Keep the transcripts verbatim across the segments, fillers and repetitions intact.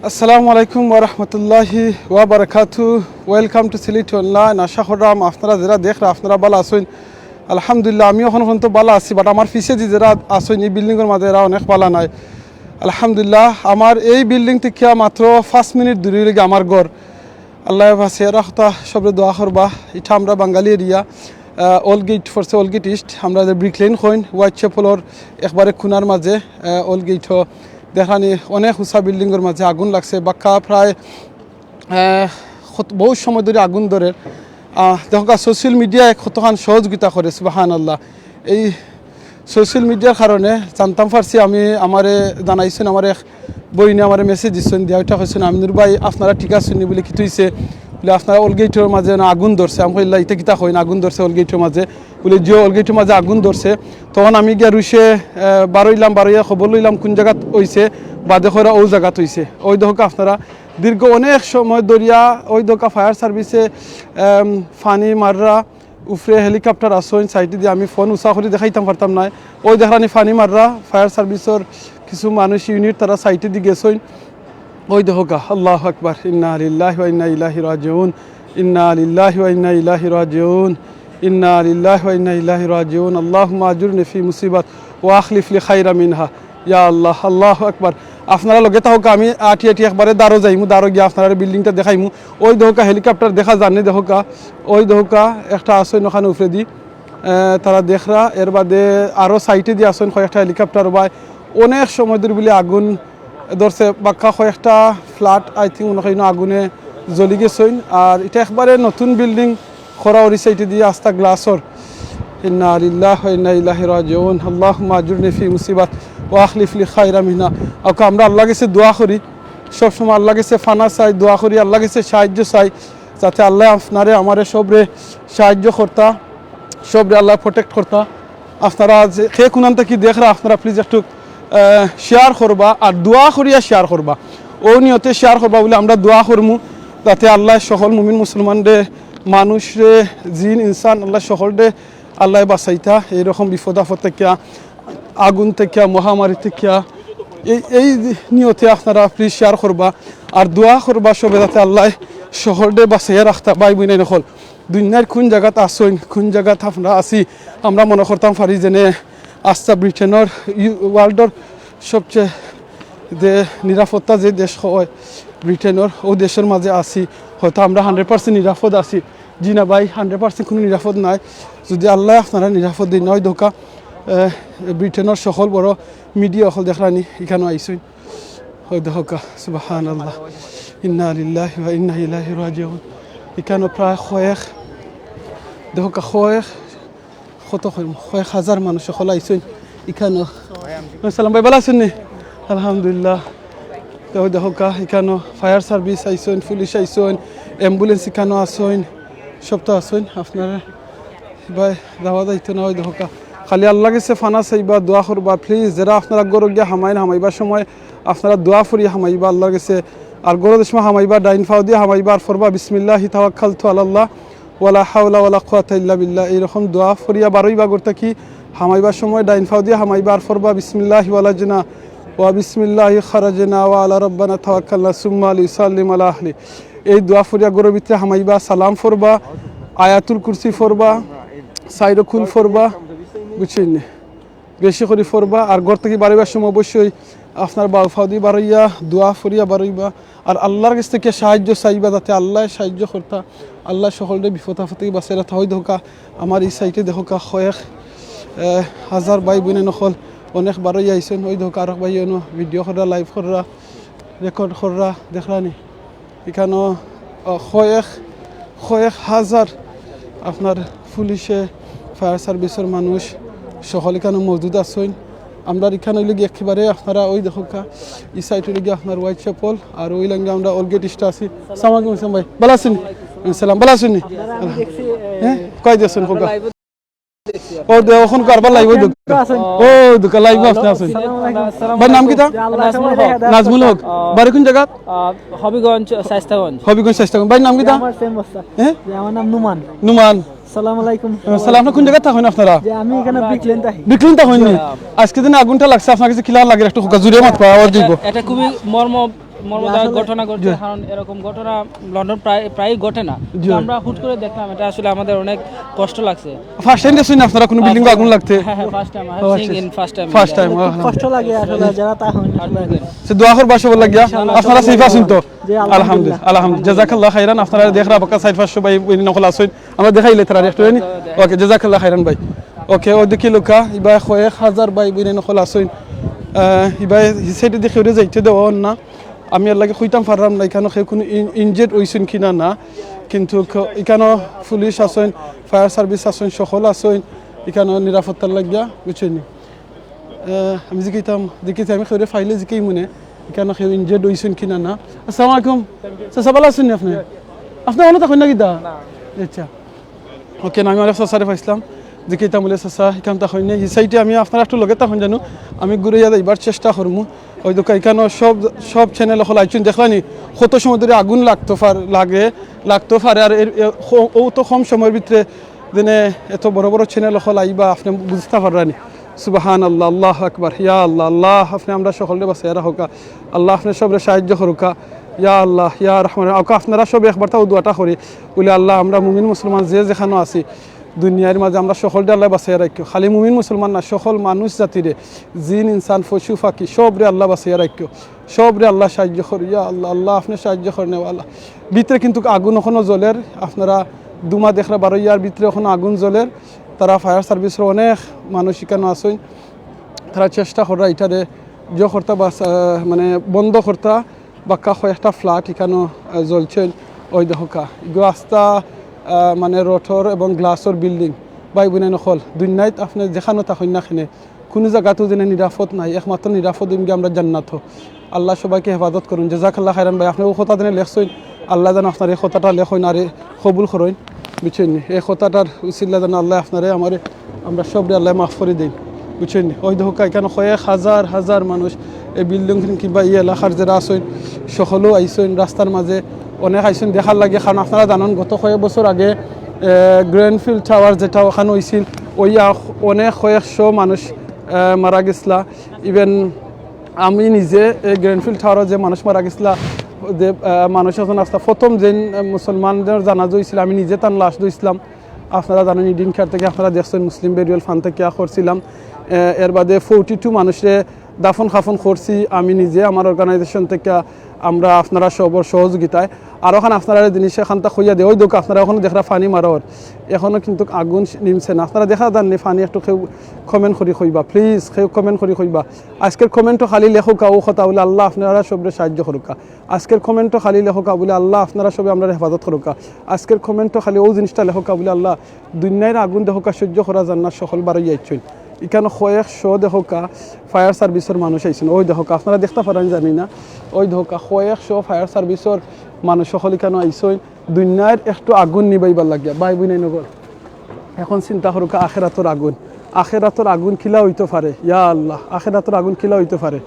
আসসালামু আলাইকুম ওয়া রাহমাতুল্লাহি ওয়া বারাকাতু। Welcome to Sylhet Online. আশা কররাম আপনারা যেরা দেখরা আপনারা ভালা আছইন। আলহামদুলিল্লাহ, আমি অখন পর্যন্ত ভালা আছি, but আমার পিছেদি যেরা আছইন ই বিল্ডিংর মাঝে এরা অনেক ভালা নায়। আলহামদুলিল্লাহ, আমার এই বিল্ডিং থাকিয়া মাত্র পাঁচ মিনিট দূরে অইলো গিয়া আমার ঘর। আল্লায় বাঁচাইয়া রাখতা, সবরে দোয়া করবা। ইটা আমরা বাঙালি এরিয়া, আহ, ওল্ড গেইট পড়ছে, ওল্ড গেইট ইস্ট, আমরা যে ব্রিক লেন কইন, হোয়াইট চ্যাপেলর একবারে কুনার মাঝে, আহ, ওল্ড গেইটও দেখরানি অনেক উঁচা বিল্ডিংর মাঝে আগুন লাগছে, বাক্কা প্রায়, আহ, কত, বহুত সময় ধরি আগুন ধরের। আহ, দেখউক্কা, সোশ্যাল মিডিয়ায় কতখান সহযোগিতা করে, সুবহানাল্লাহ। এই সোশ্যাল মিডিয়ার কারণে জানতাম পারছি, আমি, আমারে জানাইছইন, আমার এক বইনে আমারে মেসেজ দিছইন, দিয়া ওইটা কইছইন, "আমিনুর ভাই, আপনারা ঠিক আছইন নি?" বলে, "কিতা অইছে?" বলে, "আপনারা ওল্ড গেইটর মাঝে না আগুন ধরছে।" আমি কইলা, "ইটা কিতা কইন, আগুন ধরছে ওল্ড গেইটর মাঝে?" বলে, "জি, ওল্ড গেইটর মাঝে আগুন ধরছে।" তখন আমি গিয়া রুশে, আহ, বারইলাম, বারইয়া খবর লইলাম কুন জাগাত অইছে, বাদে কইরা অউ জাগাত অইছে। ওই দেখউক্কা আপনারা দীর্ঘ অনেক সময় ধরিয়া ওই দেখউক্কা ফায়ার সার্ভিসে, আম, পানি মাররা, উপরে হেলিকপ্টার আছইন, সাইডেদি আমি ফোন উঁচা করি দেখাইতাম পারতাম নায়। ওই দেখরানি পানি মাররা, ফায়ার সার্ভিসর কিছু মানুষ ইউনিট তারা সাইডেদি গেছইন। ওই দেখউক্কা, আল্লাহু আকবার, ইন্না লিল্লাহি ওয়া ইন্না ইলাইহি রাজিউন, ইন্না লিল্লাহি ওয়া ইন্না ইলাইহি রাজিউন, ইন্না লিল্লাহি ওয়া ইন্না ইলাইহি রাজিউন, আল্লাহুম্মা আজুরনি ফি মুসিবাত ওয়া আখলিফ লি খাইরা মিনহা। ইয়া আল্লাহ, আল্লাহু আকবার। আপনারা লগে থাকউক্কা, আমি আটি আটি একবারে দারো যাইমু, দারো গিয়া আপনারারে বিল্ডিংটা দেখাইমু। ওই দেখউক্কা হেলিকপ্টার দেখা যার নি, দেখউক্কা, ওই দেখউক্কা একটা আছইন অখান উপরেদি, আহ, তারা দেখরা, এর বাদে আরো সাইডেদি আছইন কয়েকটা হেলিকপ্টার, ভাই, অনেক সময় ধরি বলে আগুন ধরছে, বাক্কা কয়েকটা ফ্ল্যাট, I think, মনে হয় আগুনে জ্বলি গেছইন। আর ইটা একবারে নতুন বিল্ডিং করা অইছে, ইটা দিয়া আস্তা গ্লাসর। ইন্না লিল্লাহি ওয়া ইন্না ইলাইহি রাজিউন। আল্লাহুম্মা আজুরনি ফি মুসিবাত ওয়া আখলিফ লি খাইরা মিনহা। ওকে, আমরা আল্লাহর গেছে দোয়া করি, সবসময় আল্লাহর গেছে পানা চাই, দোয়া করি, আল্লাহর গেছে সাহায্য চাই, যাতে আল্লায় আপনারে আমারে সবরে সাহায্য করতা, সবরে আল্লায় প্রোটেক্ট করতা। আপনারা যে কে কুনান থাকি দেখরা, আপনারা প্লিজ একটু, আহ, শেয়ার করবা আর দোয়া করিয়া শেয়ার করবা। অউ নিয়তে শেয়ার করবা বলে আমরা দোয়া করমু, যাতে আল্লায় সকল মুমিন মুসলমানরে, মানুষরে, জিন ইনসান, আল্লায় সকলরে আল্লায় বাঁচাইতা এইরকম বিপদ আপদ থাকিয়া, আগুন থাকিয়া, মহামারী থাকিয়া। এই, এই নিয়তে আপনারা প্লিজ শেয়ার করবা আর দোয়া করবা সবে, যাতে আল্লায় সকলরে বাঁচাইয়া রাখতা। ভাই বইনাইন অকল, দুনিয়ার কুন জাগাত আছইন, কুন জাগাত আমরা আছি, আমরা মনে করতাম পারি যেনে আস্তা ব্রিটেনর, ইউ-, ওয়ার্ল্ডর সবচেয়ে যে নিরাপত্তা যে দেশ হয় ব্রিটেনর, অউ দেশর মাঝে আছি, হয়তো আমরা হান্ড্রেড পার্সেন্ট নিরাপদ আছি। জি না ভাই, হান্ড্রেড পার্সেন্ট কুনু নিরাপদ নায়। যদি আল্লায় আপনারারে নিরাপদ দেইন না, ওই দেখউক্কা, আহ, ব্রিটেনর সকল বড় মিডিয়া অকল দেখরানি ইখানো আইছইন। ওই দেখউক্কা, সুবহানাল্লাহ, ইন্না লিল্লাহি ওয়া ইন্না ইলাইহি রাজিউন। ইখানো প্রায় কয়েক, দেখউক্কা, কয়েক, কত কয়, কয়েক হাজার মানুষ অকল আইছইন ইখানো। সালাম ভাই, ভালা আছইন নি? আলহামদুলিল্লাহ। তো দেখউক্কা, ইখানো ফায়ার সার্ভিস আইছইন, পুলিশ আইছইন, অ্যাম্বুলেন্স ইখানো আছইন, সব তো আছইন। আপনারা ভাই যাওয়া যাইতো না, ওই দেখউক্কা। খালি আল্লাহর গেছে পানা চাইবা, দোয়া করবা, প্লিজ। যেরা আপনারা ঘরো গিয়া হামাইন, হামাইবার সময় আপনারা দোয়া পড়িয়া হামাইবা আল্লাহর গেছে। আর ঘরো যে সময় হামাইবা, ডাইন পাও দিয়া হামাইবা, আর পড়বা, "বিসমিল্লাহি তাওয়াক্কালতু আলাল্লাহ, ওয়ালা হাওলা ওয়ালা কুওয়াতা ইল্লা বিল্লাহ।" এইরকম দোয়া পড়িয়া বারইবা ঘর থাকি। হামাইবার সময় ডাইন পাও দিয়া হামাইবা, আর পড়বা, "বিসমিল্লাহি ওয়ালাজনা, ওয়া বিসমিল্লাহি খারাজনা, ওয়া আলা রাব্বিনা তাওয়াক্কালনা, সুম্মা লিউসাল্লিম আলা আহলি।" এই দোয়া পড়িয়া ঘরর ভিতরে হামাইবা, সালাম পড়বা, আয়াতুল কুরসি পড়বা, চাইরো কুল পড়বা, বুঝছইন নি? বেশি করি পড়বা। আর ঘর থাকি বারইবার সময় অবশ্যই আপনার বাউ পাও দি বারইয়া দোয়া পড়িয়া বারইবা। আর আল্লাহর গেছ থাকি সাহায্য চাইবা, যাতে আল্লায় সাহায্য করতা, আল্লায় সকলরে বিপদ আপদ থাকি বাঁচাইলা। তা ওই দেখউক্কা, আমার ই সাইডে দেখউক্কা, কয়েক, আহ, হাজার ভাই বইনাইন অকল অনেক বারইয়া আইছইন। ওই দেখউক্কা, আরক ভাই অনো ভিডিও কররা, লাইভ কররা, রেকর্ড কররা, দেখরানি। ইখানো, আহ, কয়েক, কয়েক হাজার আপনার পুলিশে, ফায়ার সার্ভিসর মানুষ সকল ইখানো মজুদ আছইন। আমরার ইখান অইলো গিয়া একেবারে আপনারা ওই দেখউক্কা, ই সাইড অইলো গিয়া আপনার হোয়াইট চ্যাপেল, আর ওই লাইনে আমরা ওল্ড গেইট ইস্টে আছি। আসসালামু আলাইকুম ইসলাম ভাই, ভালা আছইন নি? সালাম, ভালা আছইন নি? হ্যাঁ? কই দিছইন কউক্কা? ও দে, অখন কারবার লাগবো, ওই দেখউক্কা। ও দেখউক্কা, লাইভো আপনে আছইন। ভাইর নাম কিতা? নাজমুল হক। নাজমুল হক। বাড়ি কুন জাগাত? আহ, হবিগঞ্জ, শায়েস্তাগঞ্জ। হবিগঞ্জ, শায়েস্তাগঞ্জ। ভাইর নাম কিতা? আমার সেম অবস্থা। হ্যাঁ? যে আমার নাম নুমান। নুমান। সালাম আলাইকুম। সালাম, আপনে কুন জাগাত থাকইন আপনারা? যে আমি ইখানো ব্রিকলেন থাকি। ব্রিকলেন থাকইন নি? আজকে দিনে আগুনটা লাগছে, আপনার গেছে কিলা লাগের একটু কউক্কা, জুরে মাতবা, আওয়াজ দিবো। এটা খুবই মর্ম মর্মন্তুদ আসলে ঘটনা ঘটছে, জি। কারণ এরকম ঘটনা লন্ডন প্রায়, প্রায়ই ঘটে না। জি। তো আমরা হুট করে দেখলাম, এটা আসলে আমাদের অনেক কষ্ট লাগছে। ফার্স্ট টাইম দেখছইন আপনারা কোনো বিল্ডিং আগুন লাগতে? হ্যাঁ, হ্যাঁ, ফার্স্ট টাইম। ও, আচ্ছা, সিং ইন ফার্স্ট টাইম। First time. খুব কষ্ট লাগে আসলে, যারা তা হয় না। সে দোয়া করবা সবর লাগিয়া। ইনশাআল্লাহ, আপনারা সবর সেফ লাগিয়া। আছইন তো? জি, আলহামদুলিল্লাহ। আলহামদুলিল্লাহ, আলহামদুলিল্লাহ। জাযাকাল্লাহ খাইরান। আপনারা দেখরা বাক্কা সাইড পাঁচশো ভাই বইন নকল আছইন। আমরা দেখাইলে তারা একটু হয়নি। ওকে, জাযাকাল্লাহ খাইরান ভাই। ওকে, ওই দেখি লোকা, ইবা কয়েক হাজার ভাই বইন নকল আছইন। আহ, ইবা হি সাইডে দেখি ওরে যাইতে দেওয়া অর না। আমি এর লাগি কইতাম পাররাম না, ইখানো কেউ কোনো ইন-, ইনজের্ড অইছইন কি না, না। কিন্তু ক-, ইখানো পুলিশ আছইন, ফায়ার সার্ভিস আছইন, সকল আছইন, ইখানো নিরাপত্তার লাগিয়া, বুঝছইন নি? আহ, আমি জিকাইতাম, দেখি আমি কেউরে পাইলে জিকাইমুনে, ইখানো কেউ ইনজের্ড অইছইন কি না, না। আসসালামু আলাইকুম। চাচা, ভালা আছইন নি আপনে? আপনে অনো থাকইন না কিতা? আচ্ছা। ওকে, না, আমি আরেক চাচারে পাইছলাম। জিকাইতাম বুলে, চাচা, ইখান থাকইন নি? হি সাইডে আমি আপনারা একটু লগে থাকইন জানু। আমি ঘুরাইয়া যাইবার চেষ্টা করমু। ওই দেখো, ইখানো সব, সব চ্যানেল অকল আইছইন, দেখলা নি? কত সময় ধরি আগুন লাগতো পার-, লাগে, লাগতো পারে। আর এর, এ, ক-, অত কম সময়র ভিতরে যেনে এত বড় বড় চ্যানেল অকল আইবা, আপনে বুঝতা পাররা নি। সুবহানাল্লাহ, আল্লাহু আকবার, ইয়া আল্লাহ, আল্লাহ, আপনে আমরা সকলরে বাঁচাইয়া রাখউক্কা, আল্লাহ, আপনে সবরে সাহায্য করউক্কা, ইয়া আল্লাহ, ইয়া রহমান। ওকে, আপনারা সব একবার তাও দোয়াটা করি, বুলে, আল্লাহ, আমরা মুমিন মুসলমান যে যেখানো আছি, দুনিয়ার মাঝে আমরা সকলরে আল্লাহ বাঁচাইয়া রাখিও। খালি মুমিন মুসলমান না, সকল মানুষ জাতিরে, জিন, ইনসান, পশু, পাখি, সবরে আল্লাহ বাঁচাইয়া রাখিও। সবরে আল্লাহ সাহায্য করো, ইয়া আল্লাহ, আল্লাহ, আপনে সাহায্য করইন, আল্লাহ। ভিতরে কিন্তু আগুন অখনো জ্বলের, আপনারা ধুমা দেখরা বারইয়ার, ভিতরে অখনো আগুন জ্বলের। তারা ফায়ার সার্ভিসর অনেক মানুষ ইখানো আছইন, তারা চেষ্টা কররা ইটারে জো করতা বা, আহ, মানে বন্ধ করতা। বাক্কা কয়েকটা ফ্ল্যাট ইখানো, আহ, জ্বলছইন। ওই দেখউক্কা, ইগু আস্তা, আহ, মানে রডর এবং গ্লাসর বিল্ডিং। ভাই বইন নকল, দুনিয়াত আপনে যেখানো থাকইন না কেনে, কোনো জাগাত যেনে নিরাপদ নাই, একমাত্র নিরাপদ অইমু গি আমরা জান্নাতো। আল্লাহ সবাইকে হেফাজত করইন। জাযাকাল্লাহ খাইরান ভাই, আপনে অউ কথা যেনে লেখছইন, আল্লাহ যেন আপনার এই কথাটা লেখইন আর কবুল করইন, বুঝছইন নি? এই কথাটার উসিলা যেন আল্লাহ আপনারে, আমারে, আমরা সবরে আল্লাহ মাফ করি দেইন, বুঝছইন নি? ওই দেখউক্কা, ইখানো কয়েক হাজার হাজার মানুষ এই বিল্ডিং কিংবা এই এলাকার যেরা আছইন, সকলেও আইছইন রাস্তার মাঝে, অনেক আইছইন দেখার লাগি। কারণ আপনারা জানইন, গত কয়েক বছর আগে, আহ, গ্রেনফিল্ড টাওয়ার যেটা অখানো অইছিল, ওই আ-, অনেক কয়েকশো মানুষ, আহ, মারা গেছলা। ইভেন আমি নিজে এই গ্রেনফিল্ড টাওয়ারো যে মানুষ মারা গেছলা, যে, আহ, মানুষ একজন আছলা, প্রথম যে, আহ, মুসলমানর জানাজা অইছিল, আমি নিজে তান লাশ ধইছলাম। আপনারা জানইন, ইডেন কেয়ার থাকি আপনারা দেখছইন, মুসলিম বেরিয়াল ফান্ড থাকি করছিলাম। আহ, এর বাদে ফর্টি টু মানুষরে দাফন কাফন করছি আমি নিজে, আমার অর্গানাইজেশন থাকি আমরা আপনারা সবর সহযোগিতায়। আর অখান আপনারা জিনিস এখানতা কইয়া দেই, ওই দেখউক্কা, আপনারা অখনো দেখরা পানি মারর, এখনো কিন্তু আগুন নিমছে না। আপনারা দেখা যার নি পানি, একটু কেউ কমেন্ট করি কইবা, প্লিজ, কেউ কমেন্ট করি কইবা। আজকের কমেন্টো খালি লেখউক্কা অউ কথা, বুলে, আল্লাহ আপনারা সবরে সাহায্য করউক্কা। আজকের কমেন্টো খালি লেখউক্কা, বুলে, আল্লাহ আপনারা সবে আমরারে হেফাজত করউক্কা। আজকের কমেন্টো খালি অউ জিনিসটা লেখউক্কা, বুলে, আল্লাহ দুনিয়ার আগুন দেখউক্কা, সহ্য করা যার না, সকল বারইয়া আইছইন। ইখানো কয়েকশো দেখউক্কা ফায়ার সার্ভিসর মানুষ আইছইন। ওই দেখউক্কা, আপনারা দেখতা পাররা নি জানি না, ওই দেখউক্কা কয়েকশো ফায়ার সার্ভিসর মানুষ সকল ইখানো আইছইন দুনিয়ার একটু আগুন নিবাইবার লাগিয়া। ভাই বইন নকল, এখন চিন্তা করউক্কা আখেরাতর আগুন, আখেরাতর আগুন কিলা অইতো পারে, ইয়া আল্লাহ, আখেরাতর আগুন কিলা অইতো পারে,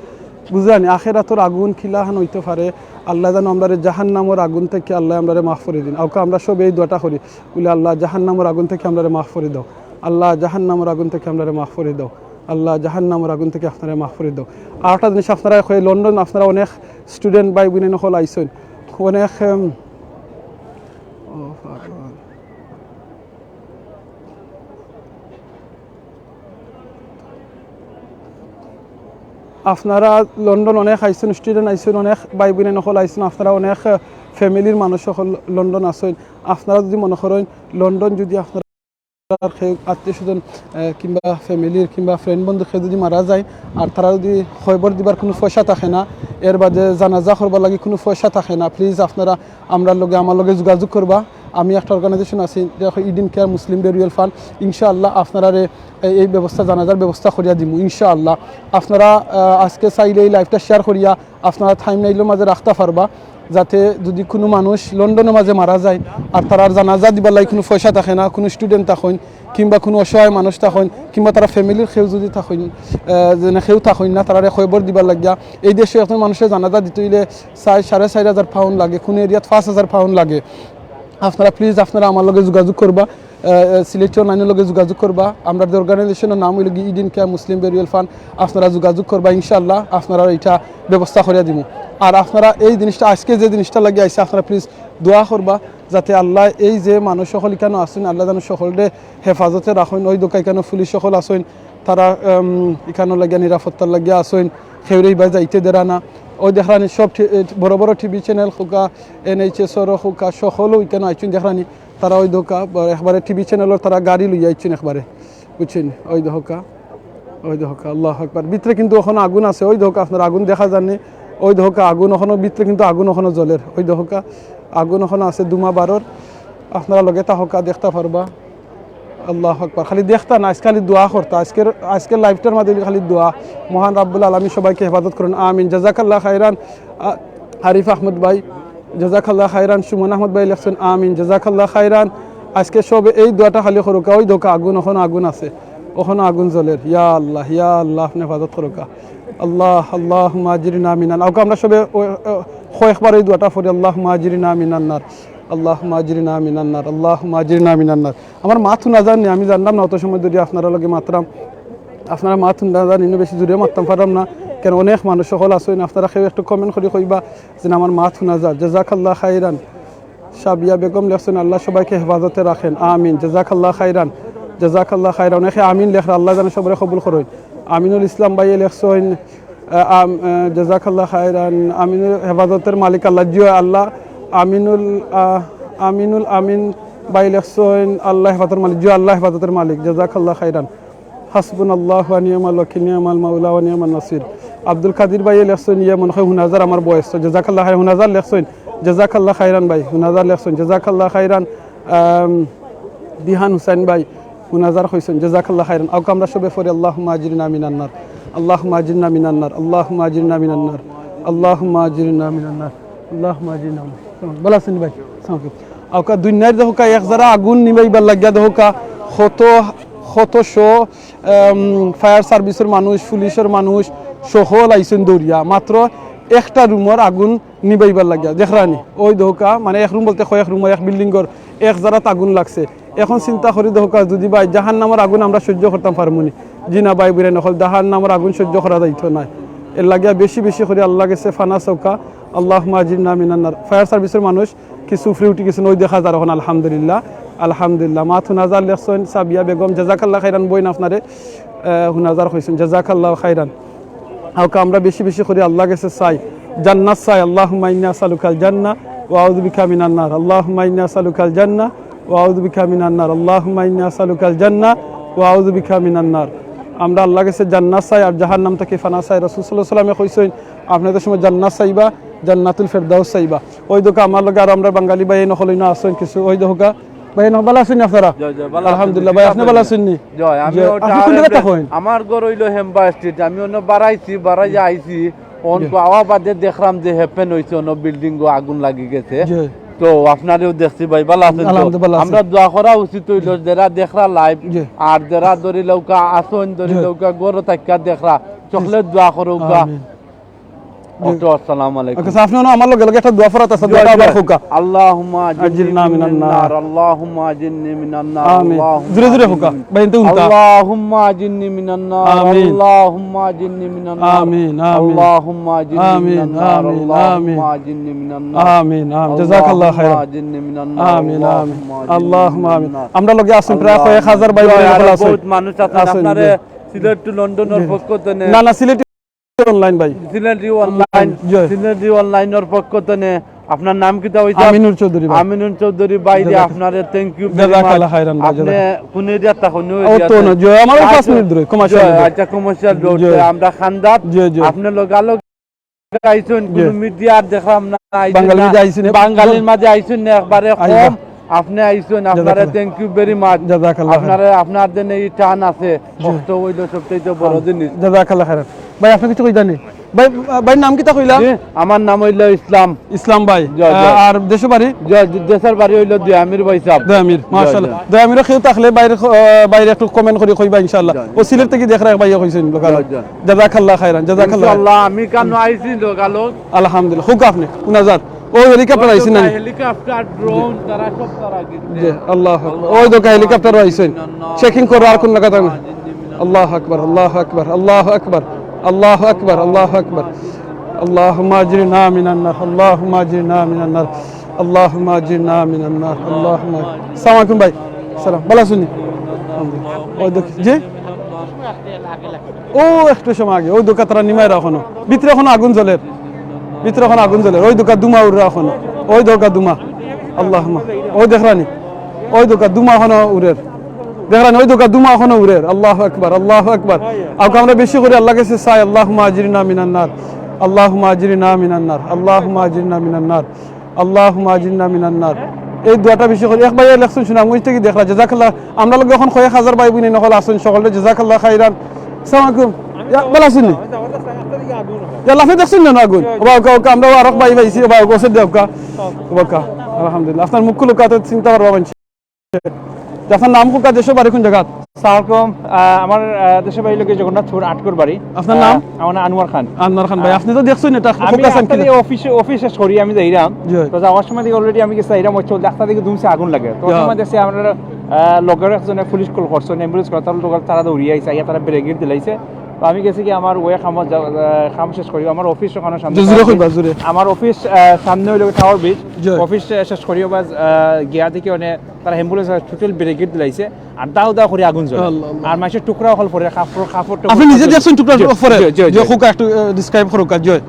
বুঝরা নি? আখেরাতর আগুন কিলাখান অইতো পারে। আল্লাহ যেন আমরারে জাহান্নামর আগুন থাকি আল্লাহ আমরারে মাফ করি দেইন। ওকে, আমরা সবে এই দোয়াটা করি, বুলে, আল্লাহ জাহান্নামর আগুন থাকি আমরারে মাফ করি দেও, আল্লাহ জাহান্নামর আগুন থাকি আমরারে মাফ করি দেও, আল্লাহ জাহান্নামর আগুন থাকি আপনারে মাফ করি দেও। আর একটা জিনিস আপনারা কই, লন্ডন আপনারা অনেক স্টুডেন্ট ভাই বইন নকল আইছইন, অনেক, উম, ও, আপনারা লন্ডন অনেক আইছইন, স্টুডেন্ট আইছইন, অনেক ভাই বইন নকল আইছইন, আপনারা অনেক, আহ, ফ্যামিলির মানুষ সকল লন্ডন আছইন। আপনারা যদি মনে করইন লন্ডন যদি আপনারা কেউ আত্মীয় স্বজন, আহ, কিংবা ফ্যামিলির কিংবা ফ্রেন্ড বন্ধু কেউ যদি মারা যায়, আর তারা যদি কবর দিবার কোনো পয়সা থাকে না, এর বাদে জানাজা করবার লাগি কোনো পয়সা থাকে না, প্লিজ আপনারা আমরার লগে, আমার লগে যোগাযোগ করবা। আমি একটা অর্গানাইজেশন আছি, ইডেন কেয়ার মুসলিম বেরিয়াল ফান্ড। ইনশাআল্লাহ আপনারারে এই, এই ব্যবস্থা, জানাজার ব্যবস্থা করিয়া দিমু ইনশাআল্লাহ। আপনারা, আহ, আজকে চাইলে এই লাইভটা শেয়ার করিয়া আপনারা থাম্বনেইলর মাঝে রাখতা পারবা, যাতে যদি কোনো মানুষ লন্ডনর মাঝে মারা যায় আর তারার জানাজা দিবার লাগি কোনো পয়সা থাকে না, কোনো স্টুডেন্ট থাকইন কিংবা কোনো অসহায় মানুষ থাকইন কিংবা তারা ফ্যামিলির কেউ যদি থাকইন, আহ, যেনে কেউ থাকইন না, তারারে কবর দিবার লাগিয়া এই দেশো একজন মানুষরে জানাজা দিতে অইলে চার, সাড়ে চার হাজার পাউন্ড লাগে, কোনো এরিয়াত পাঁচ হাজার পাউন্ড লাগে। আপনারা প্লিজ আপনারা আমার লগে যোগাযোগ করবা, আহ, সিলেটি অনলাইনর লগে যোগাযোগ করবা। আমরার অর্গানাইজেশনর নাম অইলো গি ইডেন কেয়ার মুসলিম বেরিয়াল ফান্ড। আপনারা যোগাযোগ করবা, ইনশাআল্লাহ আপনারার ইটা ব্যবস্থা করিয়া দিমু। আর আপনারা এই জিনিসটা, আজকে যে জিনিসটা লাগি আইছে, আপনারা please দোয়া করবা, যাতে আল্লায় এই যে মানুষ অকল ইকানো আছইন, আল্লায় যেন সকলরে হেফাজতে রাখইন। ওই দেখউক্কা ইকানো পুলিশ অকল আছইন, তারা, উম, ইকানো লাগিয়া নিরাপত্তার লাগিয়া আছইন, কেউরে ইবায় যাইতে দেরা না। ওই দেখরানি সব টি-, এ, বড় বড় টিভি channel হউক্কা, এনএইচএসর হউক্কা, সকলউ ইকানো আইছইন দেখরানি। তারা ওই দেখউক্কা, বা একবারে টিভি channelর তারা গাড়ি লইয়া আইছইন একবারে, বুঝছইন? ওই দেখউক্কা, ওই দেখউক্কা, আল্লাহু আকবার। ভিতরে কিন্তু অখনো আগুন আছে, ওই দেখউক্কা, আপনারা আগুন দেখা যারনি, ওই দেখউক্কা, আগুন অখনো ভিতরে কিন্তু আগুন অখনো জ্বলের, ওই দেখউক্কা, আগুন অখনো আছে, ধুমা বারর। আপনারা লগে থাকউক্কা, দেখতা পারবা। আল্লাহু আকবার। খালি দেখতা না, আইজ খালি দোয়া করতা। আজকের, আজকের liveটার মাঝে খালি দোয়া। মহান রাব্বুল আলামিন সবাইকে হেফাজত করুন, আমিন। জাযাকাল্লাহ খাইরান, আ, আরিফ আহমদ ভাই, জাযাকাল্লাহ খাইরান। সুমন আহমদ ভাই লেখছইন, আমিন। জাযাকাল্লাহ খাইরান। আজকে সবে এই দোয়াটা খালি করউক্কা, ওই দেখউক্কা আগুন, অখনো আগুন আছে, অখনো আগুন জ্বলের। ইয়া আল্লাহ, ইয়া আল্লাহ, আপনে হেফাজত করউক্কা। আল্লাহ, আল্লাহুম্মা আজিরনা মিনান। অউক্কা আমরা সবে ও, ও, কয়েকবার এই দোয়াটা পড়ি, আল্লাহুম্মা আজিরনা মিনান নার, আল্লাহুম্মা আজিরনা মিনান নার, আল্লাহুম্মা আজিরনা মিনান নার। আমার মাত হুনা যারনি, আমি জানলাম না অত সময় ধরি আপনারার লগে মাতরাম। আপনারার মাত হুনা যারনি, ইনো বেশি জুরে মাততাম পাররাম না, কেনে অনেক মানুষ অকল আছইন। আপনারা কেউ একটু comment করি কইবা যেন আমার মাত হুনা যার। জাযাকাল্লাহ খাইরান। সাবিয়া বেগম লেখছইন, আল্লাহ সবাইকে হেফাজতে রাখেন, আমিন। জাযাকাল্লাহ খাইরান, জাযাকাল্লাহ খাইরান। অনেকে আমিন লেখরা, আল্লায় যেন সবরে কবুল করইন। আমিনুল ইসলাম ভাইয়ে লেখছইন, আ, আম-, আ, জাযাকাল্লাহ খাইরান। আমিনুল হেফাজতের মালিক আল্লাহ, জি অয় আল্লাহ। আমিনুল, আ, আমিনুল আমিন ভাই লেখছইন, আল্লাহ হেফাজতের মালিক, জি অয় আল্লাহ হেফাজতের মালিক, জাযাকাল্লাহ খাইরান। হাসবুনাল্লাহু ওয়া নি'মাল ওয়াকিল, নি'মাল মাওলা ওয়া নি'মান নাসির। আব্দুল কাদির ভাইয়ে লেখছইন, ইয়ে মনে অয় হুনাজার আমার বয়স, তো জাযাকাল্লাহ খাইরান, হুনাজার লেখছইন, জাযাকাল্লাহ খাইরান ভাই, হুনাজার লেখছইন, জাযাকাল্লাহ খাইরান। আম, দিহান হুসাইন ভাই, হুনাজার কইছইন, জাযাকাল্লাহ খাইরান। অউক্কা আমরা সবে পড়ি, আল্লাহুম্মা আজিরনা মিনান নার, আল্লাহুম্মা আজিরনা মিনান নার, আল্লাহুম্মা আজিরনা মিনান নার, আল্লাহুম্মা আজিরনা মিনান নার, আল্লাহুম্মা আজিরনা মিনান নার। ভালা আছইন ভাই? আসসালামু আলাইকুম। অউক্কা দুনিয়ার দেখউক্কা এক জারা আগুন নিবাইবার লাগিয়া দেখউক্কা কত, কত শো, আম, fire serviceর মানুষ, পুলিশর মানুষ, সকল আইছইন দৌড়িয়া। মাত্র একটা রুমর আগুন নিবাইবার লাগিয়া, দেখরানি, ওই দেখউক্কা, মানে এক রুম বলতে কয়েক রুম, এক বিল্ডিংর এক জারাত আগুন লাগছে। এখন চিন্তা করি দেখউক্কা, যদি ভাই জাহান্নামর আগুন আমরা সহ্য করতাম পারমুনি? জি না ভাই, বুড়া নকল, জাহান্নামর আগুন সহ্য করা যাইতো নায়। এর লাগিয়া বেশি বেশি করি আল্লাহর গেছে ফানা চাউক্কা, আল্লাহুম্মা আজিরনা মিনান নার। Fire serviceর মানুষ কিছু উপরে উঠি গেছইন, ওই দেখা যার এখন, আলহামদুলিল্লাহ, আলহামদুলিল্লাহ। মাত হুনা যার লেখছইন সাবিয়া বেগম, জাযাকাল্লাহ খাইরান বইন আপনারে, আহ, হুনা যার কইছইন, জাযাকাল্লাহ খাইরান। অউক্কা আমরা বেশি বেশি করি আল্লাহর গেছে চাই, জান্নাত চাই। আল্লাহুম্মা ইন্নী আসআলুকাল জান্নাহ ওয়া আউযু বিকা মিনান নার। আল্লাহুম্মা ইন্নী আসআলুকাল জান্নাহ ওয়া আউযু বিকা মিনান নার। আল্লাহুম্মা ইন্নী আসআলুকাল জান্নাহ ওয়া আউযু বিকা মিনান নার। আমরা আল্লাহর গেছে জান্নাত চাই আর জাহান্নাম থাকি ফানা চাই। রাসূল সাল্লাল্লাহু আলাইহি ওয়াসাল্লামে কইছইন, আপনে যে সময় জান্নাত চাইবা, জান্নাতুল ফেরদাউস চাইবা। ওই দেখউক্কা আমার লগে আরো আমরার বাঙালি ভাই অকল ইনো আছইন কিছু, ওই দেখউক্কা। ভাই, ভালা আছইন নি আপনারা? জি, জি, ভালা আছি। আলহামদুলিল্লাহ। ভাই, আপনে ভালা আছইন নি? জি, আমি জি। ওটা আপনে কোন আরে জাগাত থাকইন? আমার ঘর অইলো হেম্বা স্ট্রিট। আমি অনো বারাইছি, বারাইয়া আইছি। অন জি। তো আওয়া বাদে দেখরাম যে happen অইছে, অনো বিল্ডিংও আগুন লাগি গেছে। জি। তো আপনারেও দেখছি ভাই, ভালা আছইন তো? আলহামদুলিল্লাহ, ভালা আছি। আমরা দোয়া করা উচিত অইলো, যেরা দেখরা live, জি। আর যেরা ধরি লউক্কা আছইন, ধরি জি। লউক্কা ঘরো থাকিয়া দেখরা, সকলে দোয়া করউক্কা। আমিন। ওকে, আসসালামু আলাইকুম। ওকে, আপনে অনো আমার লগে লগে একটা দোয়া পড়তা আছে, জি, দোয়াটা জি। আবার কউক্কা। আল্লাহুম্মা আজিরনা মিনান নার, আল্লাহুম্মা আজিরনি মিনান নার, আমিন। আল্লাহুম্মা জুরে জুরে কউক্কা, আজিরনি ভাই, ইনতে হুনতা। আল্লাহুম্মা আজিরনি মিনান নার, আমিন। আল্লাহুম্মা আজিরনি মিনান নার, আমিন, আমিন। আল্লাহুম্মা আজিরনি আমিন, মিনান নার, আমিন, আমিন। আল্লাহুম্মা আজিরনি মিনান নার, আমিন, আমিন। জাযাকাল্লাহু খাইরান। আল্লাহুম্মা আজিরনি মিনান নার, আমিন, আমিন। আল্লাহুম্মা আজিরনি আল্লাহুম্মা মিনান আমিন। নার। আমরা লগে আছইন প্রায় কয়েক হাজার ভাই বোন আরো অকল আছইন। বহুত মানুষ আছইন, আছইন, আপনারে জি। সিলেট টু লন্ডনর জি। পক্ষ তনে না, না, সিলেটি online ভাই। সিলেটি online, জি। সিলেটি onlineর পক্ষ তনে। আপনার নাম কিতা অইছে? আমিনুর চৌধুরী ভাই। আমিনুর চৌধুরী ভাই রে, জাযাকাল্লাহ। আপনারে thank you very much। জাযাকাল্লাহ খাইরান ভাই, আপনে জাযাকাল্লাহ। কোন area থাকইন? ও তো না, জি, আমার পাঁচ মিনিট দূরে, commercial জি, road। আচ্ছা, commercial road। জি। আমরা খান্দাত। জি, জি। আপনে লগালগ আইছইন, জি। কুনু media-র দেখলাম না, আইছইন বাঙালি না। Media আইছইন, বাঙালির মাঝে আইছইন না, একবারে আইবা। কম। আপনে আইছইন, আপনারে জাযাকাল্লাহ। Thank you very much। জাযাকাল্লাহ খাইরান। আপনারে, আপনার জন্য এই টান আছে, জি। কষ্ট অইলো সবচাইতে বড় জিনিস। জাযাকাল্লাহ খাইরান। ভাই, আপনে কিছু কইতা নি? ভাই, ভাইর নাম কিতা কইলা? জি, আমার নাম অইলো ইসলাম। ইসলাম ভাই। জি, জি। আহ, আর দেশর বাড়ি? জি, জি, দেশর বাড়ি অইলো দয়ামির ভাই সাহেব। দয়ামির, জি, মাশাআল্লাহ। জি। দয়ামিরও কেউ থাকলে বাইরে, আহ, বাইরে একটু comment করি কইবা ইনশাআল্লাহ। জি, জি। ও সিলেট থাকি দেখরা ভাইয়ে কইছইন, লোকাল। জি, জি। জাযাকাল্লাহ খাইরান, জাযাকাল্লাহ। ইনশাআল্লাহ, আমি কানো আইছি লগালগ। আলহামদুলিল্লাহ। কউক্কা আপনে, হুনা যার। ও helicopter আইছে না নি? Helicopter, drone, তারা সব তারা কিনছে। জি, আল্লাহু আকবার। ওই দেখউক্কা helicopter আইছইন। Checking করো আর কোন লাগা না। আল্লাহু আকবার, আল্লাহু আকবার, আল্লাহু আকবার, আল্লাহু আকবার, আল্লাহু আকবার। اللهم أجرنا من النار، اللهم أجرنا من النار، اللهم أجرنا من النار، اللهم। আসসালামু আলাইকুম ভাই। সালাম, ভালা আছইন নি? আলহামদুলিল্লাহ। ওই দেখ-, জি? ও একটু সময় আগে, ওই দোকা তারা নিমাইরা অখনো। ভিতরে অখনো আগুন জ্বলের। ভিতরে অখনো আগুন জ্বলের। ওই দোকা ধুমা উড়রা অখনো। ওই দোকা ধুমা। আল্লাহুম্মা। ওই দেখরা নি? ওই দোকা ধুমা অখনো উড়ের। দেখরা নি? ওই দোকা ধুমা অখনো উড়ের। আল্লাহু আকবার, আল্লাহু আকবার। আউক্কা আমরা বেশি করি আল্লার গেছে চাই, اللهم أجرنا من النار، اللهم أجرنا من النار، اللهم أجرنا من النار। اللهم أجرنا من النار। এই দোয়াটা বেশি করি। এক ভাইয়ে লেখছইন সুনামগঞ্জ থাকি দেখরা, জাযাকাল্লাহ। আমরার লগে অখন কয়েক হাজার ভাই বইন অকল আছইন, সকলরে জাযাকাল্লাহ খাইরান। আসসালামু আলাইকুম। ইয়া, ভালা আছইন নি? ইয়া, লাফে দেখছইন না আগুন? ওবা, ওকা, ওকা, আমরাও আরক ভাই পাইছি, ওবা, ওকা, ওসে দে, ওকা। ওবা, ওকা। আলহামদুলিল্লাহ। আপনার মুখ খুলুক্কা, তো চিনতা পারবা মানষে। আপনার নাম কউক্কা, দেশ বাড়ি কুন জাগাত? আসসালামু আলাইকুম। আহ, আমার, আহ, দেশ বাড়ি অইলো গি জগন্নাথপুর, আটকর বাড়ি। আপনার নাম? আহ, আমার নাম আনোয়ার খান। আনোয়ার খান ভাই, আহ, আপনি তো দেখছইন ইটা, আমি কউক্কা আটটা চাইন কিনা? দিয়ে অফিস, অফিস শেষ করি, আমি যাইরাম। জি। তো যাওয়ার সময় দেখি already আমি গেছি, যাইরাম অইছে, দেখতা দেখি ধুমছে আগুন লাগে। তো ওই সময় দেখছি আমরা, আহ, লগর একজনে পুলিশ কল করছে, ambulance কল, তার লগে তারা দৌড়িয়া আইছে, আইয়া তারা ব্যারিকেড দিলাইছে। তো আমি গেছি গি আমার ওয়ে কামো যা-, আহ, কাম শেষ করি, আমার অফিস অখানো সামনে। জুরে কইবা, জুরে। আমার অফিস, আহ, সামনে অইলো টাওয়ার ব্রিজ। জি। অফিস, আহ, শেষ করি, বাস, আহ, গিয়া দেখি মানে তারা ambulance total ব্যারিকেড দিলাইছে, আর দাউ দাউ করি আগুন জ্বলে। আল্লাহ, আল্লাহ। আর মানষর টুকরা অকল পড়ে, কাপড়, কাপড় টাপড় আপনি নিজে সব দেখছইন টুকরা জি, পড়ে? জি, জি, জি। যে কউক্কা একটু, আহ, describe করুক্কা, জি।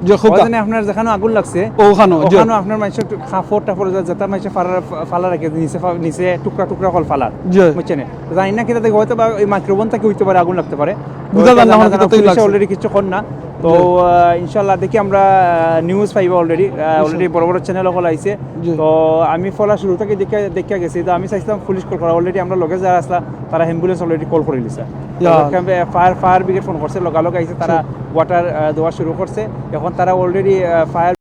যে কউক্কা। ওখানে আপনার যেখানো আগুন লাগছে, ওখানো, জি। ওখানো আপনার মানষর টু-, কাপড় টাপড় যা-, যেটা মানষে ফালা, ফালা রাখে, নিচে ফা-, নিচে টুকরা টুকরা অকল ফালার। জি। বুঝছইন নি? জানি না কিতা দেখি, হয়তো বা এই মাইক্রোফোন থাকি অইতে পারে, আগুন লাগতে পারে। বুঝা যায় না, জানা, আমার জানা, কিতা পুলিশে লাগছে। Already কিচ্ছু কর না। তো, জি। আহ, ইনশাআল্লাহ দেখি আমরা, আহ, news পাইবা already, আহ, ইনশাআল্লাহ। Already বড় বড় channel অকল আইছে। জি। তো আমি ফলা শুরু থাকি দেখিয়া, দেখিয়া গেছি। তো আমি চাইছিলাম পুলিশ কল করা, already আমরা লগে যারা আছলা, তারা ambulance already কল করি দিছে। ইয়া আল্লাহ। Fire, fire brigade ফোন করছে, লগালগ আইছে, তারা জি। Water, আহ, দেওয়া শুরু করছে। এখন তারা already, আহ, fire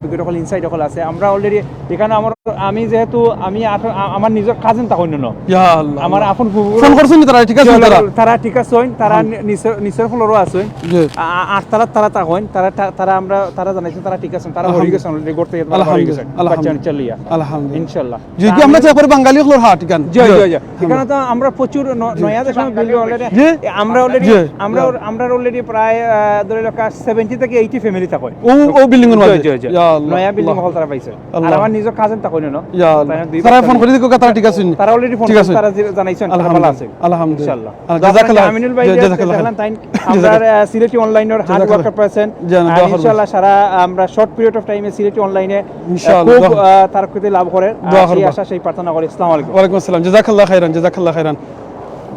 brigade অকল inside অকল আছে। আমরা already এখানো আমার, আমি যেহেতু, আমি আ-, আমার নিজর cousin থাকইন না। ইয়া আল্লাহ, আমার আল্লাহ। আপন ফুফু। ফোন করছইন নি তারা, ঠিক আছে নি তারা? তারা ঠিক আছইন, তারা নি-, নিচর, নিচর floor-ও আছইন। জি। আ-, আ-, আটতলাত তারা থাকইন, তারা, তা-, তারা আমরা, তারা জানাইছইন, তারা ঠিক আছইন, তারা হরি গেছইন, already ঘর থাকি তারা হরি গেছইন। আলহামদুলিল্লাহ। বাচ্চা কাচ্চা লইয়া। আলহামদুলিল্লাহ। ইনশাআল্লাহ। জি, তা কি আমরা আমি চেষ্টা করি বাঙালি অকলর হাট ইখান? জি, জি, জি। এখানো তো আমরা প্রচুর ন-, জি। নয়া দেশে build already, জি। আমরা already, জি। আমরা, আমরার already প্রায়, আহ, ধরি রাখউক্কা seventy থাকি eighty family থাকইন। ও, ও building-অর জি, মাঝে? জি, জি। ইয়া আল্লাহ, নয়া building আল্লাহ। অকল তারা পাইছে। আর আল্লাহ। আমার নিজর cousin থাকইন না। ইয়া আল্লাহ। তারা দুই তারা বাচ্চা ফোন করি দেখউক্কা, তারা ঠিক আছইন নি? তারা already ফোন ঠিক করছে, আছইন। তারা যে জানাইছইন, তারা ভালা আলহামদুলিল্লাহ। আছইন। আলহামদুলিল্লাহ। ইনশাআল্লাহ। আহ, তো আপনার জাযাকাল্লাহ। জামিনুল ভাই জি, যে জাযাকাল্লাহ। দেখলাম তাইন, আমরার, জাযাকাল্লাহ। আহ, সিলেটি online-অর hard জাযাকাল্লাহ। Worker person। জি, আর দোয়া করবেন। ইনশাআল্লাহ সারা আমরা short period of time-এ সিলেটি online-এ, আহ, ইনশাআল্লাহ, খুব, দোয়া করবেন। আহ, তারক্কিতে লাভ করের। দোয়া আহ, সেই করবা। আশা, সেই প্রার্থনা করি। আসসালামু আলাইকুম। ওয়ালাইকুম আসসালাম। জাযাকাল্লাহ খাইরান, জাযাকাল্লাহ খাইরান।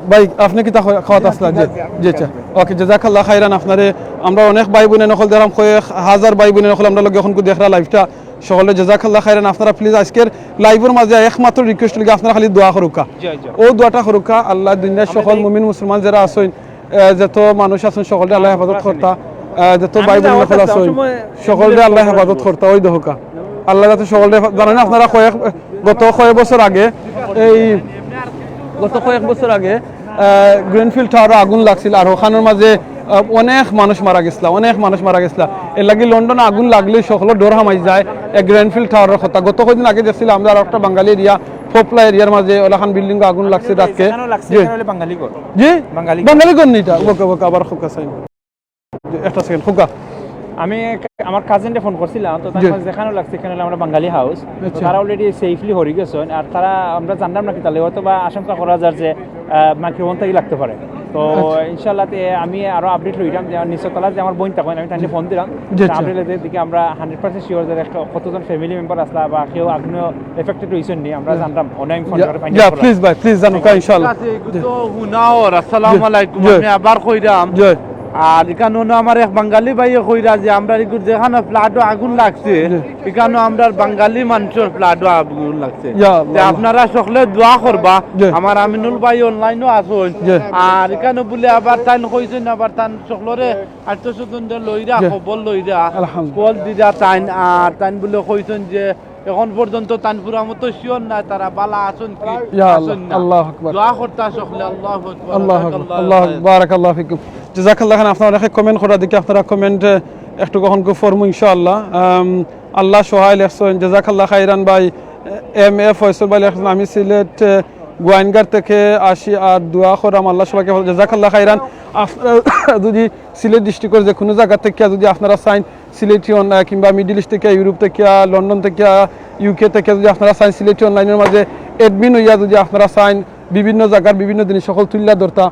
ভাই, আপনে কিতা ক-, কওয়াত আছলা? জি, জি, আচ্ছা। OK, জাযাকাল্লাহ খাইরান আপনারে। আমরা অনেক ভাই বইন অকল দেখরাম, কয়েক হাজার ভাই বইন অকল আমরার লগে অখনকু দেখরা live-টা। সকলরে জাযাকাল্লাহ খাইরান। আপনারা please আইজকের live-অর মাঝে একমাত্র request অইলো গি আপনারা খালি দোয়া করউক্কা। জি, জি। অউ দোয়াটা করউক্কা, আল্লায় দুনিয়ার সকল মুমিন মুসলমান যেরা আছইন, আহ, যত মানুষ আছইন, সকলরে আল্লায় হেফাজত করতা। আহ, যত ভাই বইন অকল আছইন, সকলরে আল্লায় হেফাজত করতা। ওই দেখউক্কা, আল্লায় যাতে সকলরে হেফা-, জানইন আপনারা কয়েক, গত কয়েক বছর আগে, এই গত কয়েক বছর আগে, আহ, Grenfell Tower-ও আগুন লাগছিল, আর অখানর মাঝে, আহ, অনেক মানুষ মারা গেছলা, অনেক মানুষ মারা গেছলা। এরলাগি লন্ডনো আগুন লাগলেউ সকলর ডর হামাই যায়। এ Grenfell Tower-র কথা, গত কয়দিন আগে দেখছিলাম আমরা আরকটা বাঙালি area, ফোপলা area-র মাঝে অলাখান building-ও আগুন লাগছে রাতকে। যেখানো লাগছে, জি। এখানো অইলো বাঙালি ঘর। জি? বাঙালি ঘর। বাঙালি ঘর নি ইটা? OK, OK, আবার কউক্কা চাইন। জি, একটা second, কউক্কা। আমি এক, আমার cousin-রে ফোন করছিলাম, তো তার জি। মাঝে যেখানো লাগছে, এখানো অইলো আমরা বাঙালি house। তো আচ্ছা। তারা already safely হরি গেছইন, আর তারা আমরা জানরাম না কিতার লাগি, হয়তো বা আশঙ্কা করা যার যে, আহ, মাইক্রোফোন থাকি লাগতে পারে। তো আচ্ছা। ইনশাআল্লাহ তে আমি আরো update লইরাম যে নিচতলা যে আমার বইন থাকইন, আমি তাইনরে ফোন দিরাম। জি, তা আচ্ছা। Update লইতে দেখি আমরা hundred percent sure যে একটা কতজন family member আছলা বা কেউ আগুনে affected অইছইন নি, আমরা জি। জানরাম, অনে আমি ফোন জি, করে find জি, out কররাম। Please ভাই, please জানাউক্কা ইনশাআল্লাহ। ঠিক আছে, এগু তো হুনা অর, আসসালামু জি, আলাইকুম, জি। আমি আবার কইরাম। জি। আর ইখানো আমার এক বাঙালি ভাইয়ে কইরা যে আমরার ইগুর যেখানো flat-ও আগুন লাগছে, জি। ইখানো আমরার বাঙালি মানষর flat-ও আগুন লাগছে। ইয়া তে আল্লাহ। আপনারা সকলে দোয়া করবা। জি। আমার আমিনুল ভাই online-ও আছইন। জি। আর ইখানো বুলে আবার তাইন কইছইন, আবার তান সকলরে আত্মীয় স্বজনরে লইরা, জি। খবর লইরা, আলহামদুলিল্লাহ। Call দিরা তাইন, আর তাইন বুলে কইছইন যে অখন পর্যন্ত তাইন পুরা মতো sure নায়, তারা ভালা আছইন কি ইয়া আল্লাহ, আছইন না। আল্লাহু আকবার। দোয়া করতা সকলে, আল্লাহু আকবার, আল্লাহু আকবার, জাযাকাল্লাহু আল্লাহু আকবার, খাইরান। বারাকাল্লাহু ফিকুম। জাযাকাল্লাহ খান, আপনারা অনেকে comment করা দেখি, আপনারা comment, এ, একটুকু অখনকু পড়মু ইনশাআল্লাহ। আম, আল্লাহ সহায় লেখছইন, জাযাকাল্লাহ খাইরান ভাই। এম এ ফয়সল ভাই লেখছইন, আমি সিলেট, এ, গোয়াইনঘাট থেকে আসি আর দোয়া করাম আল্লাহ সবাইকে ভালো। জাজাকাল্লাহ খাইরান। আপনারা যদি সিলেট ডিস্ট্রিক্টর যে কোনো জায়গা থেকে যদি আপনারা চাইন সিলেটি অন-, আহ, কিংবা মিডল ইস্ট থেকে, ইউরোপ থেকে, লন্ডন থেকে, ইউকে থেকে যদি আপনারা চাইন সিলেটি অনলাইনের মাঝে অ্যাডমিন হইয়া যদি আপনারা চাইন বিভিন্ন জায়গার বিভিন্ন জিনিস সকল তুলিয়া ধরতা, আহ,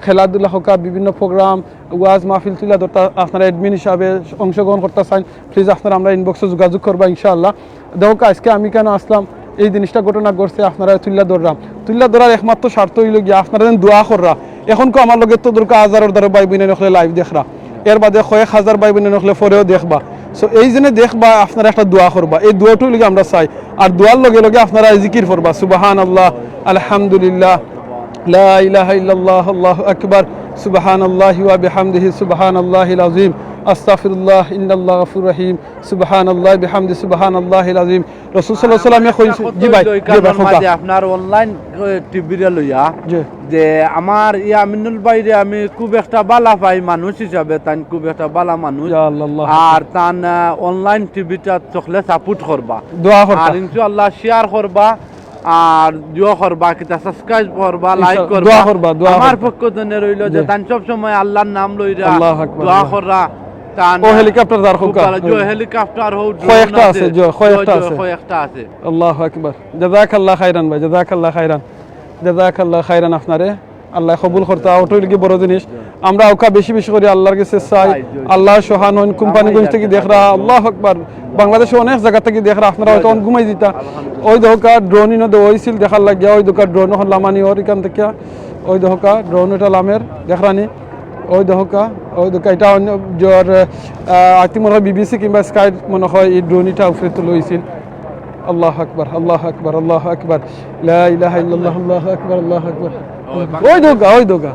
খেলাধুলা হোক আর বিভিন্ন প্রোগ্রাম, ওয়াজ মাহফিল তুলিয়া ধরতা, আপনারা অ্যাডমিন হিসাবে অংশগ্রহণ করতা চাইন, প্লিজ আপনারা আমরার ইনবক্সো যোগাযোগ করবা ইনশাআল্লাহ। দেখো আজকে আমি কেন আসলাম, এই জিনিসটা ঘটনা ঘটছে, আপনারারে তুলিয়া ধরলাম। তুলিয়া ধরার একমাত্র স্বার্থ অইলো গিয়া আপনারা যেন দোয়া কররা। এখন কো আমার লগে তো দরকার হাজারর ধারে ভাই বইনাইন অকলে লাইভ দেখরা, এর বাদে কয়েক হাজার ভাই বইনাইন অকলে পরেও দেখবা। সো এই জন্য দেখবা, আপনারা একটা দোয়া করবা, এই দোয়াটা অইলো গিয়া আমরা চাই। আর দোয়ার লগে লগে আপনারা জিকির করবা, সুবহানাল্লাহ, আলহামদুলিল্লাহ, লা ইলাহা ইল্লাল্লাহ, আল্লাহু আকবার, সুবহানাল্লাহি ওয়া বিহামদিহি, সুবহানাল্লাহিল আযীম, আস্তাগফিরুল্লাহ, ইন্নাল্লাহা গাফুরুর রহিম, সুবহানাল্লাহ বিহামদি, সুবহানাল্লাহিল আযীম। রাসূল সাল্লাল্লাহু আলাইহি ওয়াসাল্লামে কইছে, জি ভাই, জি ভাই, ইখানর মাঝে আপনার অনলাইন, এ, টিভিরে লইয়া, জি। যে আমার ই আমিনুল ভাইরে আমি খুব একটা বালা পাই মানুষ হিসাবে, তাইন খুব একটা বালা মানুষ। ইয়া আল্লাহ, আল্লাহু আকবার। আর তান, আহ, অনলাইন টিভিটা চকলে সাপোর্ট করবা। দোয়া করবা। আর ইনশাআল্লাহ শেয়ার করবা, আর দোয়া করবা, কিতা সাবস্ক্রাইব করবা, ইনশাআল্লাহ, লাইক করবা। দোয়া করবা, দোয়া আমার করবা। পক্ষ থেকে রইলো যে জি। তান সব সময় আল্লাহর নাম লইরা আল্লাহু আকবার, দোয়া আল্লাহু আকবার। কররা। তান ও হেলিকপ্টার যার খুব হোক। ভালো, জি, হেলিকপ্টার হোক, কয়েকটা ড্রোন আছে, আছে। জি, কয়েকটা জি, আছে। কয়েকটা আছে। আল্লাহু আকবার। জাযাকাল্লাহ খাইরান ভাই, জাযাকাল্লাহ খাইরান। জাযাকাল্লাহ খাইরান আপনারে। আল্লাহ কবুল করতা, ওটাই লাগি বড় জিনিস। আমরা ওকা বেশি বেশি করি আল্লাহর কাছে চাই। আল্লাহ সোহান হইন, কোম্পানিগঞ্জ থেকে দেখরা, আল্লাহু আকবার। বাংলাদেশে অনেক জায়গা থেকে দেখরা, আপনারা হয়তো অন ঘুমাই দিতা। ওই দেখোকা ড্রোন ইনো দেওয়া হইছিল দেখার লাগিয়া, ওই দেখোকা ড্রোন এখন লামানি ওর এখান থেকে, ওই দেখোকা ড্রোন এটা লামের, দেখরানি, ওই দেখোকা, ওই দেখোকা, এটা অন্য জোর, আহ, আই থিংক মনে হয় বিবিসি কিংবা স্কাই মনে হয় এই ড্রোন এটা উপরে তুলে হইছিল। আল্লাহু আকবার, আল্লাহু আকবার, আল্লাহু আকবার। লা ইলাহা ইল্লাল্লাহ, আল্লাহু আকবার, আল্লাহু আকবার। ওই দেখোকা, ওই দেখোকা।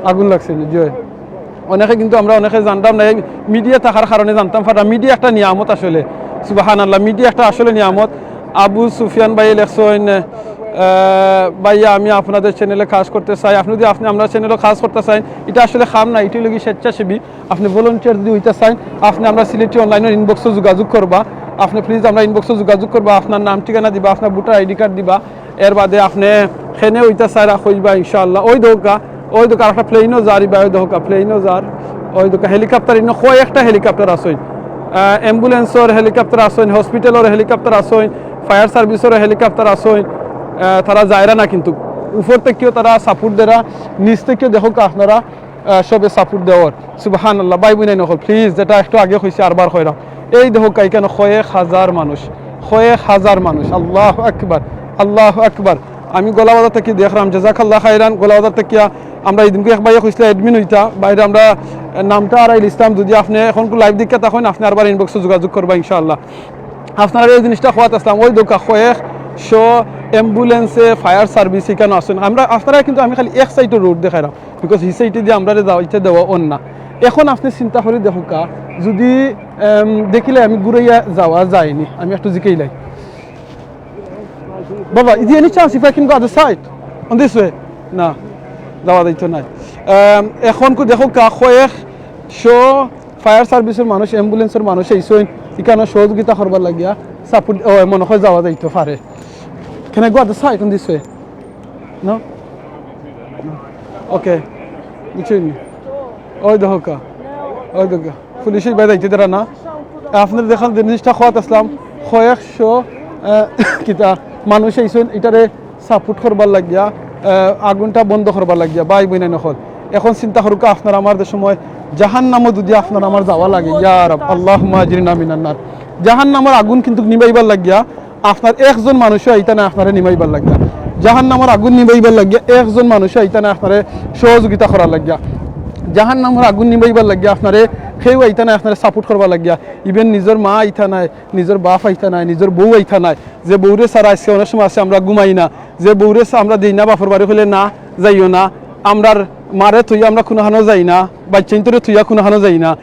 আগুন লাগছে নি, জি। অনেকে কিন্তু আমরা অনেকে জানতাম না, এই মিডিয়া থাকার কারণে জানতাম পারলাম। মিডিয়া একটা নিয়ামত আসলে, সুবহানাল্লাহ, মিডিয়া একটা আসলে নিয়ামত। আবু সুফিয়ান ভাই লেখছইন, আহ, ভাইয়া আমি আপনাদের চ্যানেলে কাজ করতে চাই। আপনি যদি আপনি আমরা চ্যানেলে কাজ করতে চাইন, এটা আসলে কাম না, এটা অইলো গি স্বেচ্ছাসেবী। আপনি ভলান্টিয়ার যদি হইতে চাইন, আপনি আমরা সিলেটি অনলাইনের ইনবক্সো যোগাযোগ করবা। আপনি প্লিজ আমরা ইনবক্সো যোগাযোগ করবা, আপনার নাম ঠিকানা দিবা, আপনার ভোটার আইডি কার্ড দিবা। এর বাদে আপনি কেনে হইতা চাইরা কইবা ইনশাআল্লাহ। ওই দেখোকা, ওই দেখোকা একটা প্লেনও যার, ইবা ওই দেখোকা প্লেনও যার, ওই দেখোকা হেলিকপ্টার, ইনো কয়েকটা হেলিকপ্টার আছে, আহ, অ্যাম্বুলেন্সর হেলিকপ্টার আছে, হসপিটালর হেলিকপ্টার আছে, ফায়ার সার্ভিসর হেলিকপ্টার আছে, আহ, তারা যায়রা না কিন্তু উপর থেকেও তারা সাপোর্ট দেরা, নিচ থেকেও দেখোকা আপনারা আহ, সবে সাপোর্ট দেওয়ার। সুবহানাল্লাহ, ভাই বইনাইন অকল, প্লিজ, যেটা একটু আগে কইছি, আরবার কইরাম। এই দেখোকা, ইখানো কয়েক হাজার মানুষ, কয়েক হাজার মানুষ। আল্লাহু আকবার, আল্লাহু আকবার। আমি গোলাবাজার থেকে দেখরাম, জাযাকাল্লাহ খাইরান, গোলাবাজার থেকে আমরা ইদিনকে এক ভাইয়ে কইছিলা অ্যাডমিন হইতা, বাইরে আমরা, আহ, নামটা আর ইসলাম, যদি আপনি এখন লাইভ দেখিয়া থাকইন, আপনি আরবার ইনবক্সো যোগাযোগ করবা ইনশাআল্লাহ। আপনারা এই জিনিসটা কওয়াত আসলাম, ওই দেখোকা কয়েকশো অ্যাম্বুলেন্সে ফায়ার সার্ভিস ইখানো আছেন। আমরা, আপনারা কিন্তু আমি খালি এক সাইডর রোড দেখাইরাম। Because হি সাইডে দিয়া আমরারে যাইতে দেওয়া অর না। এখন আপনি চিন্তা করি দেখোকা, যদি, এম, দেখিলে আমি ঘুরাইয়া যাওয়া যায়নি, আমি একটু জিকাইলাই। বাবা, is there any chance if I can go other side? On this way? না, যাওয়া যাইতো নায়। এম, এখন কু দেখোকা, কয়েকশো ফায়ার সার্ভিসর মানুষ, অ্যাম্বুলেন্সর মানুষ আইছইন, ইখানো সহযোগিতা করবার লাগিয়া, সাপোর্ট, ও, মনে হয় যাওয়া যাইতো পারে। Can I go other side on this way? No? Okay. বুঝছইন নি? ওই দেখোকা। ওই দেখোকা। পুলিশে ইবায় যাইতে দেরা না। আপনারে দেখার জিনিসটা কওয়াত আসলাম। কয়েকশো, আহ, কিতা মানুষ আইছইন, ইটারে সাপোর্ট করবার লাগিয়া, আহ, আগুনটা বন্ধ করবার লাগিয়া, ভাই বইনাইন অকল। এখন চিন্তা করুক্কা, আপনার আমার যে সময় জাহান্নামো যদি আপনার আমার যাওয়া লাগে, ইয়া রব, আল্লাহুম্মা আজিরনা মিনান নার। জাহান্নামর আগুন কিন্তু নিবাইবার লাগিয়া আপনার একজন মানুষও আইতা নায় আপনারে নিবাইবার লাগিয়া। জাহান্নামর আগুন নিবাইবার লাগিয়া একজন মানুষও আইতা নায় আপনারে সহযোগিতা করার লাগিয়া। জাহান্নামর আগুন নিবাইবার লাগিয়া আপনারে কেউ আইতা নায় আপনারে সাপোর্ট করবার লাগিয়া। Even নিজর মা আইতা নায়, নিজর বাপ আইতা নায়, নিজর বউ আইতা নায়। যে বউরে ছাড়া আজকে অনেক সময় আছে আমরা ঘুমাই না, যে বউরে ছা-, আমরা দেই না বাপর বাড়ি কইলে না, যাইও না, আমরার মারে থইয়া আমরা কুনুখানো যাই না, বাইচ্চাইন্তরে থইয়া কুনুখানো যাই না।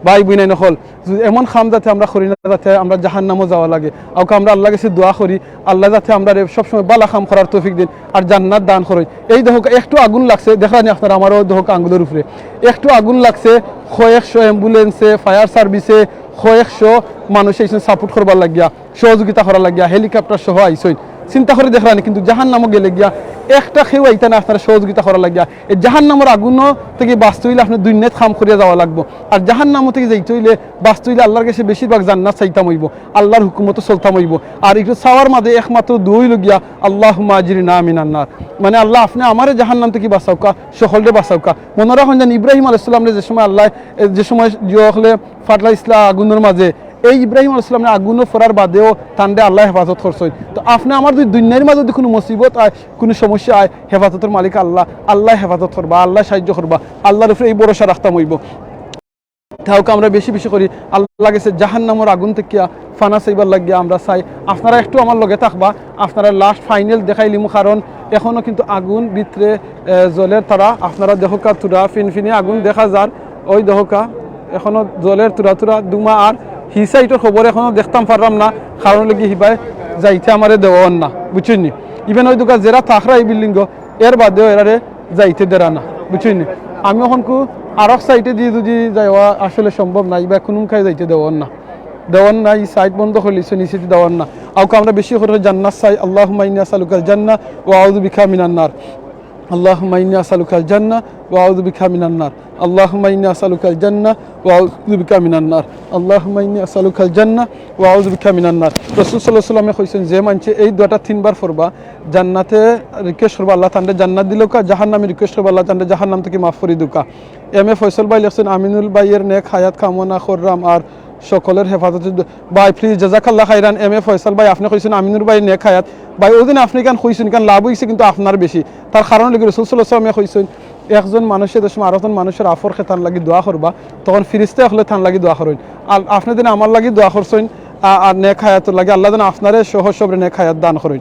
ভাই বইনাইন অকল, যদি এমন কাম যাতে আমরা করি না, যাতে আমরা জাহান্নামো যাওয়া লাগে। অউক্কা আমরা আল্লার গেছে দোয়া করি, আল্লায় যাতে আমরারে সবসময় বালা কাম করার তৌফিক দেইন আর জান্নাত দান করইন। এই দেখউক্কা একটু আগুন লাগছে, দেখরা নি আপনারা আমারও দেখউক্কা আঙ্গুলর উপরে একটু আগুন লাগছে। কয়েকশো অ্যাম্বুলেন্সে, ফায়ার সার্ভিসে, কয়েকশো মানুষ আইছইন সাপোর্ট করবার লাগিয়া, সহযোগিতা করার লাগিয়া, হেলিকপ্টার সহ আইছইন। চিন্তা করি দেখরা নি, কিন্তু জাহান্নামো গেলে গিয়া একটা কেউ আইতা না আপনারে সহযোগিতা করার লাগিয়া। এই জাহান্নামর আগুন থাকি বাঁচতে অইলে আপনে দুনিয়াত কাম করিয়া যাওয়া লাগবো। আর জাহান্নাম থাকি যাইতে অইলে, বাঁচতে অইলে আল্লার গেছে বেশিরভাগ জান্নাত চাইতাম অইবো, আল্লার হুকুমতো চলতাম অইবো। আর একটু চাওয়ার মাঝে একমাত্র দোয়া অইলো গিয়া, "আল্লাহুম্মা আজিরনা মিনান নার।" মানে, "আল্লা, আপনে আমারে জাহান্নাম থাকি বাঁচাউক্কা, সকলরে বাঁচাউক্কা।" মনো রাখইন যেন ইব্রাহিম আলাইহিস সালামরে যে সময় আল্লায়, এ, যে সময় ইয়ে অকলে ফাটলাইছলা আগুনর মাঝে, এই ইব্রাহিম আলাইহিস সালামরে আগুনো পড়ার বাদেও তানরে আল্লায় হেফাজত করছইন। তো আপনে আমার যদি দুনিয়ার মাঝে যদি কুনু মুসিবত আয়, কুনু সমস্যা আয়, হেফাজতর মালিক আল্লা, আল্লায় হেফাজত করবা, আল্লায় সাহায্য করবা, আল্লার উপরে এই ভরসা রাখতাম অইবো। তাউক্কা আমরা বেশি বেশি করি আল্লার গেছে জাহান্নামর আগুন থাকিয়া ফানা চাইবার লাগিয়া আমরা চাই। আপনারা একটু আমার লগে থাকবা, আপনারা last final দেখাইলিমু, কারণ এখনো কিন্তু আগুন ভিতরে, এ, জ্বলের তারা। আপনারা দেখউক্কা থুড়া ফিনফিনি আগুন দেখা যার, ওই দেখউক্কা এখনো জ্বলের থুড়া থুড়া ধুমা। আর হি সাইডর খবর এখনো দেখতাম পারলাম না, কারণ লাগি হিবায় যাইতে আমারে দেওয়ার না, বুঝছইন নি? Even ওই দেখউক্কা যেরা থাকরা এই বিল্ডিংও, এর বাদেও এরারে যাইতে দেরা না, বুঝছইন নি? আমি অখনকু আরক সাইডে দি যদি যাওয়া আসলে সম্ভব না, ইবায় কুনু মুখায় যাইতে দেওয়ার না, দেওয়ার না, ই সাইড বন্ধ করিলিছে, নিচেদি দেওয়ার না। আউক্কা আমরা বেশি করি জান্নাত চাই। আল্লাহুম্মা ইন্নী আসআলুকাল জান্নাহ ওয়া আউযু বিকা মিনান নার। আল্লাহুম্মা ইন্নী আসআলুকাল জান্নাহ ওয়া আউযু বিকা মিনান নার। আল্লাহুম্মা ইন্নী আসআলুকাল জান্নাহ ওয়া আউযু বিকা মিনান নার। আল্লাহুম্মা ইন্নী আসআলুকাল জান্নাহ ওয়া আউযু বিকা মিনান নার। রাসূল সাল্লাল্লাহু আলাইহি ওয়াসাল্লামে কইছইন, যে মানষে এই দোয়াটা তিনবার পড়বা, জান্নাতে request করবা আল্লা তানরে জান্নাত দিলাউক্কা, জাহান্নামে request করবা আল্লা তানরে জাহান্নাম থাকি মাফ করি দেউক্কা। এম এ ফয়সল ভাই লেখছইন, "আমিনুল ভাইয়ের নেক হায়াত কামনা কররাম আর সকলের হেফাজতে দো-," ভাই, please, জাযাকাল্লাহ খাইরান। এম এ ফয়সল ভাই, আপনে কইছইন আমিনুল ভাইয়ের নেক হায়াত। ভাই, ওদিন আপনে ইখান কইছইন, ইখান লাভ অইছে কিন্তু আপনার বেশি। তার কারণ লাগি রাসূল সাল্লাল্লাহু আলাইহি ওয়াসাল্লামে কইছইন, একজন মানষে যে সময় আরকজন মানষর আফর খেয়ে তান লাগি দোয়া করবা, তখন ফিরিস্তা অকলে তান লাগি দোয়া করইন। আর আপনে যেন আমার লাগি দোয়া করছইন, আ-, আর নেক হায়াতর লাগি, আল্লা যেন আপনারে সহ সবরে নেক হায়াত দান করইন।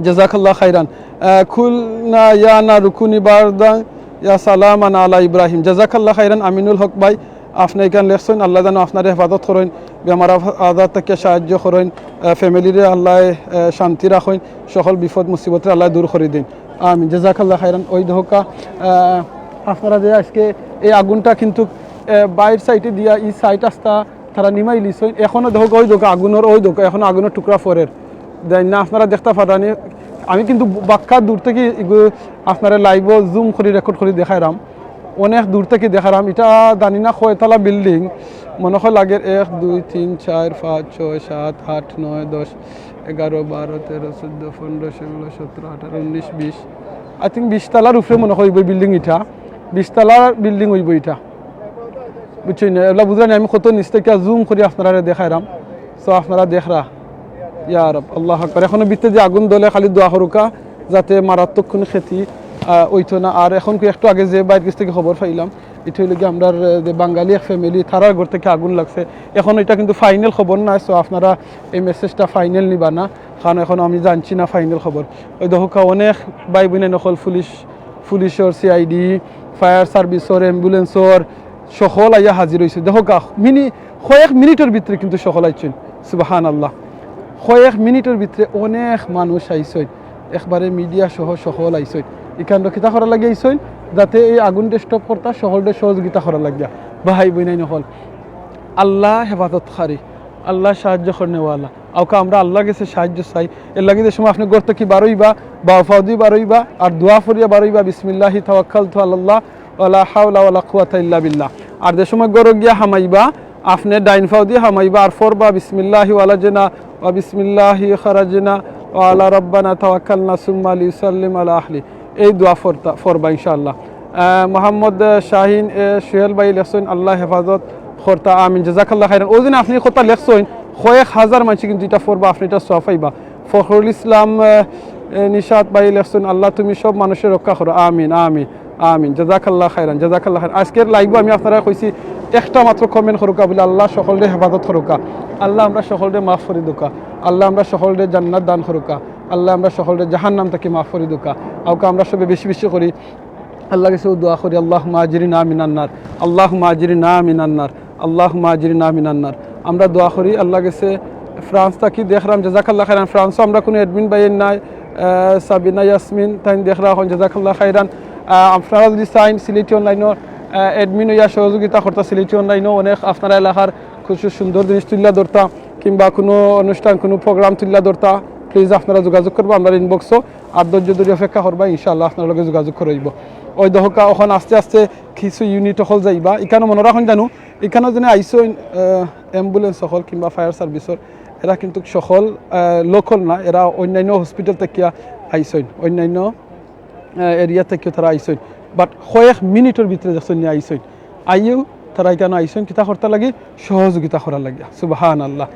জাযাকাল্লাহ খাইরান। আহ, "কুলনা ইয়া নারু কুনি বারদান ওয়া সালামান আলা ইব্রাহিম।" জাযাকাল্লাহ খাইরান আমিনুল হক ভাই, আপনে ইখান লেখছইন, আল্লা যেন আপনারে হেফাজত করইন, বেমার আফ-, আজার থাকি সাহায্য করইন, আহ, family রে আল্লায়, আহ, শান্তি রাখইন, সকল বিপদ মুসিবতরে আল্লায় দূর করি দিন। আমিন। জাযাকাল্লাহ খাইরান। ওই দেখউক্কা, আহ, আপনারা যে আজকে এই আগুনটা কিন্তু, আহ, বাইর সাইডে দিয়া ই সাইড আস্তা তারা নিমাইলিছইন। এখনো দেখউক্কা, ওই দেখউক্কা আগুনর, ওই দেখউক্কা এখনো আগুনর টুকরা পড়ের। দেন না আপনারা দেখতা পাররা নি, আমি কিন্তু বাক্কা দূর থাকি ইগু আপনারে live-ও zoom করি record করি দেখাইরাম। অনেক দূর থাকি দেখাইরাম। ইটা জানি না কয়তালা building, মনো অয় লাগের এক, দুই, তিন, চাইর, পাঁচ, ছয়, সাত, আট, নয়, দশ, এগারো, বারো, তেরো, চৌদ্দ, পনরো, ষোলো, সতরো, আঠারো, উনিশ, বিশ। I think বিশ তালার উপরে মনো অয় অইবো building ইটা। বিশ তালার building অইবো ইটা। বুঝছইন নি? এবলা বুঝরা নি, আমি কত নিচ থাকি zoom করি আপনারারে দেখাইরাম। So আপনারা দেখরা। ইয়া রব, আল্লাহু আকবার। এখনো ভিতরে যে আগুন জ্বলে, খালি দোয়া করউক্কা, যাতে মারাত্মক কুনু ক্ষতি, আহ, অইতো না। আর এখন কি একটু আগে যে ভাইর গেছ থাকি খবর পাইলাম, ইটা অইলো গি আমরার, আহ, যে বাঙালি এক family, তারার ঘর থাকি আগুন লাগছে। এখন ইটা কিন্তু final খবর নায়, so আপনারা এই message টা final নিবা না, কারণ এখন আমি জানছি না final খবর। ওই দেখউক্কা অনেক ভাই বইনাইন অকল পুলিশ পুলিশর, CID, fire service-র, ambulance-র, সকল আইয়া হাজির অইছে। দেখউক্কা, মিনি-, কয়েক মিনিটর ভিতরে কিন্তু সকল আইছইন। সুবহানাল্লাহ। কয়েক মিনিটর ভিতরে অনেক মানুষ আইছইন। একবারে media সহ সকল আইছইন। ইখানরে কিতা করার লাগি আইছইন? যাতে এই আগুনরে stop করতা, সকলরে সহযোগিতা করার লাগিয়া। ভাই বইনাইন অকল। আল্লা হেফাজতকারী, আল্লা সাহায্য করনেওয়ালা। আউক্কা আমরা আল্লার গেছে সাহায্য চাই। এরলাগি যে সময় আপনে ঘর থাকি বারইবা, বাউ পাওদি বারইবা, আর দোয়া পড়িয়া বারইবা, "বিসমিল্লাহি তাওয়াক্কালতু আলাল্লাহ, ওয়ালা হাওলা ওয়ালা কুওয়াতা ইল্লা বিল্লাহ।" আর যে সময় ঘরো গিয়া হামাইবা, আপনে ডাইন পাওদি হামাইবা, আর পড়বা, "বিসমিল্লাহি ওয়ালাজনা, ওয়া বিসমিল্লাহি খারাজনা, ওয়া আলা রাব্বানা তাওয়াক্কালনা, সুম্মা লিউসাল্লিম আলা আহলি।" এই দোয়া পড়তা-, পড়বা ইনশাআল্লাহ। আহ, মোহাম্মদ, আহ, শাহিন, এ, সোহেল ভাই লেখছইন, "আল্লায় হেফাজত করতা, আমিন।" জাযাকাল্লাহ খাইরান। ওই দিন আপনে কথা লেখছইন, কয়েক হাজার মানষে কিন্তু ইটা পড়বা, আপনে ইটা সওয়াব পাইবা। ফখরুল ইসলাম, আহ, এ, নিশাত ভাই লেখছইন, "আল্লাহ তুমি সব মানুষরে রক্ষা করো, আমিন, আমিন, আমিন।" জাযাকাল্লাহ খাইরান, জাযাকাল্লাহ খাইরান। আজকের live-ও আমি আপনারারে কইছি, একটা মাত্র comment করউক্কা বুলে, "আল্লাহ সকলরে হেফাজত করউক্কা, আল্লাহ আমরা সকলরে মাফ করি দেউক্কা, আল্লাহ আমরা সকলরে জান্নাত দান করউক্কা, আল্লাহ আমরা সকলরে জাহান্নাম থাকি মাফ করি দেউক্কা।" আউক্কা আমরা সবে বেশি বেশি করি আল্লার গেছে দোয়া করি, "আল্লাহুম্মা আজিরনা মিনান নার, আল্লাহুম্মা আজিরনা মিনান নার, আল্লাহুম্মা আজিরনা মিনান নার।" আমরা দোয়া করি আল্লার গেছে। ফ্রান্স থাকি দেখরাম, জাযাকাল্লাহ খাইরান। ফ্রান্সও আমরা কুনু admin ভাইয়াইন নাই, আহ, সাবিনা ইয়াসমিন, তাইন দেখরা অখন, জাযাকাল্লাহ খাইরান। আহ, আপনারা যদি চাইন সিলেটি online-ও, আহ, admin অইয়া সহযোগিতা করতা, সিলেটি online-ও অনেক আপনারা এলাকার কিছু সুন্দর জিনিস তুলিয়া ধরতা, কিংবা কুনু অনুষ্ঠান, কুনু program তুলিয়া ধরতা, প্লিজ আপনারা যোগাযোগ করবা আমরার ইনবক্সো। আর ধৈর্য ধরি অপেক্ষা করবা, ইনশাআল্লাহ আপনার লগে যোগাযোগ করা অইবো। ওই দেখউক্কা, অখন আস্তে আস্তে কিছু ইউনিট অকল যাইবা। ইখানো মনো রাখইন জানু, ইখানো যেন আইছইন, আহ, অ্যাম্বুলেন্স অকল কিংবা ফায়ার সার্ভিসর, এরা কিন্তু সকল, আহ, লোকাল না, এরা অন্যান্য হসপিটাল থাকিয়া আইছইন, অন্যান্য, আহ, এরিয়া থাকিও তারা আইছইন। বাট কয়েক মিনিটর ভিতরে দেখছইন নি আইছইন। আইয়াও তারা ইখানো আইছইন কিতা করতা লাগি? সহযোগিতা করার লাগি। সুবহানাল্লাহ।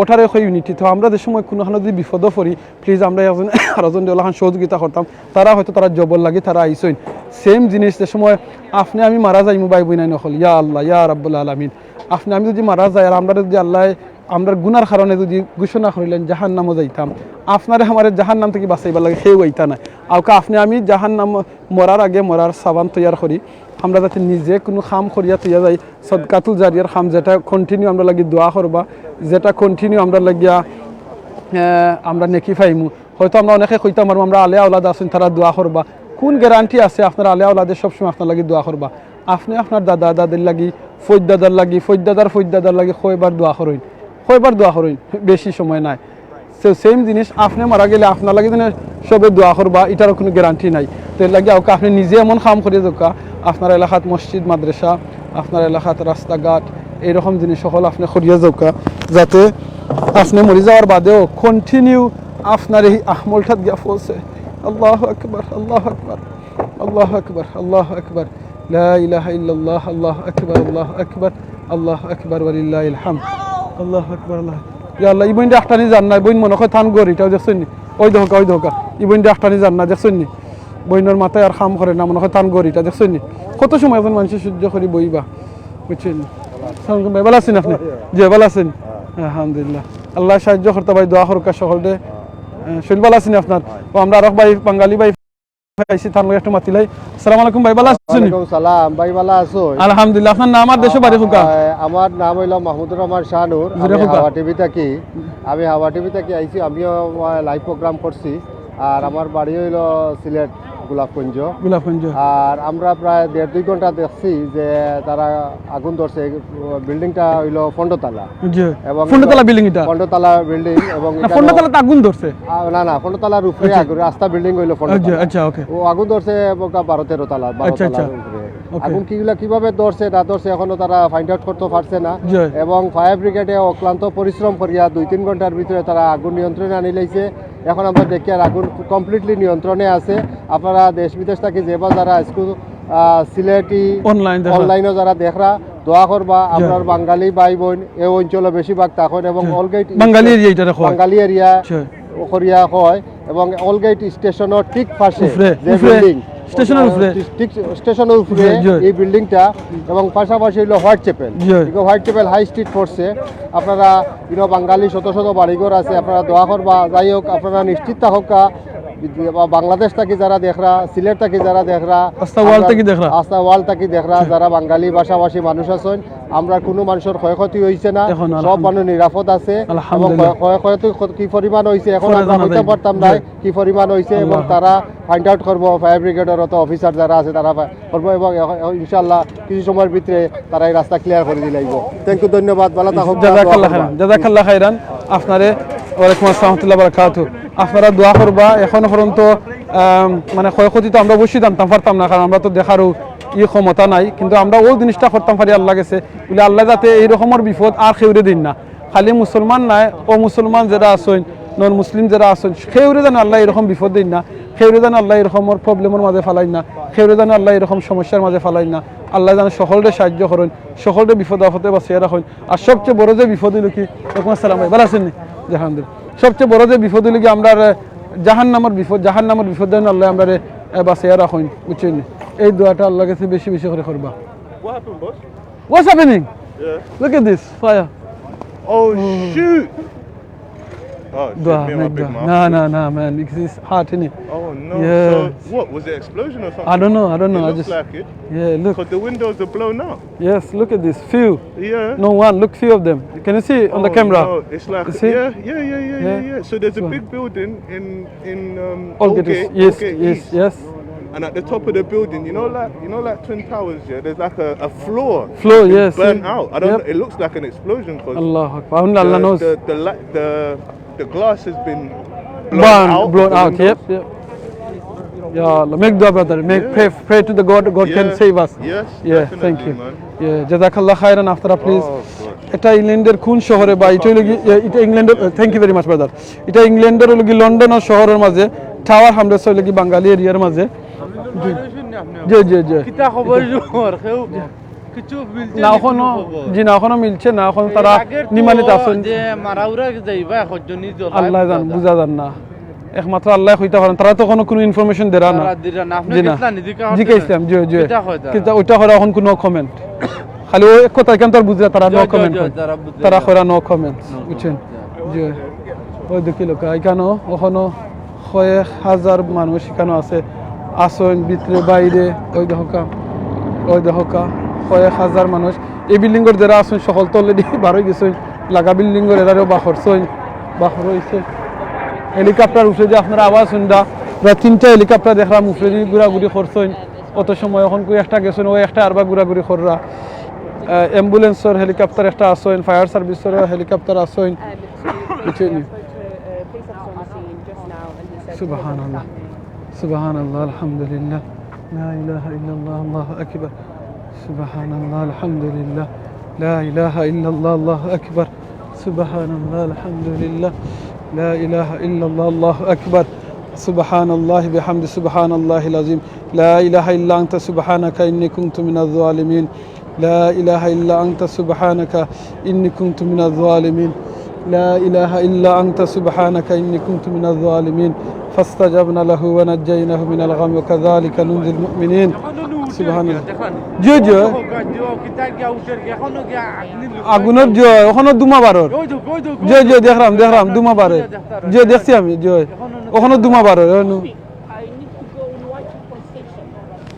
ওটারে কয় ইউনিটি। তো আমরা যে সময় কুনুখানো যদি বিপদো পড়ি, প্লিজ আমরা একজন আরোজনরে অলাখান সহযোগিতা করতাম। তারা হয়তো তারার জবর লাগি তারা আইছইন। সেম জিনিস যে সময় আপনে আমি মারা যাইমু ভাই বইনাইন অকল, ইয়া আল্লাহ, ইয়া রাব্বুল আলামিন, আপনে আমি যদি মারা যাই আর আমরারে যদি আল্লায় আমরার গুনার কারণে যদি ঘোষণা করিলাইন জাহান্নামো যাইতাম, আপনারে আমারে জাহান্নাম থাকি বাঁচাইবার লাগি কেউ আইতা নায়। আউক্কা আপনে আমি জাহান্নাম মরার আগে মরার সাবান তৈয়ার করি, আমরা যাতে নিজে কুনু কাম করিয়া তৈয়া যাই, সদকাতুল জারিয়ার কাম, যেটা কন্টিনিউ আমরার লাগি দোয়া করবা, যেটা কন্টিনিউ আমরার লাগিয়া, আহ, আমরা নেকি পাইমু। হয়তো আমরা অনেকে কইতাম পারমু, আমরার আলে আওলাদ আছইন, তারা দোয়া করবা। কুন গ্যারান্টি আছে আপনার আলে আওলাদে সবসময় আপনার লাগি দোয়া করবা? আপনে আপনার দাদা দাদির লাগি, ফৈদ্দাদার লাগি, ফৈদ্দাদার ফৈদ্দাদার লাগি কয়বার দোয়া করইন? কয়বার দোয়া করইন? বেশি সময় নাই। তো সেম জিনিস, আপনে মারা গেলে আপনার লাগি যেন সবে দোয়া করবা, ইটারও কুনু গ্যারান্টি নাই। তো এর লাগি আউক্কা আপনে নিজে এমন কাম করিয়া যাউক্কা, আপনার এলাকাত মসজিদ, মাদ্রাসা, আপনার এলাকাত রাস্তাঘাট, এইরকম জিনিস অকল আপনে করিয়া যাউক্কা, যাতে আপনে মরি যাওয়ার বাদেও কন্টিনিউ আপনার এই আমলটাত গিয়া পৌঁছে। আল্লাহু আকবার, আল্লাহু আকবার, আল্লাহু আকবার, আল্লাহু আকবার। লা ইলাহা ইল্লাল্লাহ, আল্লাহু আকবার, আল্লাহু আকবার, আল্লাহু আকবার ওয়ালিল্লাহিল হামদ। আল্লাহু আকবার, আল্লাহ। ইয়া আল্লাহ, ই বইনরে আটকানি যার না, বইন মনো কয় তান ঘড়িটাও দেখছইন নি? ওই দেখউক্কা, ওই দেখউক্কা। ই বইনরে আটকানি যার না, দেখছইন নি? বইনর মাথায় আর কাম করে না, মনো কয় তান ঘড়িটা দেখছইন নি? কত সময় একজন মানষে সহ্য করি বইবা, বুঝছইন নি? সালাম আলাইকুম ভাই, ভালা আছইন আপনে? জি, ভালা আছইন? আলহামদুলিল্লাহ। আল্লায় সাহায্য করতা ভাই, দোয়া করউক্কা সকলরে। আহ, শরীর ভালা আছইন নি আপনার? ও, আমরা আরক ভাই, বাঙালি ভাই পাইছি, তান লগে একটু মাতিলাই। আসসালামু আলাইকুম ভাই, ভালা আছইন নি? ওয়ালাইকুম সালাম ভাই, ভালা আছো? আলহামদুলিল্লাহ। আপনার নাম আর দেশো বাড়ি কউক্কা? আ-, আমার নাম অইলো মাহমুদুর রহমান শাহনুর, আমি হাওয়া টিভি থাকি। আমি হাওয়া টিভি থাকি আইছি, আমিও, আ, লাইভ প্রোগ্রাম করছি। আর আমার বাড়ি অইলো সিলেট, গোলাপগঞ্জ। গোলাপগঞ্জ। আর আমরা প্রায় দেড় দুই ঘন্টা দেখছি যে তারা আগুন ধরছে। বিল্ডিংটা অইলো পনেরো তলা। জি। এবং পনেরো তলা বিল্ডিং ইটা? পনেরো তলা বিল্ডিং এবং না, ইখানো পনেরো তলাত আগুন ধরছে? আ, না, না, পনেরো তলার উপরে আচ্ছা। আগুন, রাস্তা বিল্ডিং অইলো পনেরো আচ্ছা, তলা। আচ্ছা, ওকে। ও আগুন ধরছে বোকা বারো তেরো তলা, বারো আচ্ছা, তলার আচ্ছা। উপরে। ওকে। আগুন কিগুলা কিভাবে ধরছে না ধরছে এখনো তারা ফাইন্ড আউট করতে পারছে না। জি। এবং ফায়ার ব্রিগেডে অক্লান্ত পরিশ্রম করিয়া দুই তিন ঘন্টার ভিতরে তারা আগুন নিয়ন্ত্রণে আনিলাইছে। এখন আমরা দেখি আর আগুন কমপ্লিটলি নিয়ন্ত্রণে আছে। আপনারা দেশ বিদেশ থাকি যে বা যারা আইজকু, আহ, সিলেটি অনলাইন দেখরা। অনলাইনও যারা দেখরা, দোয়া করবা। জি। আমরার বাঙালি ভাই বইন এ অঞ্চলো বেশিরভাগ থাকইন এবং জি। অল গেট বাঙালি এরিয়া ইটা রাখো। বাঙালি এরিয়া জি। করিয়া হয় এবং অল গেট স্টেশনর ঠিক পাশে উপরে, যে উপরে, বিল্ডিং, স্টেশনর উপরে। ঠিক, ঠিক স্টেশনর উপরে জি, জি। এই বিল্ডিংটা এবং পাশাপাশি অইলো হোয়াইট চ্যাপেল। জি। ইগু হোয়াইট চ্যাপেল হাই স্ট্রিট পড়ছে। আপনারা ইনো বাঙালি শত শত বাড়িঘর আছে, আপনারা দোয়া করবা। যাই হোক, আপনারা নিশ্চিত থাকউক্কা, বা বাংলাদেশ থাকি যারা দেখরা, সিলেট থাকি যারা দেখরা, আস্তা ওয়ার্ল্ড আমরা থাকি দেখরা। আস্তা ওয়ার্ল্ড থাকি দেখরা, যারা বাঙালি ভাষাভাষী মানুষ আছইন, আমরার কুনু মানষর ক্ষয়ক্ষতি অইছে না, এখন সব আলহামদুলিল্লাহ। মানুষ নিরাপদ আছে। এবং আলহামদুলিল্লাহ। ক্ষয়-, ক্ষয়ক্ষতি কি পরিমাণ অইছে এখন পরে আমরা জানা কইতাম যাইবো। পারতাম জি। নায় কি পরিমাণ অইছে এবং আল্লাহ। তারা ফাইন্ড আউট করবো, ফায়ার ব্রিগেডর অত অফিসার যারা আছে তারা ফা-, করবো এবং এখ-, এখ-, ইনশাআল্লাহ কিছু সময়র ভিতরে তারা এই রাস্তা ক্লিয়ার করি দিলাইবো। থ্যাংক ইউ, ধন্যবাদ, ভালা থাকউক্কা, দোয়া জাযাকাল্লাহ করবা। খাইরান, জাযাকাল্লাহ খাইরান। আপনারে, ওয়ালাইকুম আসসালাম ওয়া রাহমাতুল্লাহি ওয়া বারাকাতুহু। আপনারা দোয়া করবা, এখনো পর্যন্ত, আম, মানে ক্ষয়ক্ষতি তো আমরা অবশ্যই জানতাম পারতাম না, কারণ আমরা তো দেখারও ই ক্ষমতা নাই, কিন্তু আমরা অউ জিনিসটা করতাম পারি আল্লাহ গেছে, বুলে আল্লায় যাতে এই রকমর বিপদ আর কেউরে দেইন না। খালি মুসলমান নায়, অমুসলমান যেরা আছইন, নন মুসলিম যেরা আছইন, কেউরে যেন আল্লায় এই রকম বিপদ দেইন না, কেউরে যেন আল্লায় এই রকমর প্রবলেমর মাঝে ফালাইন না, কেউরে যেন আল্লায় এই রকম সমস্যার মাঝে ফালাইন না। আল্লায় যেন সকলরে সাহায্য করইন, সকলরে বিপদ আপদে বাঁচাইয়া রাখইন। আর সবচেয়ে বড় যে বিপদ অইলো কি, ওয়ালাইকুম আসসালাম ভাই, ভালা আছইন নি? জি, আলহামদুলিল্লাহ। সবচেয়ে বড় যে বিপদ অইলো কি, আমরার, আহ, জাহান্নামর বিপদ, জাহান্নামর বিপদ যেন আল্লায় আমরারে, আহ, বাঁচাইয়া রাখইন, বুঝছইন নি? এই দোয়াটা আল্লাহর গেছে বেশি বেশি করি করবা। What happened, boss? What's happening? Yeah. Look at this fire. Oh, shoot! Oh, shit, dua, me and my make big dua. Mouth. Nah, nah, nah, man. It's, it's hot, innit? Oh, no. Yeah. So, what? Was it an explosion or something? I don't know, I don't know. It I looks just like it. Yeah, look. 'Cause the windows are blown out. Yes, look at this. Few. Yeah. No one. Look, few of them. Can you see on the camera? Oh, no. It's like, you see? Yeah, yeah, yeah, yeah, yeah, yeah. So there's a big building in, in, um, Old Gate East. Yes, yes, yes. And at the top of the building, you know, like, you know, like Twin Towers, yeah, there's like a, a floor. Floor, yes. Burnt out. I don't know, it looks like an explosion 'cause Allahu Akbar. Only Allah knows. The, the, the, the glass has been Burn, blown out, yep, yep. Ya Allah, make dua, brother. Make, pray, pray to the God. God can save us. Yes, yeah, definitely, thank you, man. Yeah, jazakallah khairan, আপনারা please. এটা ইংল্যান্ডের কোন শহরে বা এটা হলো কি, এ, এটা ইংল্যান্ডের, thank you very much, brother. এটা ইংল্যান্ডের হলো কি লন্ডন শহরের মাঝে টাওয়ার হ্যামলেটস হলো কি বাঙালি এরিয়ার মাঝে। জি, জি, জি। কিতা খবর জোর? কেউ কিছু মিলছে না নি এখনো? কোনো খবর? জি না, এখনো মিলছে না। এখন এর তারা আগের তো নিমানিত আছেন। যে মারাউরা যাইবা, কয়জনই জ্বলায় আল্লাহ জান, বুঝা যায়। বুঝা যার না। একমাত্র আল্লাহ কইতা পারেন। তারা তো কোনো, কোনো ইনফরমেশন দেরা না। তারা দিরা না। আপনি জি না। গেছলা নি? জিজ্ঞাসা জি, করছিলেন? গেছিলাম। জি, জি। কিতা কয় তারা? কিতা ওইটা করে এখন কোনো কমেন্ট। খালি ওই এক কথা কেন তার বুঝরা তারা জি, no জি, comment জি, করেন। তারা বুঝে তারা না। করা no comment, no comment, বুঝছেন? জি। জি। ওই দেখি লোক, এখানো, ওখানো কয়েক হাজার মানুষ এখানো আছে, আছইন ভিতরে বাইরে, ওই দেখোকা, ওই দেখোকা, কয়েক হাজার মানুষ। এই বিল্ডিংর যারা আছইন, সকল তো already বার অই গেছইন, লাগা বিল্ডিংর এরারেও বার করছইন, বার করা অইছে। হেলিকপ্টার উঠে যে আপনারা আওয়াজ হুনরা, প্রায় তিনটা হেলিকপ্টার দেখলাম, উঠে ঘুরাঘুরি করছইন। অত সময় এখন কই একটা গেছইন, ওই একটা আরবার ঘুরাঘুরি কররা। আহ, অ্যাম্বুলেন্সর হেলিকপ্টার একটা আছইন, ফায়ার সার্ভিসর হেলিকপ্টার আছইন। বুঝছইন নি? সুবহানাল্লাহ। সুবহানাল্লাহ, আলহামদুলিল্লাহ। লা ইলাহা ইল্লাল্লাহ, আল্লাহু আকবার। সুবহানাল্লাহ, আলহামদুলিল্লাহ। লা ইলাহা ইল্লাল্লাহ, আল্লাহু আকবার। সুবহানাল্লাহ, আলহামদুলিল্লাহ। লা ইলাহা ইল্লাল্লাহ, আল্লাহু আকবার। সুবহানাল্লাহি বিহামদি, সুবহানাল্লাহিল আযীম। লা ইলাহা ইল্লা আনতা সুবহানাকা ইন্নী কুনতু মিনাজ জালিমিন। لا إله إلا أنت سبحانك إني كنت من الظالمين. لا إله إلا أنت سبحانك إني كنت من الظالمين. فاستجبنا له ونجيناه من الغم وكذلك ننجي المؤمنين. سبحان الله. জি, জি। আগুনর জি, ওখানো ধুমা বারর। জি, জি, দেখরাম, দেখরাম, ধুমা বারে। জি, দেখছি আমি, জি। ওখানো ধুমা বারর, ওখানো।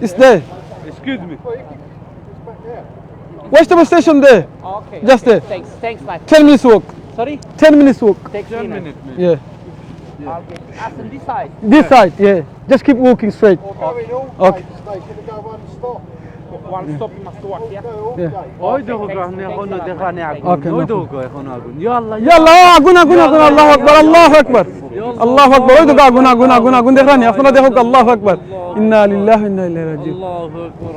Is there? Excuse me. West Station there. Okay. Just there. Thanks, thanks, man. Ten minutes walk. Sorry? Ten minutes walk. Takes ten minutes. Yeah. Okay. As in this side. This side, yeah. Just keep walking straight. Okay. One stop, you must walk, yeah? Yeah. ওই দেখো, এখনো দেখা নেই আগুন। Okay, ওই দেখো, এখনো আগুন। ইয়া আল্লাহ, ইয়া আল্লাহ, আগুন, আগুন, আগুন, আল্লাহু আকবার, আল্লাহু আকবার। আল্লাহু আকবার, ওই দেখো আগুন, আগুন, আগুন, আগুন, দেখরা নি? আপনারা দেখো, আল্লাহু আকবার। ইন্না লিল্লাহি ওয়া ইন্না ইলাইহি রাজিউন।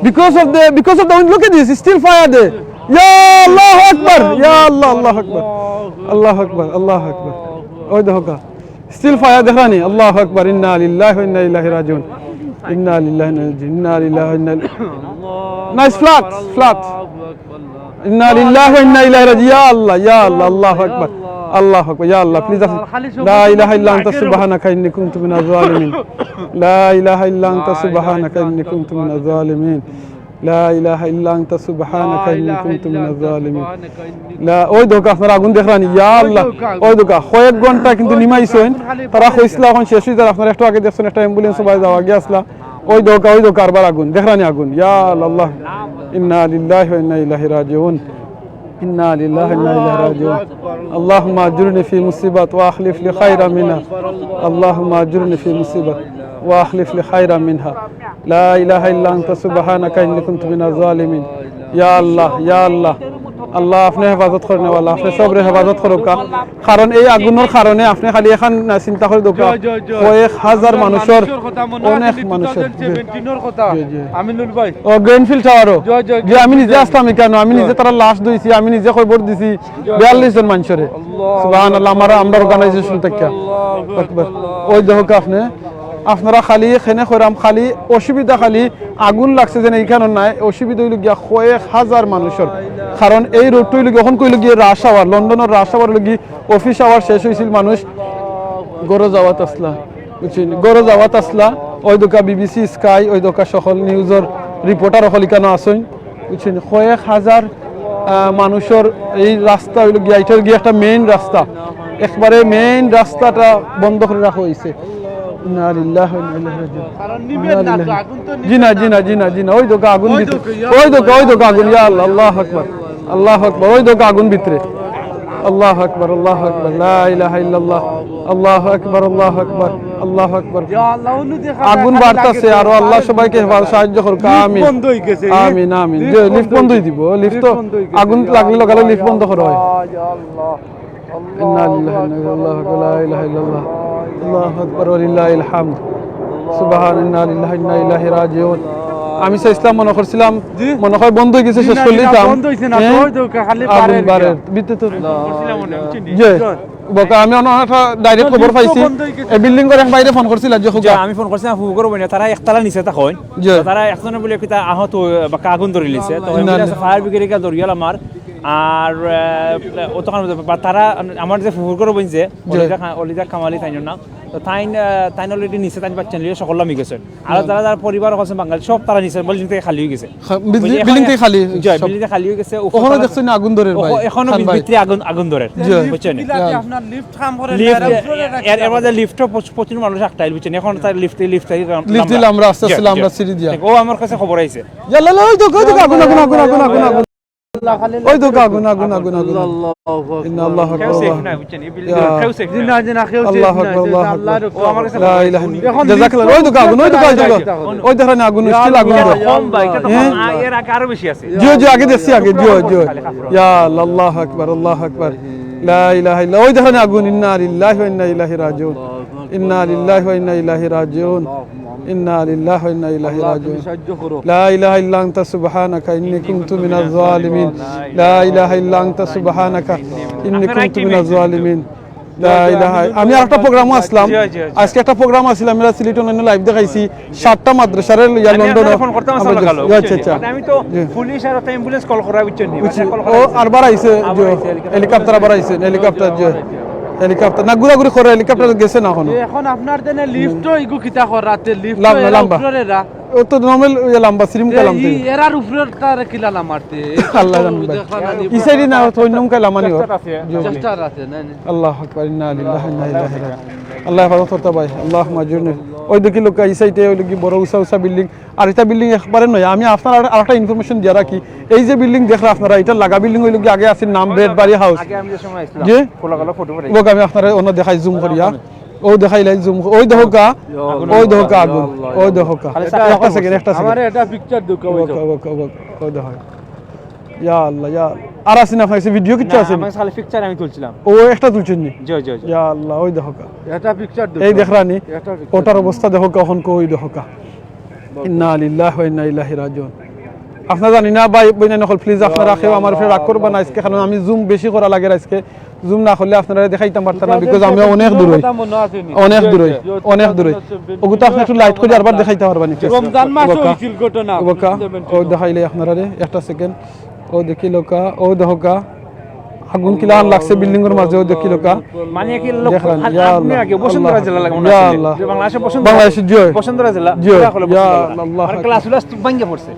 Because of the, because of the wind, look at this, it's still fire there. ইয়া আল্লাহু আকবার, ইয়া আল্লাহ, আল্লাহু আকবার। আল্লাহু আকবার, আল্লাহু আকবার। ওই দেখো কা। Still fire দেখরা নি? আল্লাহু আকবার, ইন্না লিল্লাহি ওয়া ইন্না ইলাইহি রাজিউন। ইন্না লিল্লাহি ওয়া ইন্না ইলাইহি রাজিউন। ইন্না লিল্লাহি ওয়া ইন্না ইলাইহি রাজিউন। Nice floods, floods. ইন্না লিল্লাহি ওয়া ইন্না ইলাইহি রাজিউন। ইয়া আল্লাহ, ইয়া আল্লাহ, আল্লাহু আকবার। আল্লাহু আকবার, ইয়া আল্লাহ, please, আল্লাহ, খালি লা ইলাহা ইল্লা আনতা সুবহানাকা ইন্নী কুনতু মিনাজ জালিমিন। লা ইলাহা ইল্লা আনতা সুবহানাকা ইন্নী কুনতু মিনাজ জালিমিন। লা ইলাহা ইল্লা আনতা সুবহানাকা ইন্নী কুনতু মিনাজ জালিমিন। লা, ওই দেখো আপনারা আগুন দেখরা নি, ইয়া আল্লাহ, ওই দেখো, কয়েক ঘন্টা কিন্তু নিমাইছইন। তারা কইছলা এখন শেষ অই যার, আপনারা একটু আগে দেখছইন একটা অ্যাম্বুলেন্স বায় যাওয়া গিয়া আছলা। ওই দেখো, ওই দেখো আরবার আগুন, দেখরা নি আগুন, ইয়া আল্লাহ। ইন্না লিল্লাহি ওয়া ইন্না ইলাইহি রাজিউন। ইন্না লিল্লাহি ওয়া ইন্না ইলাইহি রাজিউন। اللهم أجرني في مصيبتي وأخلف لي خيرا منها. اللهم أجرني في مصيبتي وأخلف لي خيرا منها. لا إله إلا أنت سبحانك إني كنت من الظالمين. ইয়া আল্লাহ, ইয়া আল্লাহ, আল্লাহ, আপনে হেফাজত করউক্কা, আল্লাহ, আপনে সবরে হেফাজত করউক্কা। কারণ এই আগুনর কারণে আপনে খালি এখান না চিন্তা করি দেখউক্কা, জি, জি, জি। কয়েক হাজার আমরা মানুষর, মানুষর কথা মনে অনেক আছে, মানুষর। Two thousand seventeen-র কথা। জি, জি। আমিনুল ভাই। ও, গ্রেনফিল্ড টাওয়ারও। জি, জি, জি, আমি নিজে আসলাম এখানো, আমি নিজে তারার লাশ ধইছি, আমি নিজে খবর দিছি, জি, জি। বিয়াল্লিশ জন মানুষরে। আল্লাহু আকবার। সুবহানাল্লাহ, আমার, আমরার অর্গানাইজেশন থাকি। আল্লাহু আকবার, আকবার। আল্লাহু আকবার। ওই দেখউক্কা আপনে, আপনারা খালি এখানে কইরাম, খালি অসুবিধা খালি আগুন লাগছে যেন এইখানো নাই, অসুবিধা অইলো গিয়া কয়েক হাজার মানুষর। কারণ এই রোডটা অইলো গিয়া, অখন কইলো গিয়া রাশ আওয়ার, লন্ডনর রাশ আওয়ার অইলো গিয়া অফিস আওয়ার শেষ অইছিল, মানুষ ঘরো যাওয়াত আছলা, বুঝছইন? ঘরো যাওয়াত আছলা, ওই দেখউক্কা বিবিসি, স্কাই, ওই দেখউক্কা সকল নিউজর রিপোর্টার অকল ইখানো আছইন, বুঝছইন? কয়েক হাজার, আহ, মানুষর এই রাস্তা অইলো গিয়া, ইটা অইলো গিয়া একটা মেইন রাস্তা, একবারে মেইন রাস্তাটা বন্ধ করি রাখা অইছে। ইন্না লিল্লাহি ওয়া ইন্না ইলাইহি রাজিউন। কারণ নিবেন না তো, ইন্না লিল্লাহি। আগুন তো নিবেন না। জি না, জি না, জি না, জি না। ওই দেখউক্কা আগুন ভিতরে। ওই দেখউক্কা, ওই দেখউক্কা আগুন। ইয়া আল্লাহ, আল্লাহু আকবার। আল্লাহু আকবার। ওই দেখউক্কা আগুন ভিতরে। আল্লাহু আকবার, আল্লাহু আকবার। লা ইলাহা ইল্লাল্লাহ। আল্লাহু আকবার, আল্লাহু আকবার। আল্লাহু আকবার। ইয়া আল্লাহ, অন্য দেখা আগুন বাড়তাছে, আরো আল্লাহ সবাইকে হেফাজত, সাহায্য করউক্কা। লিফট আমিন। বন্ধ অই গেছে। আমিন, আমিন। লিফট যে লিফট বন্ধ বন্ধ অই অই দিব। লিফট তো বন্ধ অই গেছে। আগুন লাগলে লাগালে লিফট বন্ধ করা অয়। ইয়া আল্লাহ। ইন্না লিল্লাহি ওয়া ইন্না ইলাইহি রাজিউন। লা ইলাহা ইল্লাল্লাহ। আল্লাহু আকবার ওয়া লিল্লাহিল হামদ। সুবহান, ইন্না লিল্লাহি ওয়া ইন্না ইলাইহি রাজিউন। আমি চাইছিলাম, মনো করছিলাম, জি? মনো অয় বন্ধ অই গেছে, জি, শেষ না, করি জি, না, দিতাম। বন্ধ অইছে না, হ্যাঁ? তো ওই তো খালি আগুন বারের। বারের। ভিতরে তো করছিলাম মনে হয়, বুঝছেন নি? জি। জি। বোকা, আমি অন্য একটা direct না, খবর lift তো পাইছি। বন্ধ অই গেছে। এই building ঘর এক ভাইরে ফোন করছিলা, যে জি, হুকা। আমি ফোন করছিলাম, ফুফু ঘর বইনে, তারা একতলা নিচে থাকইন। জি। তো তারা একজনে বলে কিতা আহত, বাক্কা আগুন ধরিলিছে। তো না, ambulance, না। Fire brigade কে ধরিয়াল আমার। আর, আহ, অতখান বা তারা আমার যে ফুফুর ঘর বইন যে, জি। অলিদা খা-, অলিদা কামালি তাইন না। তো তাইন, আহ, তাইন already নিচে তাইন বাচ্চা নিয়ে সকল লামি গেছেন। আর হুম। যারা যারা পরিবার আছে বাঙালি, সব তারা নিচে building থাকি খালি অই গেছে। খা-, বিল-, বুঝছেন? Building এখনো থাকি খালি, জি, সব। Building থাকি খালি অই গেছে। উপরে ওখানে তারা দেখছেন না আগুন ধরের ভাই, ওখ-, এখনো খান বি-, ভাই। ভিতরে আগুন, আগুন ধরের। জি। বুঝছেন? Lift আছে, আপনার lift খাম করে lift, না, এর উপরে এর, এর রাখা। মধ্যে lift-ও প্রচ-, প্রচুর মানুষ আটকাইল, বুঝছেন? এখন তার lift, lift থাকি লাম-, lift দিলাম আমরা আস্তে আস্তে জি, জি। লামরা সিঁড়ি দিয়া। ও আমার কাছে খবর আইছে। ইয়াল্লা, ওই তো, ওই তো, আগুন, আগুন, আগুন। ওই তো আগুন, আগুন, আগুন, আগুন। আল্লাহু আকবার। ইন্না আল্লাহু আকবার, কেউ safe আল্লাহু নাই, বুঝছেন? এই building ইয়া। কেউ safe জি নাই। না, জি না, কেউ safe আল্লাহু নাই। আকবার, আল্লাহু আকবার। আল্লাহর লা ইলাহা ইল্লাল্লাহ। এখন জাযাকাল্লাহ। ওই তো আগুন, ওই তো আগুন, ওই তো আগুন। ওই দেখেন আগুন, ইয়া still আগুন। আল্লাহ, ইয়া কম ভাই, এটা তো হ্যাঁ? কম। আ, এর আগে আরো বেশি আছে। জি, জি, আগে দেখছি, আগে। জি, জি। ইয়া আল্লাহ, আল্লাহু আকবার, আল্লাহু আকবার। লা ইলাহা ইল্লা, ওই দেখেন আগুন, ইন্না লিল্লাহি ওয়া ইন্না ইলাইহি রাজিউন। ইন্না লিল্লাহি ওয়া ইন্না ইলাইহি রাজিউন। ইন্না লিল্লাহি ওয়া ইন্না ইলাইহি আল্লাহ, তুমি রাজিউন। সাহায্য করো। লা ইলাহা ইল্লা আনতা সুবহানাকা ইন্নী কুনতু মিনাজ জালিমিন। লা ইলাহা ইল্লা আনতা সুবহানাকা ইন্নী কুনতু মিনাজ জালিমিন। লা ইলাহা, আমি আরেকটা program-ও আছিলাম। জি, জি, জি। আজকে একটা program আছিল, আমরা সিলেটর অন্য live দেখাইছি। সাতটা মাদ্রাসার ইয়া আমি লন্ডন। আপনারে ফোন করতাম, আমরা আসলে গেল, আচ্ছা, আচ্ছা। মানে আমি তো জি। পুলিশ আর একটা ambulance call করা, বুঝছেন নি? বুঝছি। মানে call ও করা আরবার আইছে, আবার যে আইছে, helicopter। Helicopter আবার আইছে, helicopter, যে আবার আইছে। Helicopter। না, ঘুরাঘুরি করে, helicopter গেছে না এখনো। এখন আপনার দেনে lift-ও ইগু কিতা কর রাতে, lift-ও লাম-, এরা লাম্বা। উপরের এরা। ও তো normal ইয়া লাম্বা, সিরিম যে কালাম ই তো। এরার উপরের তার কিলা লামারতে। আল্লাহ জানে ভাই। দেখা না নি। ই side-এ না, তো অন্য মুখে লামানি হয়। চেষ্টা আছে। জি, জি। চেষ্টা আছে, না, না। আল্লাহু আকবার, ইন্না লিল্লাহি ওয়া ইন্না ইলাইহি রাজিউন। আল্লাহ হেফাজত করতা ভাই। আল্লাহুম্মা আজুরনি। ওই দেখি লোক, ই side-এ ওই দেখি বড় উষা উষা building। আর ইটা building একবারে নয়। আমি আপনারে আর, আরেকটা information দিয়া রাখি। এই যে building দেখরা আপনারা, ইটার লাগা building অইলো গি আগে আছিল নাম ব্রেড বাড়ি হাউস। আগে আমি যে সময় আইছিলাম, জি? খোলা খোলা ফটো পাঠাই। ওকে আমি আপনারে অন্য দেখাই zoom করিয়া। ও দেখাইলাই zoom, ওই দেখো কা, আগুন। ওই দেখো কা আগুন, ওই দেখো কা। খালি একটা second, একটা second। আমারে একটা picture দেখাও, ওই ওকে, দেখো। ওকে, ওকে, ওই দেখো। ইয়া আল্লাহ, ইয়া আল্লাহ। আর আছে না আপনার কাছে video কিচ্ছু না, আছে নি? আমার খালি picture আমি তুলছিলাম। ও একটা তুলছেন নি? জি, জি, জি। ইয়া আল্লাহ, ওই দেখো কা। একটা picture এই দেখো। দেখরা নি? একটা picture। ওটার অবস্থা দেখো কা, অখন কই দেখো কা। ইন্না লিল্লাহি ওয়া ইন্না ইলাইহি রাজিউন। আপনারা জানি না ভাই, বইনাইন অকল, please আপনারা কেউ আমার উপরে রাগ করবা না আজকে, কারণ আমি zoom বেশি করা লাগে আজকে। Zoom না করলে আপনারারে দেখাইতাম পারতাম না, because আমি অনেক দূরই। অনেক দূরই, অনেক দূরই। ওগুতো আপনি একটু light করি আরবার দেখাইতা পারবা নি? রমজান মাসে ওকে। হইছিল ঘটনা। ওকে, ও দেখাইলে আপনারারে, একটা second। ও দেখিলো কা, ও দেখো কা। আগুন কিলান লাগছে building-র মাঝে, ও দেখিলো কা। মানে কি লোক দেখলাম, আ-, ইয়া আগুনের আল্লাহ, আগে বসুন্ধরা আল্লাহ, জেলা লাগে মনে ইয়া আছে? আল্লাহ। যে বাংলাদেশে বসুন্ধরা, বাংলাদেশে, জি। বসুন্ধরা জেলা, ইয়া পুরা হলো আল্লাহ, বসুন্ধরা জেলা। আল্লাহ আর আকবার। Glass উলাস ভাঙ্গা পড়ছে।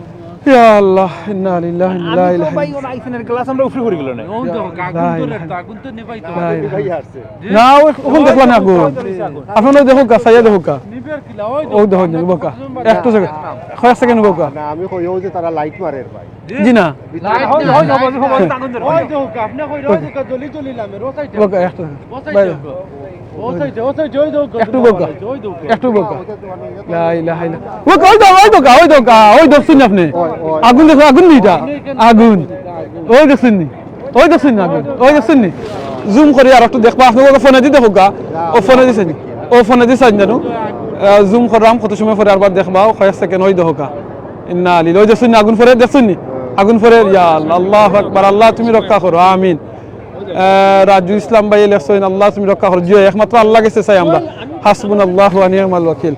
ইয়া আল্লাহ, ইন্না লিল্লাহি ওয়া ইন্না ইলাইহি রাজিউন। আমি তো ভাই, ও ভাই, এখানে glass আমরা উপরে পড়ে গেল না। ও দেখো, আগুন তো রে, আগুন তো নেভাই তো। লা ইলাহা ইল্লাল্লাহ। না, ও-, ওখানে দেখলাম না আগুন। আপনারা দেখো কা, চাইয়া দেখো কা। নিবের কিলা, ওই ও দেখো, দেখো, দেখো কা। একটু second। কয়েক second দেখো কা। না, আমি কই, ও যে তারা light মারের ভাই। জি না। Light, ওই, ওই, ওই, ওই, ওই, আগুন ধরে। ওই দেখো কা, আপনি কই, ওই দেখো কা, জ্বলি জ্বলি লামের, ও side-এ। দেখো কা, একটু। ও side-এ ভাই। দেখো। ও side-এ, ও side-এ, ওই দেখো কা, একটু দেখো কা। ওই দেখো কা। একটু দেখো কা। লা ইলাহা ইল্লা। ও, ওই দেখো, ওই দেখো কা, ওই দেখো কা, ওই দেখছইন নি আপনি? ওই, ওই। আগুন দেখো, আগুন নি ইটা? আগুন। ওই দেখছইন নি? ওই দেখছইন নি আগুন? ওই দেখছইন নি? Zoom করি আর একটু দেখবা, আপনি ওকে ফোনে দি দেখো কা। ও ফোনে দিছে নি? ও ফোনে দিছে নি জানো? আহ, zoom করলাম, কত সময় পরে আরবার দেখবা, ও কয়েক second, ওই দেখো কা। ইন্না লিল্লাহি, ওই দেখছইন নি আগুন পড়ের, দেখছইন নি? আগুন পড়ের, ইয়া আল্লাহ, আল্লাহু আকবার, আল্লাহ তুমি রক্ষা করো, আমিন। আহ, রাজু ইসলাম ভাই লেখছইন, আল্লাহ তুমি রক্ষা করো। জি, একমাত্র আল্লাহ গেছে চাই আমরা। হাসবুনাল্লাহু ওয়া নি'মাল ওয়াকিল।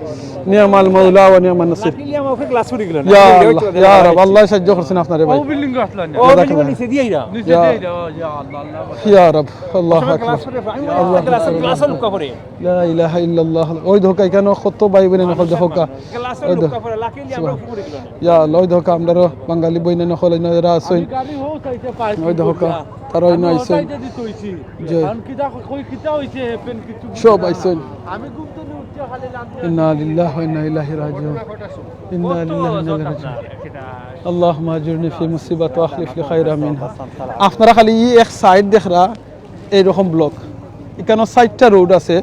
নি'মাল মাওলা ওয়া নি'মান নাসির। Luckily আমার উপরে glass উড়ি গেল না। ইয়া আল্লাহ, ইয়া রাব, আল্লাহ সাহায্য করছেন আপনারে ভাই। ও building-ও আসলো না। ও building-ও নিচে দিয়ে আইরা। নিচে ইয়া। দিয়ে আইরা, ইয়া আল্লাহ, আল্লাহ। ইয়া রাব, আল্লাহু আকবার। Glass উড়ে, আমি মনে হয় glass, glass-এ লুকা পড়ে। লা ইলাহা ইল্লাল্লাহ। ওই দেখো কা, এখানে কত ভাই বোন অকল দেখো কা। Glass-এ ওই দেখো। লুকা পড়ে, luckily আমরা উপরে উড়ি গেল না। ইয়া আল্লাহ, ওই দেখো কা, আমরারও বাঙালি বইন অকল এনে যারা আছইন। আমি গাড়ি হো চাইতে পাইছি ওই দেখো কা, কইরা। তারা ওই আমি নাইছইন। ওটাই যদি কইছি। জি। কারণ কিতা কই কিতা হইছে, এপেন কিছু বুঝি সব না। আইছইন। আমি ঘুম থেকে উঠতে খালি লাগবে। ইন্না লিল্লাহি ওয়া ইন্না ইলাইহি রাজিউন। ইন্না লিল্লাহি ওয়া ইন্না ইলাইহি রাজিউন। আল্লাহুম্মা আজুরনি ফি মুসিবাতি ওয়া আখলিফ লি খায়রাম মিনহা। আপনারা খালি ই এক side দেখরা, এইরকম block। এখানো চাইরটা road আছে।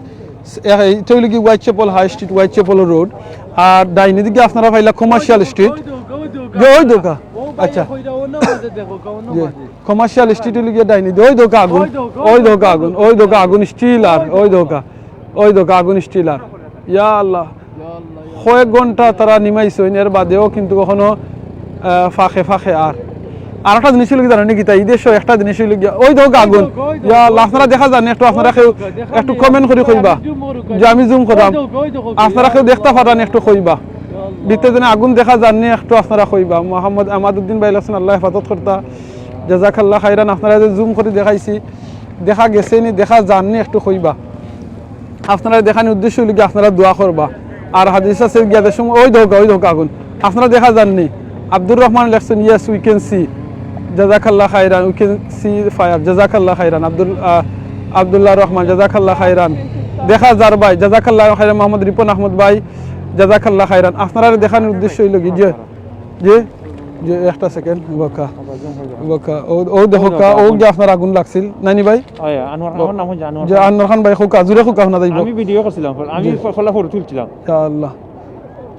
এ-, এইটা অইলো কি Whitechapel High Street, Whitechapel Road। আর ডাইনে দিকে আপনারা পাইলা Commercial Street। ওই দেখো কা, ওই দেখো কা। যে ওই দেখো কা। আচ্ছা। ও ভাই, ওই দেখো কা, অন্য যে মাঝে দেখো কা, অন্য যে মাঝে। Commercial Street অইলো গিয়া ডাইনে দিকে। ওই দেখো কা আগুন, ওই দেখো কা আগুন, ওই দেখো কা আগুন, still আর ওই দেখো কা। ওই দেখো আগুন still আর। ইয়া আল্লাহ। কয়েক ঘন্টা তারা নিমাইছইন, এর বাদেও কিন্তু কখনো, আহ, ফাঁকে ফাঁকে আর। আর একটা জিনিস অইলো কি জানো নি কিতা? ইদের সময় একটা জিনিস অইলো গিয়া, ওই দেখো আগুন। ইয়া আল্লাহ, আপনারা দেখা যার নি একটু, আপনারা কেউ একটু comment করি কইবা যে আমি zoom করলাম। আপনারা কেউ দেখতা পাররা নি একটু কইবা। ভিতরে যেন আগুন দেখা যার নি একটু আপনারা কইবা। মোহাম্মদ আমাদউদ্দিন ভাই লেখছইন, আল্লাহ হেফাজত করতা। জাজাকাল্লাহ খাইরান, আপনারা যে zoom করি দেখাইছি, দেখা গেছে নি, দেখা যার নি একটু কইবা। আপনারা দেখানির উদ্দেশ্য অইলো কি আপনারা দোয়া করবা। আর হাদিস আছে গিয়া দেশম, ওই দেখো, ওই দেখো আগুন। আপনারা দেখা যার নি। আব্দুর রহমান লেখছইন, yes, we can see. জাজাকাল্লাহ খাইরান, we can see fire. জাজাকাল্লাহ খাইরান। আব্দুল, আহ, আব্দুল্লাহ রহমান, জাজাকাল্লাহ খাইরান। দেখা যার ভাই, জাজাকাল্লাহ খাইরান। মোহাম্মদ রিপন আহমদ ভাই, জাজাকাল্লাহ খাইরান। আপনারা দেখানির উদ্দেশ্য অইলো কি যে, যে, যে একটা second, বকা, বকা, ও, ও দেখো কা, ও গিয়া আপনার আগুন লাগছিল, নানি ভাই? ওই, আনোয়ার, আমার নাম হচ্ছে আনোয়ার যে খান। আনোয়ার খান ভাই, কউক্কা, জুরে কউক্কা, হুনা যাইবো। আমি video করছিলাম, আমি জি। ফ-, ফলা ফটো তুলছিলাম। ইয়া আল্লাহ।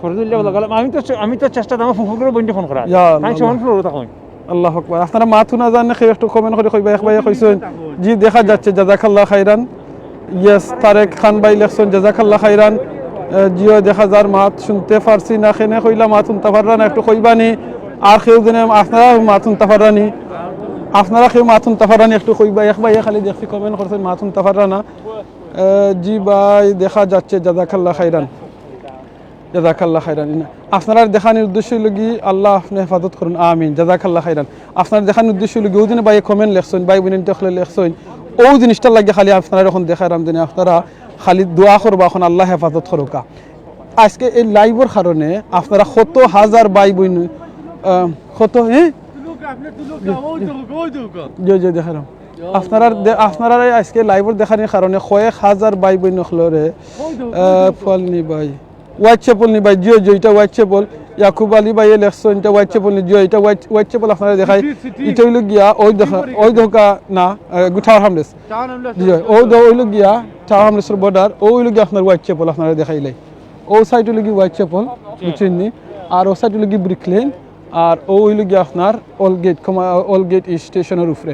ফটো তুললে বলা গেলাম, আমি তো চে-, আমি তো চেষ্টা, আমার ফুফুর করে বইনটা ফোন করা। ইয়া আল্লাহ। তাই সমান ফটো তখন। আল্লাহু আকবার। আপনারা মাত হুনা যার নি, কেউ একটু comment করি কইবা, এক ভাইয়ে কইছইন, জি, দেখা যাচ্ছে, জাজাকাল্লাহ খাইরান। Yes, তারেক খান ভাই লেখছইন, জাজাকাল্লাহ খাইরান। এ, জিও, দেখা যার মাত হুনতে পারছি না, কেনে কইলা মাত হুনতা পাররা না, একটু কইবা নি। আর কেউ যেন আপনারা মাত হুনতা পাররা নি, আপনারা কেউ মাত হুনতা পাররা নি, একটু কইবা। এক ভাইয়ে খালি দেখছি comment করছইন, মাত হুনতা পাররা না। এ, জি ভাই, দেখা যাচ্ছে, জাজাকাল্লাহ খাইরান। জাজাকাল্লাহ খাইরান। আপনারার দেখানির উদ্দেশ্য অইলো কি, আল্লাহ আপনে হেফাজত করুন, আমিন। জাজাকাল্লাহ খাইরান। আপনারার দেখানির উদ্দেশ্য অইলো কি, অউ দিনে ভাইয়ে comment লেখছইন, ভাই বইন অকলে লেখছইন, অউ জিনিসটার লাগি খালি আপনারারে অখন দেখাইরাম, যেন আপনারা খালি দোয়া করবা, অখন আল্লাহ হেফাজত করউক্কা। আজকে এই live-র কারণে আপনারা কত হাজার ভাই বইন, আহ, কত, হ্যাঁ? জি, জি, দেখাইরাম। আপনারার দে-, আপনারার এই আজকে live-র দেখানির কারণে কয়েক হাজার ভাই বইন অকলরে, আহ, ফল নি ভাই। Whitechapel নি ভাই, জিও, জিও, ইটা Whitechapel। ইয়াকুব আলী ভাইয়ে লেখছইন, ইটা Whitechapel নি, জিও, ইটা White-, Whitechapel আপনারারে দেখাই। City, city। ইটা অইলো গিয়া, ওই দেখা, ওই দেখা না, আহ, Tower Hamlets। Tower Hamlets। Jio, ওই দে-, অইলো গিয়া Tower Hamlets-র border, ও অইলো গিয়া আপনার Whitechapel আপনারারে দেখাইলাই। ও side অইলো গিয়া Whitechapel, বুঝছইন নি? আর ও side অইলো গিয়া Brick Lane, আর ও অইলো গিয়া আপনার Old Gate, কমা-, Old Gate Station-র উপরে।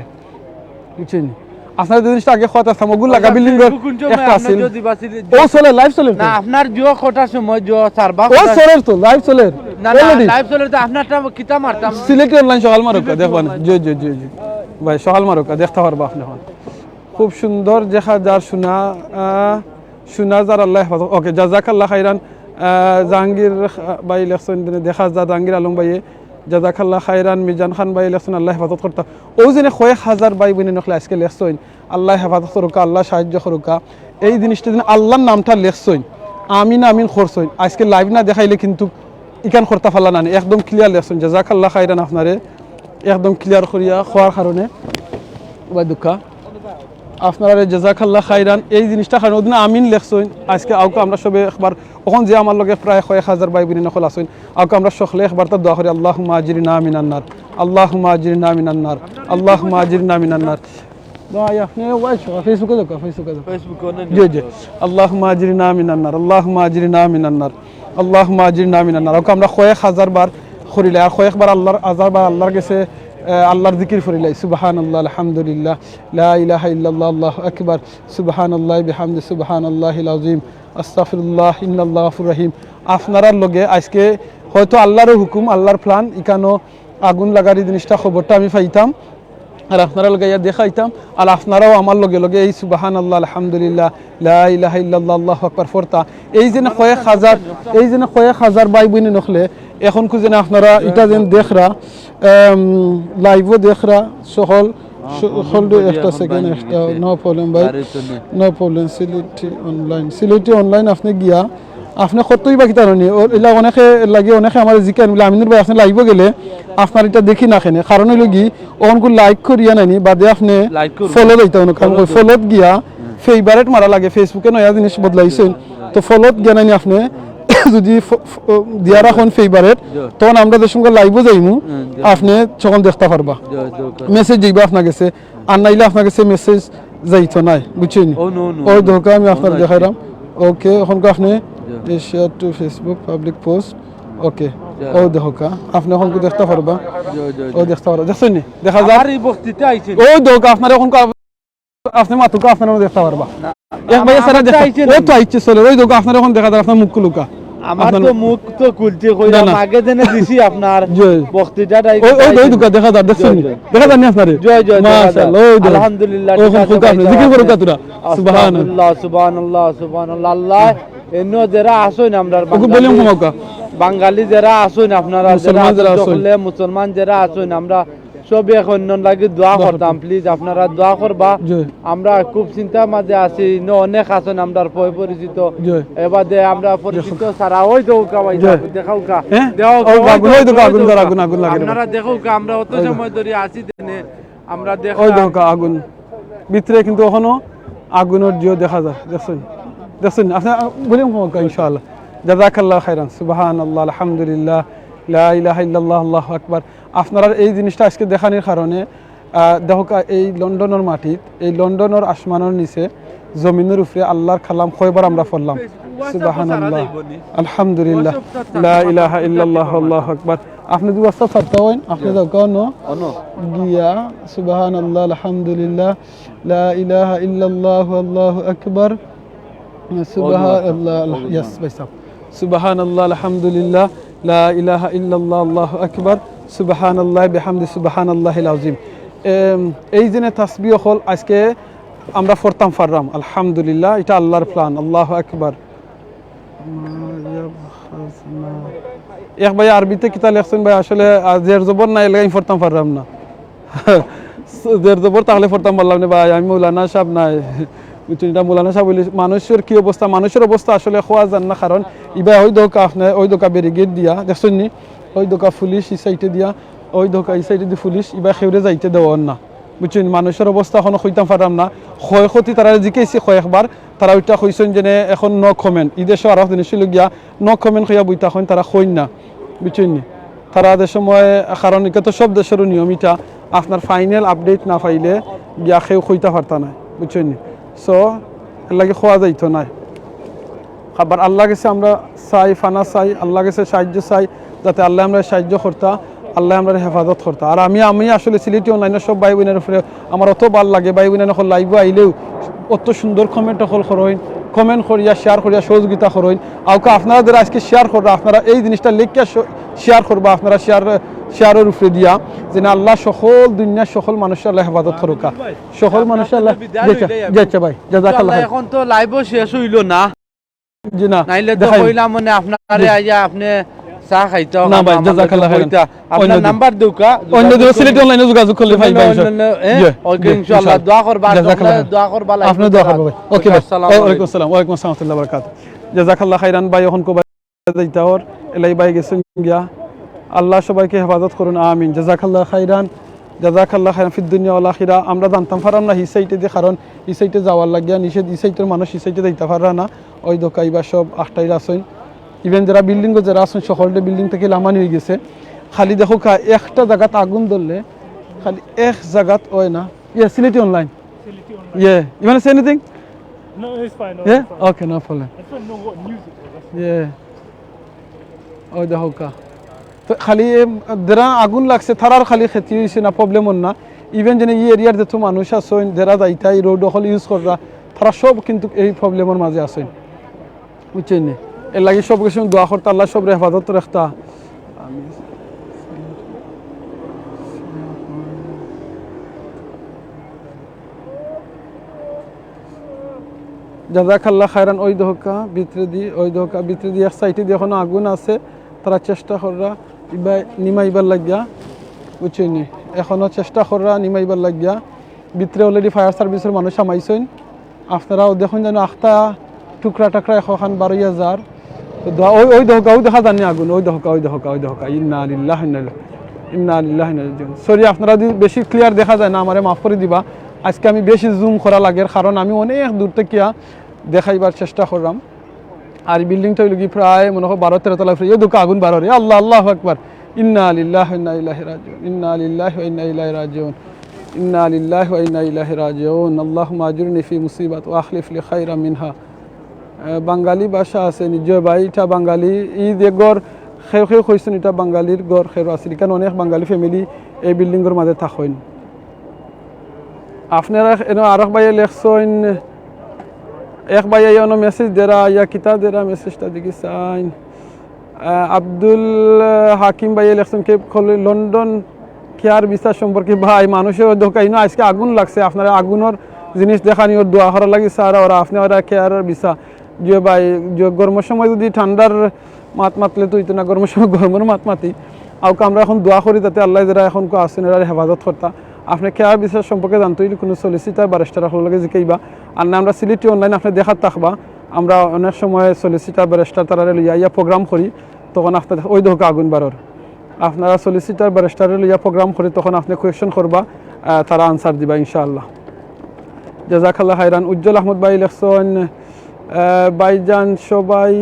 বুঝছইন নি? আপনারারে যে জিনিসটা আগে কওয়াত আছলাম, অগুর লাগা আচ্ছা, building-র Facebook কোন সময় একটা আপনি আছিল। যদি বাসি-, ও চলে, live চলের তো। না, আপনার জিও কটার সময় জিও সার্ভার ও কটার চলের তো, live চলের। না, না, already। Live চলের তো, আপনারটা কিতা মারতাম? সিলেটি online সকাল মারউক্কা, দেখবা না। জি, জি, জি, জি। ভাই, সকাল মারউক্কা, দেখতা পারবা আপনে অখন। খুব সুন্দর দেখা যার সোনা, আহ, সোনা যার আল্লাহ হেফাজত। ওকে, জাজাকাল্লাহ খাইরান। আহ, জাহাঙ্গীর, আহ, ভাই লেখছইন, দেখা যার জাহাঙ্গীর আলম ভাইয়ে। জাজাকাল্লাহ খাইরান, মিজান খান ভাই লেখছইন, আল্লাহ হেফাজত করতা। অউ যেন কয়েক হাজার ভাই বইন অকলে আজকে লেখছইন, আল্লাহ হেফাজত করউক্কা, আল্লাহ সাহায্য করউক্কা। এই জিনিসটা যেন আল্লাহর নামটা লেখছইন, আমিন আমিন করছইন। আজকে live না দেখাইলে কিন্তু ইখান করতা পারলা না নি, একদম clear লেখছইন। জাজাকাল্লাহ খাইরান আপনারে, একদম clear করিয়া কওয়ার কারণে। ওবা দুঃখা। আপনারারে জাজাকাল্লাহ খাইরান। এই জিনিসটা কারণে অউ দিন আমিন লেখছইন, আজকে আউক্কা আমরা সবে একবার, অখন যে আমার লগে প্রায় কয়েক হাজার ভাই বইন অকল আছইন, আউক্কা আমরা সকলে একবার তা দোয়া করি, আল্লাহুম্মা আজিরনা মিনান নার, আল্লাহুম্মা আজিরনা মিনান নার, আল্লাহুম্মা আজিরনা মিনান নার। ভাই, আপনে ভাই, Facebook-এ যাউক্কা, Facebook-এ যাউক্কা। Facebook-এ অনেক জি, জি। আল্লাহুম্মা আজিরনা মিনান নার, আল্লাহুম্মা আজিরনা মিনান নার, আল্লাহুম্মা আজিরনা মিনান নার। ওকে আমরা কয়েক হাজার বার করিলাই, আর কয়েকবার আল্লাহর, হাজার বার আল্লাহর গেছে, আহ, আল্লাহর জিকির করিলাই। সুবহানাল্লাহ, আলহামদুলিল্লাহ, লা ইলাহা ইল্লাল্লাহ, আল্লাহু আকবার, সুবহানাল্লাহ বিহামদি, সুবহানাল্লাহিল আযীম, আস্তাগফিরুল্লাহ, ইন্নাল্লাহু গাফুরুর রহিম। আপনারার লগে আজকে হয়তো আল্লাহরও হুকুম, আল্লাহর plan, ইখানো আগুন লাগার ই জিনিসটা খবরটা আমি পাইতাম। আর আপনারার লগে আইয়া দেখাইতাম, আর আপনারাও আমার লগে লগে এই সুবহানাল্লাহ, আলহামদুলিল্লাহ, লা ইলাহা ইল্লাল্লাহ, আল্লাহু আকবার পড়তা। এই যেন কয়েক হাজার, এই যেন কয়েক হাজার ভাই বইন অকলে অখন কু যেন আপনারা ইটা যেন দেখরা, আম, live-ও দেখরা, সকল, স-, সকল দু একটা second, একটা, no problem ভাই, no problem, সিলেটি online, সিলেটি online আপনে গিয়া আপনে কতই বা কিতা জানি, ও, ইলা অনেকে লাগি, অনেকে আমারে জিকাইন বুলে, "আমিনুর ভাই, আপনে live-ও গেলে আপনার ইটা দেখি না কেনে?" কারণ অইলো কি, অখন কু like করিয়া নানি, বাদে আপনে like করবো। Follow দিতা, অনো কাম follow করে, দিবো। Follow-ত গিয়া, হুম। Favourite মারা লাগে, Facebook-এ নয়া জিনিস বদলাইছইন। হুম। তো follow-ত গিয়া নানি আপনে যদি ফ-, ফ-, দিয়া রাখইন favourite, জি। তখন আমরা যে সময় live-ও যাইমু, হুম, জি। আপনে তখন দেখতা পারবা। জি, জি, জি। Message যাইবা আপনার গেছে। আর নাইলে আপনার গেছে message যাইতো নায়, বুঝছইন? ও, no, no, ওই no। দেখো, আমি আপনারে দেখাইরাম। ওকে, অখন কু আপনে জি। Share to Facebook, public post। ওকে, জি। ওই দেখো, আপনে অখন কু দেখতা পারবা। জি, জি, জি। ওই দেখতা পারবা, দেখছইন নি? দেখা যার। আমার এই বস্তিতে আইছে। ওই দেখো, আপনারে অখন কু আপ-, আপনে মাতুক্কা, আপনারা দেখতা পারবা। এক ভাইয়ে আমার সারা তো দেখা, আইছে ও তো আইছে, চলে, ওই দেখো, আপনার এখন দেখা যার, আপনার মুখ খুলুক্কা। আমার আপনার তো মুখ তো খুলতে কইলাম, না, না। আগে যেন দিছি আপনার জি। বক্তৃতাটা ওই, ওই, ওই দেখো, দেখা যার, দেখছেন নি? জয়, জয়। দেখা যার নি আপনারে? জয়, জয়, দেখা যার। মাশাআল্লাহ, ওই দেখো। আলহামদুলিল্লাহ, ও ঠিক এখন আছে, খুলুক্কা আপনি, ভাই, জিকির করুক্কা তোরা। সুবহানাল্লাহ। আস্তাগফিরুল্লাহ, সুবহানাল্লাহ, সুবহানাল্লাহ। আল্লাহ, এমনে যারা আছইন আমরার ওকে ভলিউম বাঙালি, কমাউক্কা। বাঙালি যারা আছইন আপনারা, যারা মুসলমান যারা আছইন আছইন। সকলে মুসলমান যারা আছইন, আমরা সবে এক অন্যর লাগি দোয়া দোয়া করতাম, করতাম। Please, আপনারা দোয়া করবা। জি। আমরা খুব চিন্তার মাঝে আছি, ইনো অনেক আছইন আমরার পয় পরিচিত। জি। এবাদে আমরা পরিচিত জি। ছাড়া ওই দেখউক্কা ভাই, জি। দেখউক্কা। হ্যাঁ? দেখউক্কা, ও, ওই আগুন, ওই দেখউক্কা, দেখউকা, আগুন, ওই দেখউকা। আগুন, আগুন লাগে। আপনারা দেখউক্কা, আমরা অত ওই দেখো। সময় ধরি আছি দেনে, আমরা ওই দেখলাম। দেখউক্কা, আগুন। ভিতরে কিন্তু এখনো আগুনর জিও দেখা যায়, দেখছেন? দেখছেন? আপনারা ভলিউম কমাউক্কা, ইনশাআল্লাহ। জাযাকাল্লাহু খাইরান। সুবহানাল্লাহ, আলহামদুলিল্লাহ, লা ইলাহা ইল্লাল্লাহ, আল্লাহু আকবার। আপনারার এই জিনিসটা আজকে দেখানির কারণে, আহ, দেখউক্কা, এই লন্ডনর মাটিত, এই লন্ডনর আসমানর নিচে, জমিনর উপরে আল্লাহর কালাম কয়বার আমরা পড়লাম? সুবহানাল্লাহ, আলহামদুলিল্লাহ, লা ইলাহা ইল্লাল্লাহ, আল্লাহু আকবার। আপনে যদি ওয়াটসঅ্যাপ ছাড়তা অইন, আপনে হ্যাঁ। যাউক্কা অনো অনো। গিয়া, সুবহানাল্লাহ, আলহামদুলিল্লাহ, লা ইলাহা ইল্লাল্লাহ, আল্লাহু আকবার। সুবহানাল্লাহ, ওই yes, ভাই সাহেব। সুবহানাল্লাহ, আলহামদুলিল্লাহ, লা ইলাহা ইল্লাল্লাহ, আল্লাহু আকবার, সুবহানাল্লাহ বিহামদি, সুবহানাল্লাহিল আযীম। এম, এই যে তাসবিহ অকল আজকে আমরা পড়তাম পারলাম, আলহামদুলিল্লাহ, ইটা আল্লাহর plan, আল্লাহু আকবার। এক ভাই আরবিতে কিতা লেখছইন ভাই, আসলে, আহ, জের জবর নাই, এর লাগি আমি পড়তাম পারলাম না। জের জবর থাকলে পড়তাম পারলাম না ভাই, আমি মৌলানা সাহেব নায়। বুঝছইন, ইটা মৌলানা সাহেব অইলে মানুষর কি অবস্থা, মানুষর অবস্থা আসলে কওয়া যার না, কারণ ইবায় ওই দেখউক্কা আপনে, ওই দেখউক্কা ব্যারিকেড দিয়া, দেখছইন নি? ওই দেখউক্কা পুলিশ ই সাইডে দিয়া, ওই দেখউক্কা ই সাইডে দি পুলিশ, ইবায় কেউরে যাইতে দেওয়ার না। বুঝছইন, মানুষর অবস্থা অখনো কইতাম পারলাম না। ক্ষয়ক্ষতি তারারে জিকাইছি কয়েকবার, তারা ওইটা কইছইন যে নে এখন no comment। ই দেশো আরক জিনিস অইলো গিয়া no comment কইয়া বই থাকইন, তারা কইন না। বুঝছইন নি? তারা যে সময়, কারণ ইটা তো সব দেশরও নিয়ম ইটা, আপনার final update না পাইলে গিয়া কেউ কইতা পারতা নায়, বুঝছইন নি? So, এর লাগি কওয়া যাইতো নায়। আবার আল্লাহর গেছে আমরা চাই, ফানা চাই, আল্লাহর গেছে সাহায্য চাই, যাতে আল্লায় আমরারে সাহায্য করতা, আল্লায় আমরারে হেফাজত করতা। আর আমি, আমি আসলে সিলেটি online-র সব ভাই বইনর উপরে আমার অত ভালা লাগে, ভাই বইন অকল live-ও আইলেও অত সুন্দর comment অকল করইন, comment করিয়া, share করিয়া সহযোগিতা করইন। আউক্কা আপনারা যারা আজকে share কররা, আপনারা এই জিনিসটা লেখিয়া শ-, share করবা, আপনারা share, share-র উপরে দিয়া, যেন আল্লায় সকল দুনিয়ার সকল মানুষরে আল্লায় হেফাজত করউক্কা, সকল মানুষরে আল্লায়। জি আচ্ছা, জি আচ্ছা ভাই, জাযাকাল্লাহ খাইর। এখন তো live-ও শেষ অইলো না। জি না, নাইলে তো দেখাই। কইলাম মানে আপনারে জি। আইয়া আপনে চা খাইতা না ভাই, জাযাকাল্লাহ খাইরান। আপনার নাম্বার দেউক্কা, অন্য দিন সিলেটি online-এ যোগাযোগ করলে ভাই, ভাই, অন্য, এ? জি, ওকে, জি, ইনশাআল্লাহ, ইনশাআল্লাহ। দোয়া করবা, জাযাকাল্লাহ। দোয়া করবা, আপনে দোয়া করবা ভাই। ওকে ভাই। আসসালামু আলাইকুম। ওয়ালাইকুম আসসালাম, ওয়ালাইকুম আসসালাম ওয়া রাহমাতুল্লাহি ওয়া বারাকাতুহু। জাযাকাল্লাহ খাইরান ভাই, এখন কো ভাই যাইতা অর, এলাই ভাই গেছইন গিয়া। আল্লাহ সবাইকে হেফাজত করুন, আমিন। জাযাকাল্লাহ খাইরান, জাযাকাল্লাহ খাইরান ফিদ দুনিয়া ওয়াল আখিরা। আমরা জানতাম পারলাম না ই সাইডে দি, কারণ ই সাইডে যাওয়ার লাগিয়া নিষেধ, ই সাইডর মানুষ ই সাইডে যাইতা পাররা না। ওই দেখউক্কা ইবা সব আটটাইল আছইন। Even যারা building-ও যারা আছইন, সকলরে building থাকি লামানি অইগেছে। খালি দেখউক্কা একটা জাগাত আগুন ধরলে, খালি এক জাগাত অয় না। Yeah, Sylheti online. Yeah, you wanna say anything? No, it's fine. No, yeah? It's fine. Okay, no problem. I don't know what news it was. Yeah. ওই দেখউক্কা। তো খালি, এ, যেরা আগুন লাগছে, তারার খালি ক্ষতি অইছে না, problem অর না। Even যেন ই area-র যত মানুষ আছইন, যেরা যাইতা ই road অকল use কররা, তারা সব কিন্তু এই problem-র মাঝে আছইন। বুঝছইন নি? এর লাগি সব কিছু দোয়া করতা, আল্লায় সবরে হেফাজত রাখতা। জাযাকাল্লাহ খাইরান। ওই দেখউক্কা ভিতরেদি, ওই দেখউক্কা ভিতরেদি এক সাইডেদি এখনো আগুন আছে, তারা চেষ্টা কররা ইবা নিমাইবার লাগিয়া, বুঝছইন নি? এখনো চেষ্টা কররা নিমাইবার লাগিয়া। ভিতরে already fire service-র মানুষ হামাইছইন। আপনারাও দেখইন যেন আখতা টুকরা টাকরা একখান বারইয়া যার। তো দোয়া, ওই, ওই দেখউক্কা, ওই দেখা যার নি আগুন, ওই দেখউক্কা, ওই দেখউক্কা, ওই দেখউক্কা। ইন্না লিল্লাহি ওয়া ইন্না ইলাইহি, ইন্না লিল্লাহি ওয়া ইন্না ইলাইহি রাজিউন। Sorry, আপনারা যদি বেশি clear দেখা যায় না, আমারে মাফ করি দিবা। আজকে আমি বেশি zoom করা লাগের, কারণ আমি অনেক দূর থাকিয়া দেখাইবার চেষ্টা কররাম। আর building-টা অইলো কি প্রায় মনে করো বারো তেরো তলা উপরে, এই দেখউক্কা আগুন বারর। আল্লাহ, আল্লাহু আকবার। ইন্না লিল্লাহি ওয়া ইন্না ইলাইহি রাজিউন, ইন্না লিল্লাহি ওয়া ইন্না ইলাইহি রাজিউন, ইন্না লিল্লাহি ওয়া ইন্না ইলাইহি রাজিউন। আল্লাহুম্মা আজুরনি ফি মুসিবাতি ওয়া আখলিফ লি খাইরাম মিনহা। আহ, বাঙালি ভাষা আছে নি যে ভাই, ইটা বাঙালি, ই যে ঘর, কেউ কেউ কইছইন ইটা বাঙালির ঘর, কেউ আছে, ইখান অনেক বাঙালি family এই building-র মাঝে থাকইন। আপনারা এনো আরক ভাইয়ে লেখছইন, এক ভাইয়ে এনো মেসেজ দেরা, ইয়া কিতা দেরা মেসেজটা দেখি চাইন। আহ, আব্দুল হাকিম ভাইয়ে লেখছইন, কে খলে-, লন্ডন কেয়ার ভিসা সম্পর্কে ভাই, মানুষের দোকান ইনো আজকে আগুন লাগছে, আপনারা আগুনের জিনিস দেখানি ওর দোয়া করার লাগি স্যার, ওরা আপনি ওরা কেয়ার ভিসা। যে ভাই, যে গরমের সময় যদি ঠান্ডার মাত মাতলে তো হইতো না, গরমের সময় গরমের মাত মাতি। আউকা আমরা এখন দোয়া করি যাতে আল্লাহ যারা এখন কো আছেন এরা হেফাজত করতা। আপনি কেয়ার ভিসা সম্পর্কে জানতে হইলে কোনো সলিসিটার ব্যারিস্টার হকল লগে জিকাইবা। আর না আমরা সিলেটি অনলাইন আপনি দেখাত থাকবা। আমরা অনেক সময় সলিসিটার ব্যারিস্টার তারা লইয়া ইয়া প্রোগ্রাম করি, তখন আপনার ওই দোকা আগুন বারর। আপনারা সলিসিটার ব্যারিস্টারে লইয়া প্রোগ্রাম করি, তখন আপনি কোয়েশ্চন করবা, আহ, তারা আনসার দিবা ইনশাআল্লাহ। জাজাকাল্লাহ খাইরান। উজ্জ্বল আহমদ ভাই লেখছইন, আহ, ভাইজান সবাই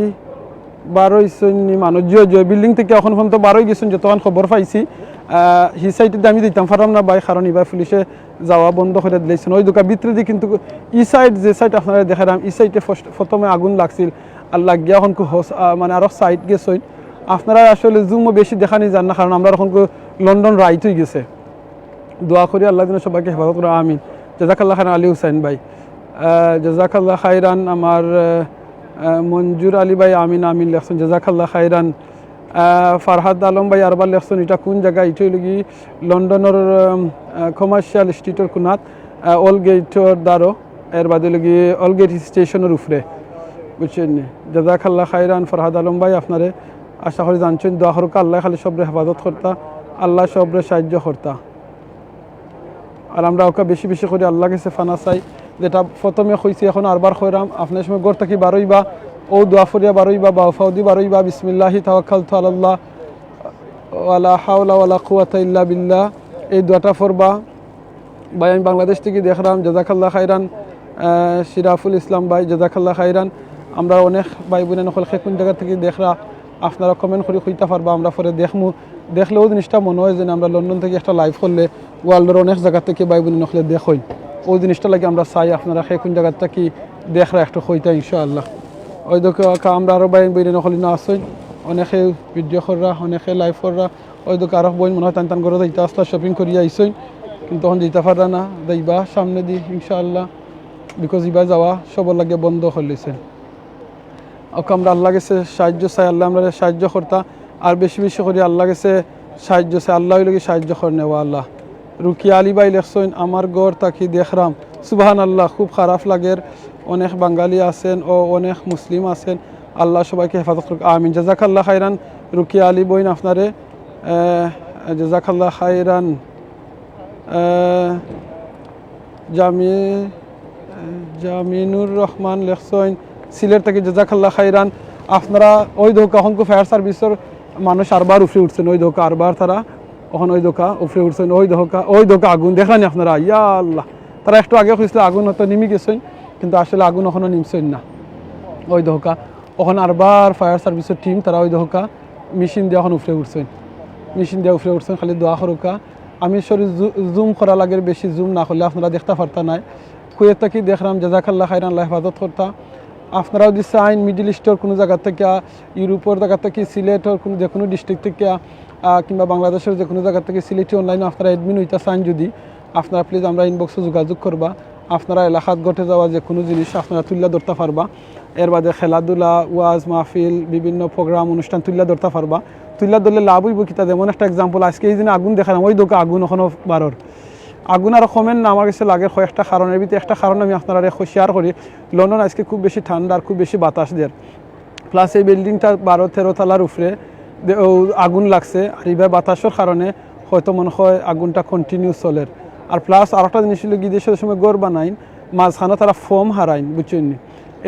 বারইছইন নি মানুষ? জিও, জিও, বিল্ডিং থেকে এখন পর্যন্ত বারই গেছইন, যতক্ষণ খবর পাইছি। আহ, হি সাইডে আমি দিতাম পারলাম না ভাই, কারণ এবার পুলিশে যাওয়া বন্ধ করে দিলাইছইন। ওই দোকান ভিতরে দিয়ে কিন্তু ই সাইড, যে সাইড আপনারা দেখালাম, ই সাইডে ফার্স্ট, প্রথমে আগুন লাগছিল, আর লাগিয়া এখন কু হস-, আহ, মানে আরো সাইড গেছইন। আপনারা আসলে জুমও বেশি দেখানি যান না, কারণ আমরা এখন কু লন্ডন রাইত হয়ে গেছে। দোয়া করি আল্লাহ যেন সবাইকে হেফাজত করে, আমিন। জাজাকাল্লাহ খাইরান আলী হুসাইন ভাই। আহ, জাজাকাল্লাহ খাইরান আমার, আহ, আহ, মঞ্জুর আলী ভাই, আমিন, আমিন লেখছইন, জাজাকাল্লাহ খাইরান। আহ, ফারহাদ আলম ভাই আরবার লেখছইন, এটা কোন জায়গা? এটা হইল কি লন্ডনের, আহ, কমার্শিয়াল স্ট্রিটের কোনাত, আহ, ওল্ড গেটর দ্বারো, এর বাদে হইল কি ওল্ড গেট স্টেশনের উপরে, বুঝছইন নি? জাজাকাল্লাহ খাইরান ফারহাদ আলম ভাই, আপনারে আশা করি জানছইন, দোয়া করুক আল্লাহ খালি সবরে হেফাজত করতা, আল্লাহ সবরে সাহায্য করতা। আর আমরা ওকে বেশি বেশি করি আল্লাহর কাছে ফানা চাই, যেটা প্রথমে কইছি, এখন আরবার কইরাম, আপনার সময় ঘর থাকি বারইবা, ও দোয়া ফরিয়া বারইবা, বা ফাউদি বারইবা, বিসমিল্লাহি তাওয়াক্কালতু আলাল্লাহ, ওয়ালা হাওলা ওয়ালা কুওয়াতা ইল্লা বিল্লাহ, এই দোয়াটা পড়বা। ভাই, আমি বাংলাদেশ থেকে দেখরাম, জাজাকাল্লাহ খাইরান, আহ, শিরাফুল ইসলাম ভাই, জাজাকাল্লাহ খাইরান। আমরা অনেক ভাই বোন হকল কে কোন জায়গা থেকে দেখরা, আপনারা কমেন্ট করে কইতা পারবা, আমরা পরে দেখমু। দেখলে ও জিনিসটা মনে হয় যেন আমরা লন্ডন থেকে একটা লাইভ করলে ওয়ার্ল্ডের অনেক জায়গা থেকে ভাই বোন হকলে দেখইন। ও জিনিসটা লাগে আমরা চাই আপনারা কে কোন জায়গা থেকে দেখরা একটু কইতা ইনশাআল্লাহ। ওই দেখো কা-, আমরা আরো ভাই বোন হকল না আছইন, অনেকে ভিডিও কররা, অনেকে লাইভ কররা। ওই দেখো আরো বইন মনে হয় তান তান ঘরো যাইতা আসলা, শপিং করিয়া আইছইন, কিন্তু এখন যাইতা পাররা না, যাইবা সামনে দি ইনশাআল্লাহ, বিকজ ইবা যাওয়া সবর লাগে বন্ধ করলিছেন। ওকে আমরা আল্লাহর কাছে সাহায্য চাই, আল্লাহ আমরা সাহায্য করতা, আর বেশি বেশি করি আল্লাহর কাছে সাহায্য চাই। আল্লাহ হইল কি সাহায্য করে নেওয়া আল্লাহ। রুকিয়া আলী ভাই লেখছইন, আমার ঘর থাকি দেখরাম। সুবহানাল্লাহ, খুব খারাপ লাগের। অনেক বাঙালি আছেন ও অনেক মুসলিম আছেন, আল্লাহ সবাইকে হেফাজত করুক, আমিন। জাজাকাল্লাহ খাইরান রুকিয়া আলী বইন আপনারে, আহ, জাজাকাল্লাহ খাইরান। আহ, জামি-, জামিনুর রহমান লেখছইন, সিলেট থাকি জাজাকাল্লাহ খাইরান। আপনারা ওই দোকা হংকু ফায়ার সার্ভিসের মানুষ আরবার উপরে উঠছেন, ওই দোকা আরবার তারা ওখানে ওই দোকা উপরে উঠছেন, ওই দোকা, ওই দোকা আগুন দেখানি আপনারা, ইয়া আল্লাহ। তারা একটু আগে কইছিল আগুন হয়তো নিমি গেছইন, কিন্তু আসলে আগুন ওখানে নিমছইন না। ওই দোকা ওখানে আরবার ফায়ার সার্ভিসের টিম তারা ওই দোকা মেশিন দিয়ে এখন উপরে উঠছইন, মেশিন দিয়ে উপরে উঠছইন, খালি দোয়া করুকা। আমি সরি জু-, জুম করা লাগে, বেশি জুম না করলে আপনারা দেখতা পারতা নায়। কুয়েত থাকি দেখরাম, জাজাকাল্লাহ খাইরান, আল্লাহ হেফাজত করতা। আপনারা যদি চাইন মিডল ইস্টর কোনো জায়গা থেকে, ইউরোপর জায়গা থেকে, সিলেটর কোনো যে কোনো ডিস্ট্রিক্ট থেকে, আহ, কিংবা বাংলাদেশের যে কোনো জায়গা থেকে সিলেটি অনলাইনে আপনারা অ্যাডমিন হইতা চাইন যদি, আপনারা প্লিজ আমরা ইনবক্সে যোগাযোগ করবা। আপনারা এলাকাত ঘটে যাওয়া যে কোনো জিনিস আপনারা তুলিয়া ধরতা পারবা। এর বাদে খেলাধুলা, ওয়াজ মাহফিল, বিভিন্ন প্রোগ্রাম অনুষ্ঠান তুলিয়া ধরতা পারবা। তুলিয়া ধরলে লাভ হইব কিতা, যেমন একটা এক্সাম্পল, আজকে এই দিনে আগুন দেখালাম, ওই দোকা আগুন ওখানে বারর। আগুন আরো কমের না, আমার কাছে লাগে কয়েকটা কারণ। এর ভিতরে একটা কারণ আমি আপনারা শেয়ার করি। লন্ডন আজকে খুব বেশি ঠান্ডা আর খুব বেশি বাতাস দের, প্লাস এই বিল্ডিংটা বারো তেরো তলার উপরে দে-, ও আগুন লাগছে, আর এবার বাতাসের কারণে হয়তো মনে হয় আগুনটা কন্টিনিউ চলের। আর প্লাস আর একটা জিনিস হলো কি, দেশের সময় ঘর বানাইন, মাঝখানে তারা ফোম হারাইন, বুঝছেন নি?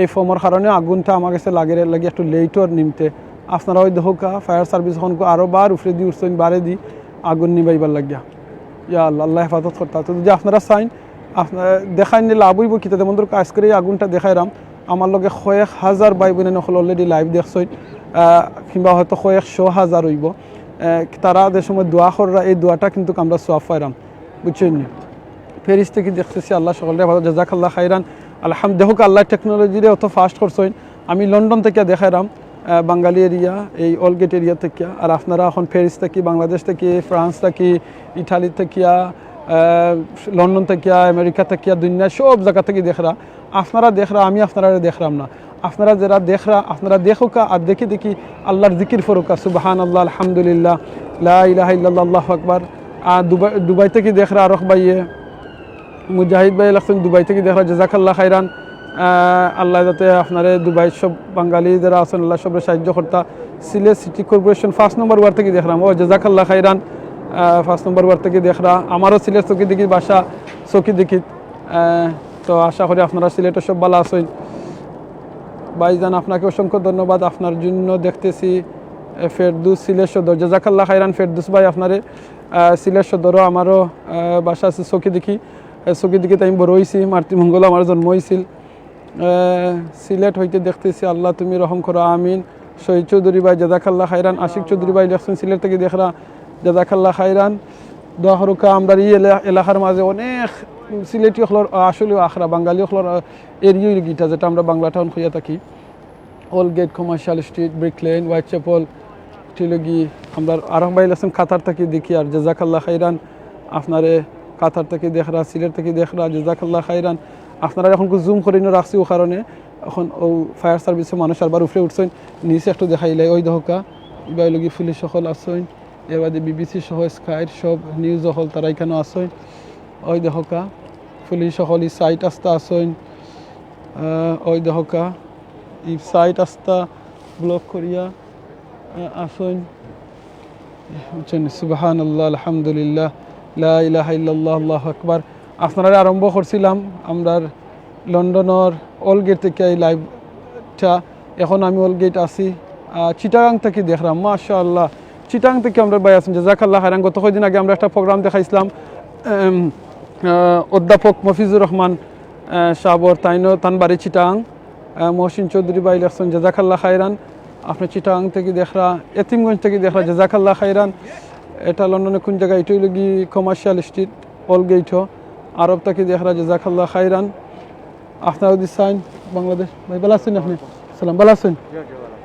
এই ফোমর কারণে আগুনটা আমার কাছে লাগে, লাগে একটু লেট ওর নিমতে। আপনারা ওই দেখুকা ফায়ার সার্ভিস এখন আরো বার উপরে দি উঠছেন, বারে দি আগুন নিবাইবার লাগিয়া। ইয়া আল্লাহ, আল্লাহ হেফাজত করতা। তো যদি আপনারা চাইন, আপনারা দেখাইন যে লাভ হইব কিতা, যেমন ধরুক আজকের এই আগুনটা দেখাইরাম, আমার লগে কয়েক হাজার ভাই বোন হকল অলরেডি লাইভ দেখছইন, আহ, কিংবা হয়তো কয়েকশো হাজার হইব। আহ, তারা যে সময় দোয়া কররা, এই দোয়াটা কিন্তু আমরা সওয়াব পাইরাম, বুঝছেন নি? প্যারিস থেকে দেখতেছি, আল্লাহ সকলরে ভালো, জাজাকাল্লাহ খাইরান। আলহাম-, দেখুক আল্লাহ টেকনোলজিরে অত ফাস্ট করছইন। আমি লন্ডন থেকে দেখাইরাম, আহ, বাঙালি এরিয়া, এই ওল্ড গেট এরিয়া থেকে। আর আপনারা এখন প্যারিস থেকে, বাংলাদেশ থেকে, ফ্রান্স থেকে, ইটালি থেকে, আহ, আহ, লন্ডন থাকিয়া, আমেরিকা থাকিয়া, দুনিয়ার সব জাগা থাকি দেখরা। আপনারা দেখরা, আমি আপনারারে দেখরাম না। আপনারা যেরা দেখরা, আপনারা দেখউক্কা, আর দেখি দেখি আল্লাহর জিকির পড়উক্কা, সুবহানাল্লাহ, আলহামদুলিল্লাহ, লা ইলাহা ইল্লাল্লাহ, আল্লাহু আকবার। আর দুবাই, দুবাই থাকি দেখরা আরক ভাইয়ে, মুজাহিদ ভাই লাগছইন দুবাই থাকি দেখরা, জাযাকাল্লাহ খাইরান। আহ, আল্লাহ যাতে আপনারে দুবাইর সব বাঙালি যেরা আছইন, আল্লাহ সবরে সাহায্য করতা। সিলেট সিটি কর্পোরেশন পাঁচ নম্বর ওয়ার্ড থাকি দেখরাম, ও জাযাকাল্লাহ খাইরান। আহ, পাঁচ নম্বর ওয়ার্ড থাকি দেখরা, আমারও সিলেট চকি দেখি বাসা, চকি দেখি। আহ, তো আশা করি আপনারা সিলেটর সব ভালা আছইন। ভাইজান, আপনাকে অসংখ্য ধন্যবাদ। আপনার জন্য দেখতেছি, এ, ফেরদৌস সিলেট সদর। জাযাকাল্লাহ খাইরান ফেরদৌস ভাই, আপনারে, আহ, সিলেট সদরও আমারও, আহ, বাসা আছে চকি দেখি। এ, চকি দেখি তাই আমি বড় অইছি, মাতৃমঙ্গল আমার জন্ম অইছিল। আহ, সিলেট হইতে দেখতেছি, আল্লাহ তুমি রহম করো, আমিন। শহীদ চৌধুরী ভাই, জাযাকাল্লাহ খাইরান। আশিক চৌধুরী ভাই লেখছইন সিলেট থাকি দেখরা, জাযাকাল্লাহ খাইরান। দোয়া করউক্কা, আমরার ই এলা-, এলাকার মাঝে অনেক সিলেটি অকলর, আসলে আখড়া, বাঙালি অকলর, আহ, এরিয়া অইলো গিটা, যেটা আমরা বাংলা টাউন কইয়া থাকি। Aldgate, Commercial Street, Brick Lane, Whitechapel, টিলগি। আমরার আরক ভাই আছইন কাতার থাকি দেখি, আর জাযাকাল্লাহ খাইরান, আপনারে কাতার থাকি দেখরা, সিলেট থাকি দেখরা, জাযাকাল্লাহ খাইরান। আপনারারে অখন জুম করি না রাখছি অউ কারণে। অখন অউ ফায়ার সার্ভিসর মানুষ আরবার উপরে উঠছইন, নিচে একটু দেখাইলাই, ওই দেখউক্কা, ইবা অইলো গি পুলিশ অকল আছইন, এর বাদে বিবিসি সহ স্কাইর সব নিউজ অকল তারা ইখানো আছইন। ওই দেখউক্কা, পুলিশ অকল ই সাইড আস্তা আছইন, আহ, ওই দেখউক্কা, ই সাইড আস্তা ব্লক করিয়া, আহ, আছইন। বুঝছইন? সুবহানাল্লাহ, আলহামদুলিল্লাহ, লা ইলাহা ইল্লাল্লাহ, আল্লাহু আকবার। আপনারারে আরম্ভ করছিলাম আমরার লন্ডনর ওল্ড গেট থাকি এই লাইভটা। অখন আমি ওল্ড গেট আছি, আহ, চিটাগাং থাকি দেখরাম, মাশাআল্লাহ। চিটাগাং থাকি আমরার ভাই আছইন, জাযাকাল্লাহ খাইরান। গত কয়দিন আগে আমরা একটা প্রোগ্রাম দেখাইছিলাম, এম, আহ, অধ্যাপক মফিজুর রহমান, আহ, সাবর, তাইনও তান বাড়ি চিটাগাং। আহ, মহসিন চৌধুরী ভাই লেখছইন, জাযাকাল্লাহ খাইরান। আপনে চিটাগাং থাকি দেখরা, এতিমগঞ্জ থাকি দেখরা, জাযাকাল্লাহ খাইরান। এটা লন্ডনে কোন জাগা? এটা অইলো গি কমার্শিয়াল স্ট্রিট, ওল্ড গেটও। আরব থাকি দেখরা, জাযাকাল্লাহ খাইরান। আপনারা যদি চাইন, বাংলাদেশ। ভাই, ভালা আছইন আপনে? সালাম, ভালা আছইন?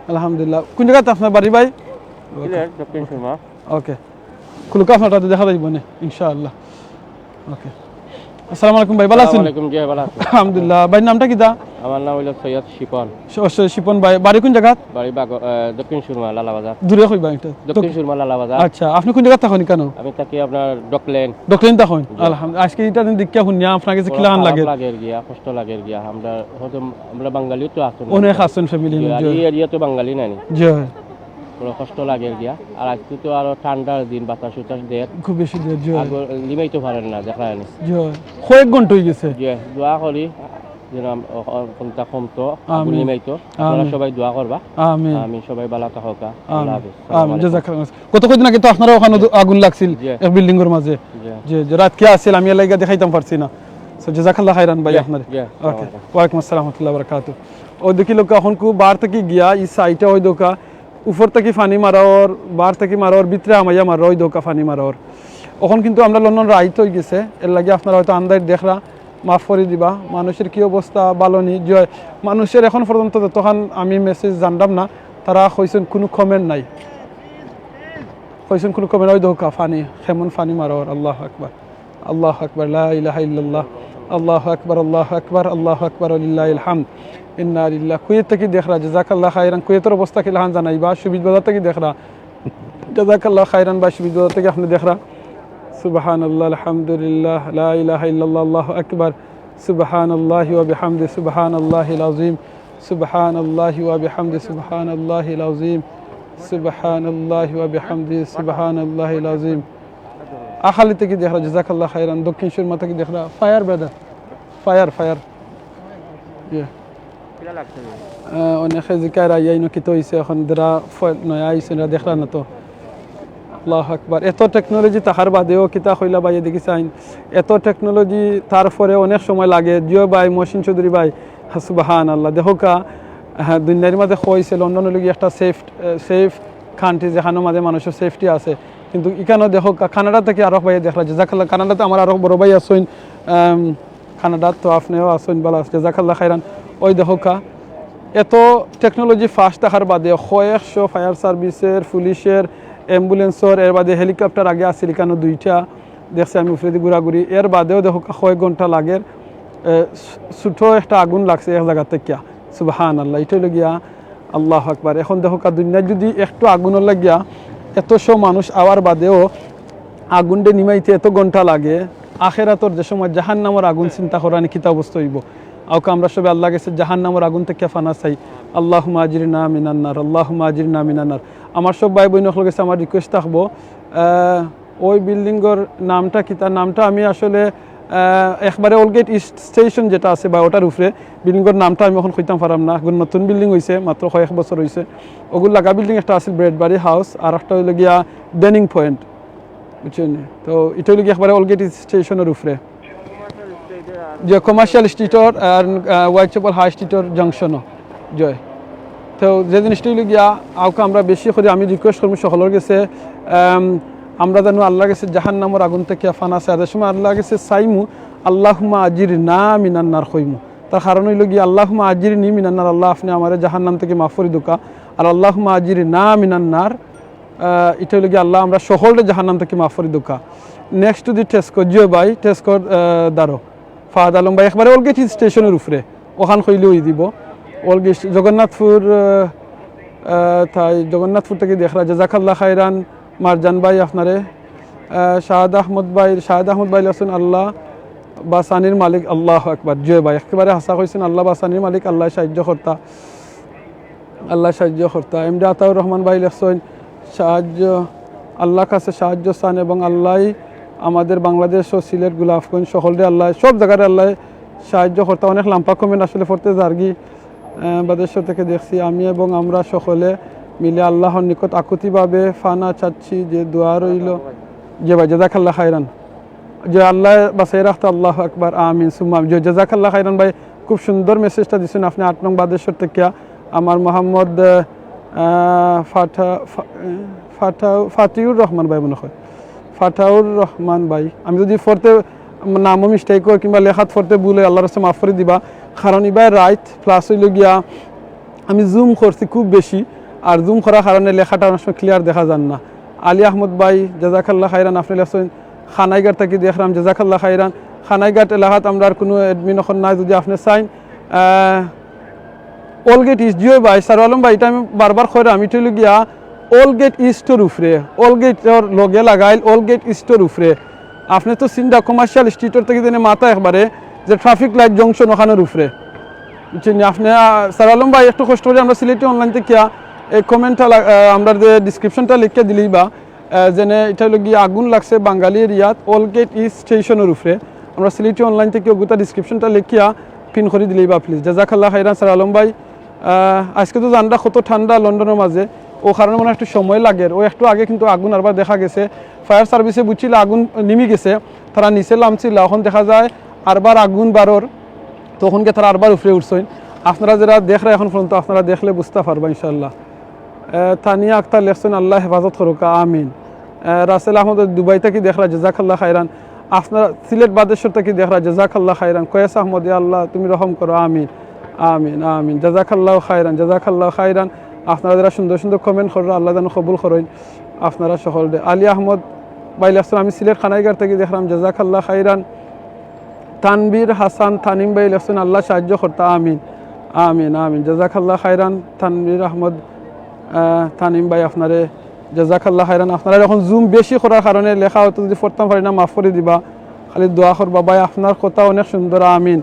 আলহামদুলিল্লাহ। কোন জাগাত আপনার বাড়ি, ভাই? সিলেট, দক্ষিণ সুরমা। ওকে। খুলুক্কা, আপনারটা দেখা যাইবো নে, ইনশাআল্লাহ। ওকে। আসসালামু আলাইকুম ভাই, ভালা আছইন? ওয়ালাইকুম, জি, ভালা আছি। আলহামদুলিল্লাহ। ভাইর নামটা কিতা? আমার নাম অইলো সৈয়দ শিপন। স-, স-, শিপন ভাই, বাড়ি কোন জাগাত? বাড়ি বাগ-, আহ, দক্ষিণ সুরমা, লালাবাজার। দূরে কইবা এটা? দক্ষিণ দক-, সুরমা, লালাবাজার। আচ্ছা, আপনে কোন জাগাত থাকইন ইখানো? আমি থাকি আপনার ডকলেন। ডকলেন থাকইন? জি। আলহামদুলিল্লাহ। আজকে ইটা দিন দেখিয়া হুনিয়া আপনার গেছে বড় কিলাখান খারাপ লাগে? লাগের গিয়া, কষ্ট লাগের গিয়া। আমরা হয়তো, আমরা বাঙালিও তো আছইন। অনেক আছইন ফ্যামিলি, জি, আর জি। এই এরিয়া তো বাঙালি নাই। জি। বড় কষ্ট লাগের গিয়া। আর আজকে তো আরো ঠান্ডার দিন, বাতাস উতাস দের। খুব বেশি দের, জি। আগুন নিমাইতো পারের না, দেখা যায়নি। জি। কয়েক ঘন্টা অই গেছে। জি, দোয়া করি যেন আম-, অ-, অ-, কোনটা কমতো, আগুন আমিন। নিমাইতো। আপনারা আমিন। সবাই দোয়া করবা। আমিন। আমিন। সবাই ভালা থাকউক্কা। আমিন। আল্লাহ হাফেজ। আমিন। আসসালামু আলাইকুম। জাযাকাল্লাহ। গত কয়দিন আগে তো আপনারও অখানো দু-, আগুন লাগছিল জি। এক বিল্ডিংর মাঝে। জি। জি, জি, রাইত কিয়া আছিল, আমি এর লাগি দেখাইতাম পারছি না। So, জাযাকাল্লাহ খাইরান ভাই জি, আপনারে। জি, ওকে। আসসালামু আলাইকুম। ওয়ালাইকুম আসসালাম ওয়া রাহমাতুল্লাহি ওয়া বারাকাতুহু। অউ দেখিলাউক্কা, অখন কু বার থাকি গিয়া, ই সাইডে অউ দেখউক্কা, উপর থাকি পানি মারর, বার থাকি মারর, ভিতরে হামাইয়া মারর, অউ দেখউক্কা পানি মারর। অখন কিন্তু আমরার লন্ডন রাইত অই গেছে, এর লাগি আপনারা হয়তো আন্দাইর দেখরা, মাফ করি দিবা। মানুষর কি অবস্থা, ভালা নি? জি অয়, মানুষর অখন পর্যন্ত যতখান আমি মেসেজ জানরাম না, তারা কইছইন কুনু কমেন্ট নাই, কইছইন কুনু কমেন্ট। অউ দেখউক্কা পানি, কেমন পানি মারর, আল্লাহু আকবার। আল্লাহু আকবার, লা ইলাহা ইল্লাল্লাহ। আল্লাহু আকবার, আল্লাহু আকবার, আল্লাহু আকবার, ওয়ালিল্লাহিল হামদ। ইন্না লিল্লাহ। কুয়েত থাকি দেখরা, জাযাকাল্লাহ খাইরান। কুয়েতর অবস্থা কিলাখান জানাইবা। সুবিদ বাজার থাকি দেখরা, জাযাকাল্লাহ খাইরান। বা সুবিদ বাজার থাকি আপনে দেখরা। সুবহানাল্লাহ, আলহামদুলিল্লাহ, লা ইলাহা ইল্লাল্লাহ, আল্লাহু আকবার। সুবহানাল্লাহি ওয়া বিহামদি, সুবহানাল্লাহিল আযীম। সুবহানাল্লাহি ওয়া বিহামদি, সুবহানাল্লাহিল আযীম। সুবহানাল্লাহি ওয়া বিহামদি, সুবহানাল্লাহিল আযীম। আখালি থাকি দেখরা, জাযাকাল্লাহ খাইরান। দক্ষিণ সুরমা থাকি দেখরা, ফায়ার ব্রাদার, ফায়ার, ফায়ার। ইয়ে। আহ, অনেকে জিকাইরা আইয়া ইনো কিতা অইছে, অখন যারা ফ-, নয়া আইছইন, এরা দেখরা না তো। আল্লাহু আকবার। এত টেকনোলজি থাকার বাদেও কিতা কইলা ভাইয়ে দেখি চাইন। এত টেকনোলজি, তারপরে অনেক সময় লাগে। জিও ভাই, মহসিন চৌধুরী ভাই, সুবহানাল্লাহ। দেখউক্কা, হ্যাঁ, দুনিয়ার মাঝে কইছে লন্ডন অইলো গি একটা সেফ, আহ, সেফ কান্ট্রি, যেখানর মাঝে মানুষর সেফটি আছে। কিন্তু ইখানো দেখউক্কা, কানাডা থাকি আরক ভাইয়ে দেখরা, জাযাকাল্লাহ। কানাডাত আমার আরক বড় ভাই আছইন, আম, কানাডাত তো আপনেও আছইন, ভালা আছইন, জাযাকাল্লাহ খাইরান। অউ দেখউক্কা, এত টেকনোলজি ফাস্ট থাকার বাদে কয়েকশো ফায়ার সার্ভিসর, পুলিশর, অ্যাম্বুলেন্সর, এর বাদে হেলিকপ্টার আগে আছিল ইখানো দুইটা, দেখছি আমি উপরেদি ঘুরাঘুরি, এর বাদেও দেখউক্কা কয় ঘন্টা লাগের, এ, ছোট একটা আগুন লাগছে এক জাগা থাকিয়া। সুবহানাল্লাহ, ইটা অইলো গিয়া আল্লাহু আকবার। এখন দেখউক্কা দুনিয়াত যুদি একটু আগুনর লাগিয়া এতশো মানুষ আওয়ার বাদেও আগুনরে নিমাইতে এত ঘন্টা লাগে, আখেরাতর যে সময় জাহান্নামর আগুন চিন্তা করো নি কিতা অবস্থা অইবো। আউক্কা আমরা সবে আল্লার গেছে জাহান্নামর আগুন থাকিয়া ফানা চাই। আল্লাহুম্মা আজিরনা মিনান্নার, আল্লাহুম্মা আজিরনা মিনান্নার। আমার সব ভাই বইন অকলর গেছে আমার request থাকবো, আহ, ওই বিল্ডিংর নামটা কিতা? নামটা আমি আসলে, আহ, একবারে ওল্ড গেট ইস্ট স্টেশন যেটা আছে বা ওটার উপরে, বিল্ডিংর নামটা আমি এখন কইতাম পারাম না, এখন নতুন বিল্ডিং অইছে, মাত্র কয়েক বছর অইছে। ওগুর লাগা বিল্ডিং একটা আছিল ব্রেডবারি হাউস, আর একটা অইলো গিয়া ডেনিং পয়েন্ট, বুঝছইন নি? তো ইটা অইলো গিয়া একবারে ওল্ড গেট ইস্ট স্টেশনর উপরে। যে কমার্শিয়াল স্ট্রিটর আর, আহ, হোয়াইট চ্যাপেল হাই স্ট্রিটর জংশনও। জয়। তো যে জিনিসটা অইলো গিয়া, আউক্কা আমরা বেশি করি আমি request করমু সকলর গেছে, আম, আমরা যেন আল্লার গেছে জাহান্নামর আগুন থাকিয়া ফানা চাই। আর যে সময় আল্লার গেছে চাইমু, আল্লাহুম্মা আজিরনা মিনান্নার কইমু। তার কারণ অইলো গিয়া, আল্লাহুম্মা আজিরনি মিনান্নার, আল্লাহ আপনে আমারে জাহান্নাম থাকি মাফ করি দেউক্কা। আর আল্লাহুম্মা আজিরনা মিনান্নার, আহ, ইটা অইলো গিয়া আল্লাহ আমরা সকলরে জাহান্নাম থাকি মাফ করি দেউক্কা। Next to the Tesco, জি ভাই, টেস্কোর, আহ, দ্বারো। ফাহাদ আলম ভাই একবারে ওল্ড গেট স্টেশনর উপরে, ওখান কইলে অই দিবো। ওল্ড গেট জগন্নাথপুর, আহ, আহ, তাই জগন্নাথপুর থাকি দেখরা, জাজাকাল্লাহ খাইরান মারজান ভাই আপনারে। আহ, শাহাদ আহমদ ভাই, শাহাদ আহমদ ভাই লেখছইন আল্লাহ বাচানির মালিক, আল্লাহু আকবার। জি ভাই, একেবারে হাছা কইছইন, আল্লাহ বাচানির মালিক, আল্লায় সাহায্য করতা। আল্লায় সাহায্য করতা। এমডি আতাউর রহমান ভাই লেখছইন, সাহায্য, আল্লার কাছে সাহায্য চান এবং আল্লায় আমাদের বাংলাদেশ ও সিলেট, গোলাপগঞ্জ সকলরে আল্লায়, সব জাগারে আল্লায় সাহায্য করতা। অনেক লাম্বা comment আসলে পড়তে যারগি। আহ, বাদেশ্বর থাকি দেখছি, আমি এবং আমরা সকলে মিলে আল্লাহর নিকট আকুতিভাবে ফানা চাচ্ছি যে দোয়া রইল। জি ভাই, জাজাকাল্লাহ খাইরান। যে আল্লায় বাচাই রাখতা, আল্লাহু আকবার, আমিন, সুম্মা আমিন। যে জাজাকাল্লাহ খাইরান ভাই, খুব সুন্দর message টা দিছইন আপনে আট নং বাদেশ্বর থাকিয়া। আমার মোহাম্মদ, আহ, ফাটা-, ফা-, ফাটা-, ফাতিউর রহমান ভাই মনে হয়, ফাটাউর রহমান ভাই। আমি যুদি পড়তে নামও mistake অয় কিংবা লেখাত পড়তে ভুল অয়, আল্লার রাস্তে মাফ করি দিবা। কারণ ইবায় রাইত plus অইলো গিয়া আমি zoom করছি খুব বেশি, আর zoom করার কারণে লেখাটা অনেক সময় clear দেখা যার না। আলী আহমদ ভাই, জাজাকাল্লাহ খাইরান, আপনে লেখছইন খানাইঘাট থাকি দেখরাম, জাজাকাল্লাহ খাইরান। খানাইঘাট এলাকাত আমরার কুনু admin অখন নাই, যুদি আপনে চাইন, আহ, ওল্ড গেট ইস্ট, জি ভাই, সারু আলম ভাই, ইটা আমি বারবার কইরাম, ইটা অইলো গিয়া ওল্ড গেট ইস্টর উপরে, ওল্ড গেটর লগে লাগাইল, ওল্ড গেট ইস্টর উপরে। আপনে তো চিন্তা কমার্শিয়াল স্ট্রিটর থাকি যেনে মাথা একবারে যে traffic light junction ওখানর উপরে। বুঝছইন নি? আপনে, আহ, সারু আলম ভাই, একটু কষ্ট করি আমরা সিলেটি online থাকিয়া এই comment টা লা-, আহ, আমরা যে description টা লেখিয়া দিলেই বা, আহ, যেনে ইটা অইলো গিয়া আগুন লাগছে বাঙালি এরিয়াত ওল্ড গেট ইস্ট স্টেশনর উপরে। আমরা সিলেটি online থাকি অগুতা description টা লেখিয়া pin করি দিলেই বা please। জাজাকাল্লাহ খাইরান সারু আলম ভাই। আহ, আজকে তো জানরা কত ঠান্ডা লন্ডনর মাঝে, ও কারণে মনে হয় একটু সময় লাগের। ও একটু আগে কিন্তু আগুন আরবার দেখা গেছে, fire service এ বুঝছিল আগুন নিমি গেছে, তারা নিচে লামছিল, অখন দেখা যায় আরবার আগুন বারর, তখন গিয়া তারা আরবার উপরে উঠছইন। আপনারা যেরা দেখরা অখন পর্যন্ত, আপনারা দেখলে বুঝতা পারবা ইনশাআল্লাহ। আহ, তানিয়া আক্তার লেখছইন, "আল্লায় হেফাজত করুক্কা, আমিন।" আহ, রাসেল আহমদ দুবাই থাকি দেখরা, জাজাকাল্লাহ খাইরান। আপনারা সিলেট বাদেশ্বর থাকি দেখরা, জাজাকাল্লাহ খাইরান। কয়েস আহমদ, ইয়া আল্লাহ, তুমি রহম করো, আমিন, আমিন, আমিন। জাজাকাল্লাহ খাইরান, জাজাকাল্লাহ খাইরান। আপনারা যেরা সুন্দর সুন্দর comment কররা, আল্লায় যেন কবুল করইন আপনারা সকলরে। আলী আহমদ ভাই লেখছইন, "আমি সিলেট খানাইঘাট থাকি দেখরাম, জাজাকাল্লাহ খাইরান।" তানভীর হাসান তানিম ভাই লেখছইন, "আল্লায় সাহায্য করতা, আমিন, আমিন, আমিন।" জাজাকাল্লাহ খাইরান তানভীর আহমদ, আহ, তানিম ভাই, আপনারে জাজাকাল্লাহ খাইরান। আপনারা অখন zoom বেশি করার কারণে লেখা হয়তো যুদি পড়তাম পারি না, মাফ করি দিবা। খালি দোয়া করবা ভাই, আপনার কথা অনেক সুন্দর। আমিন।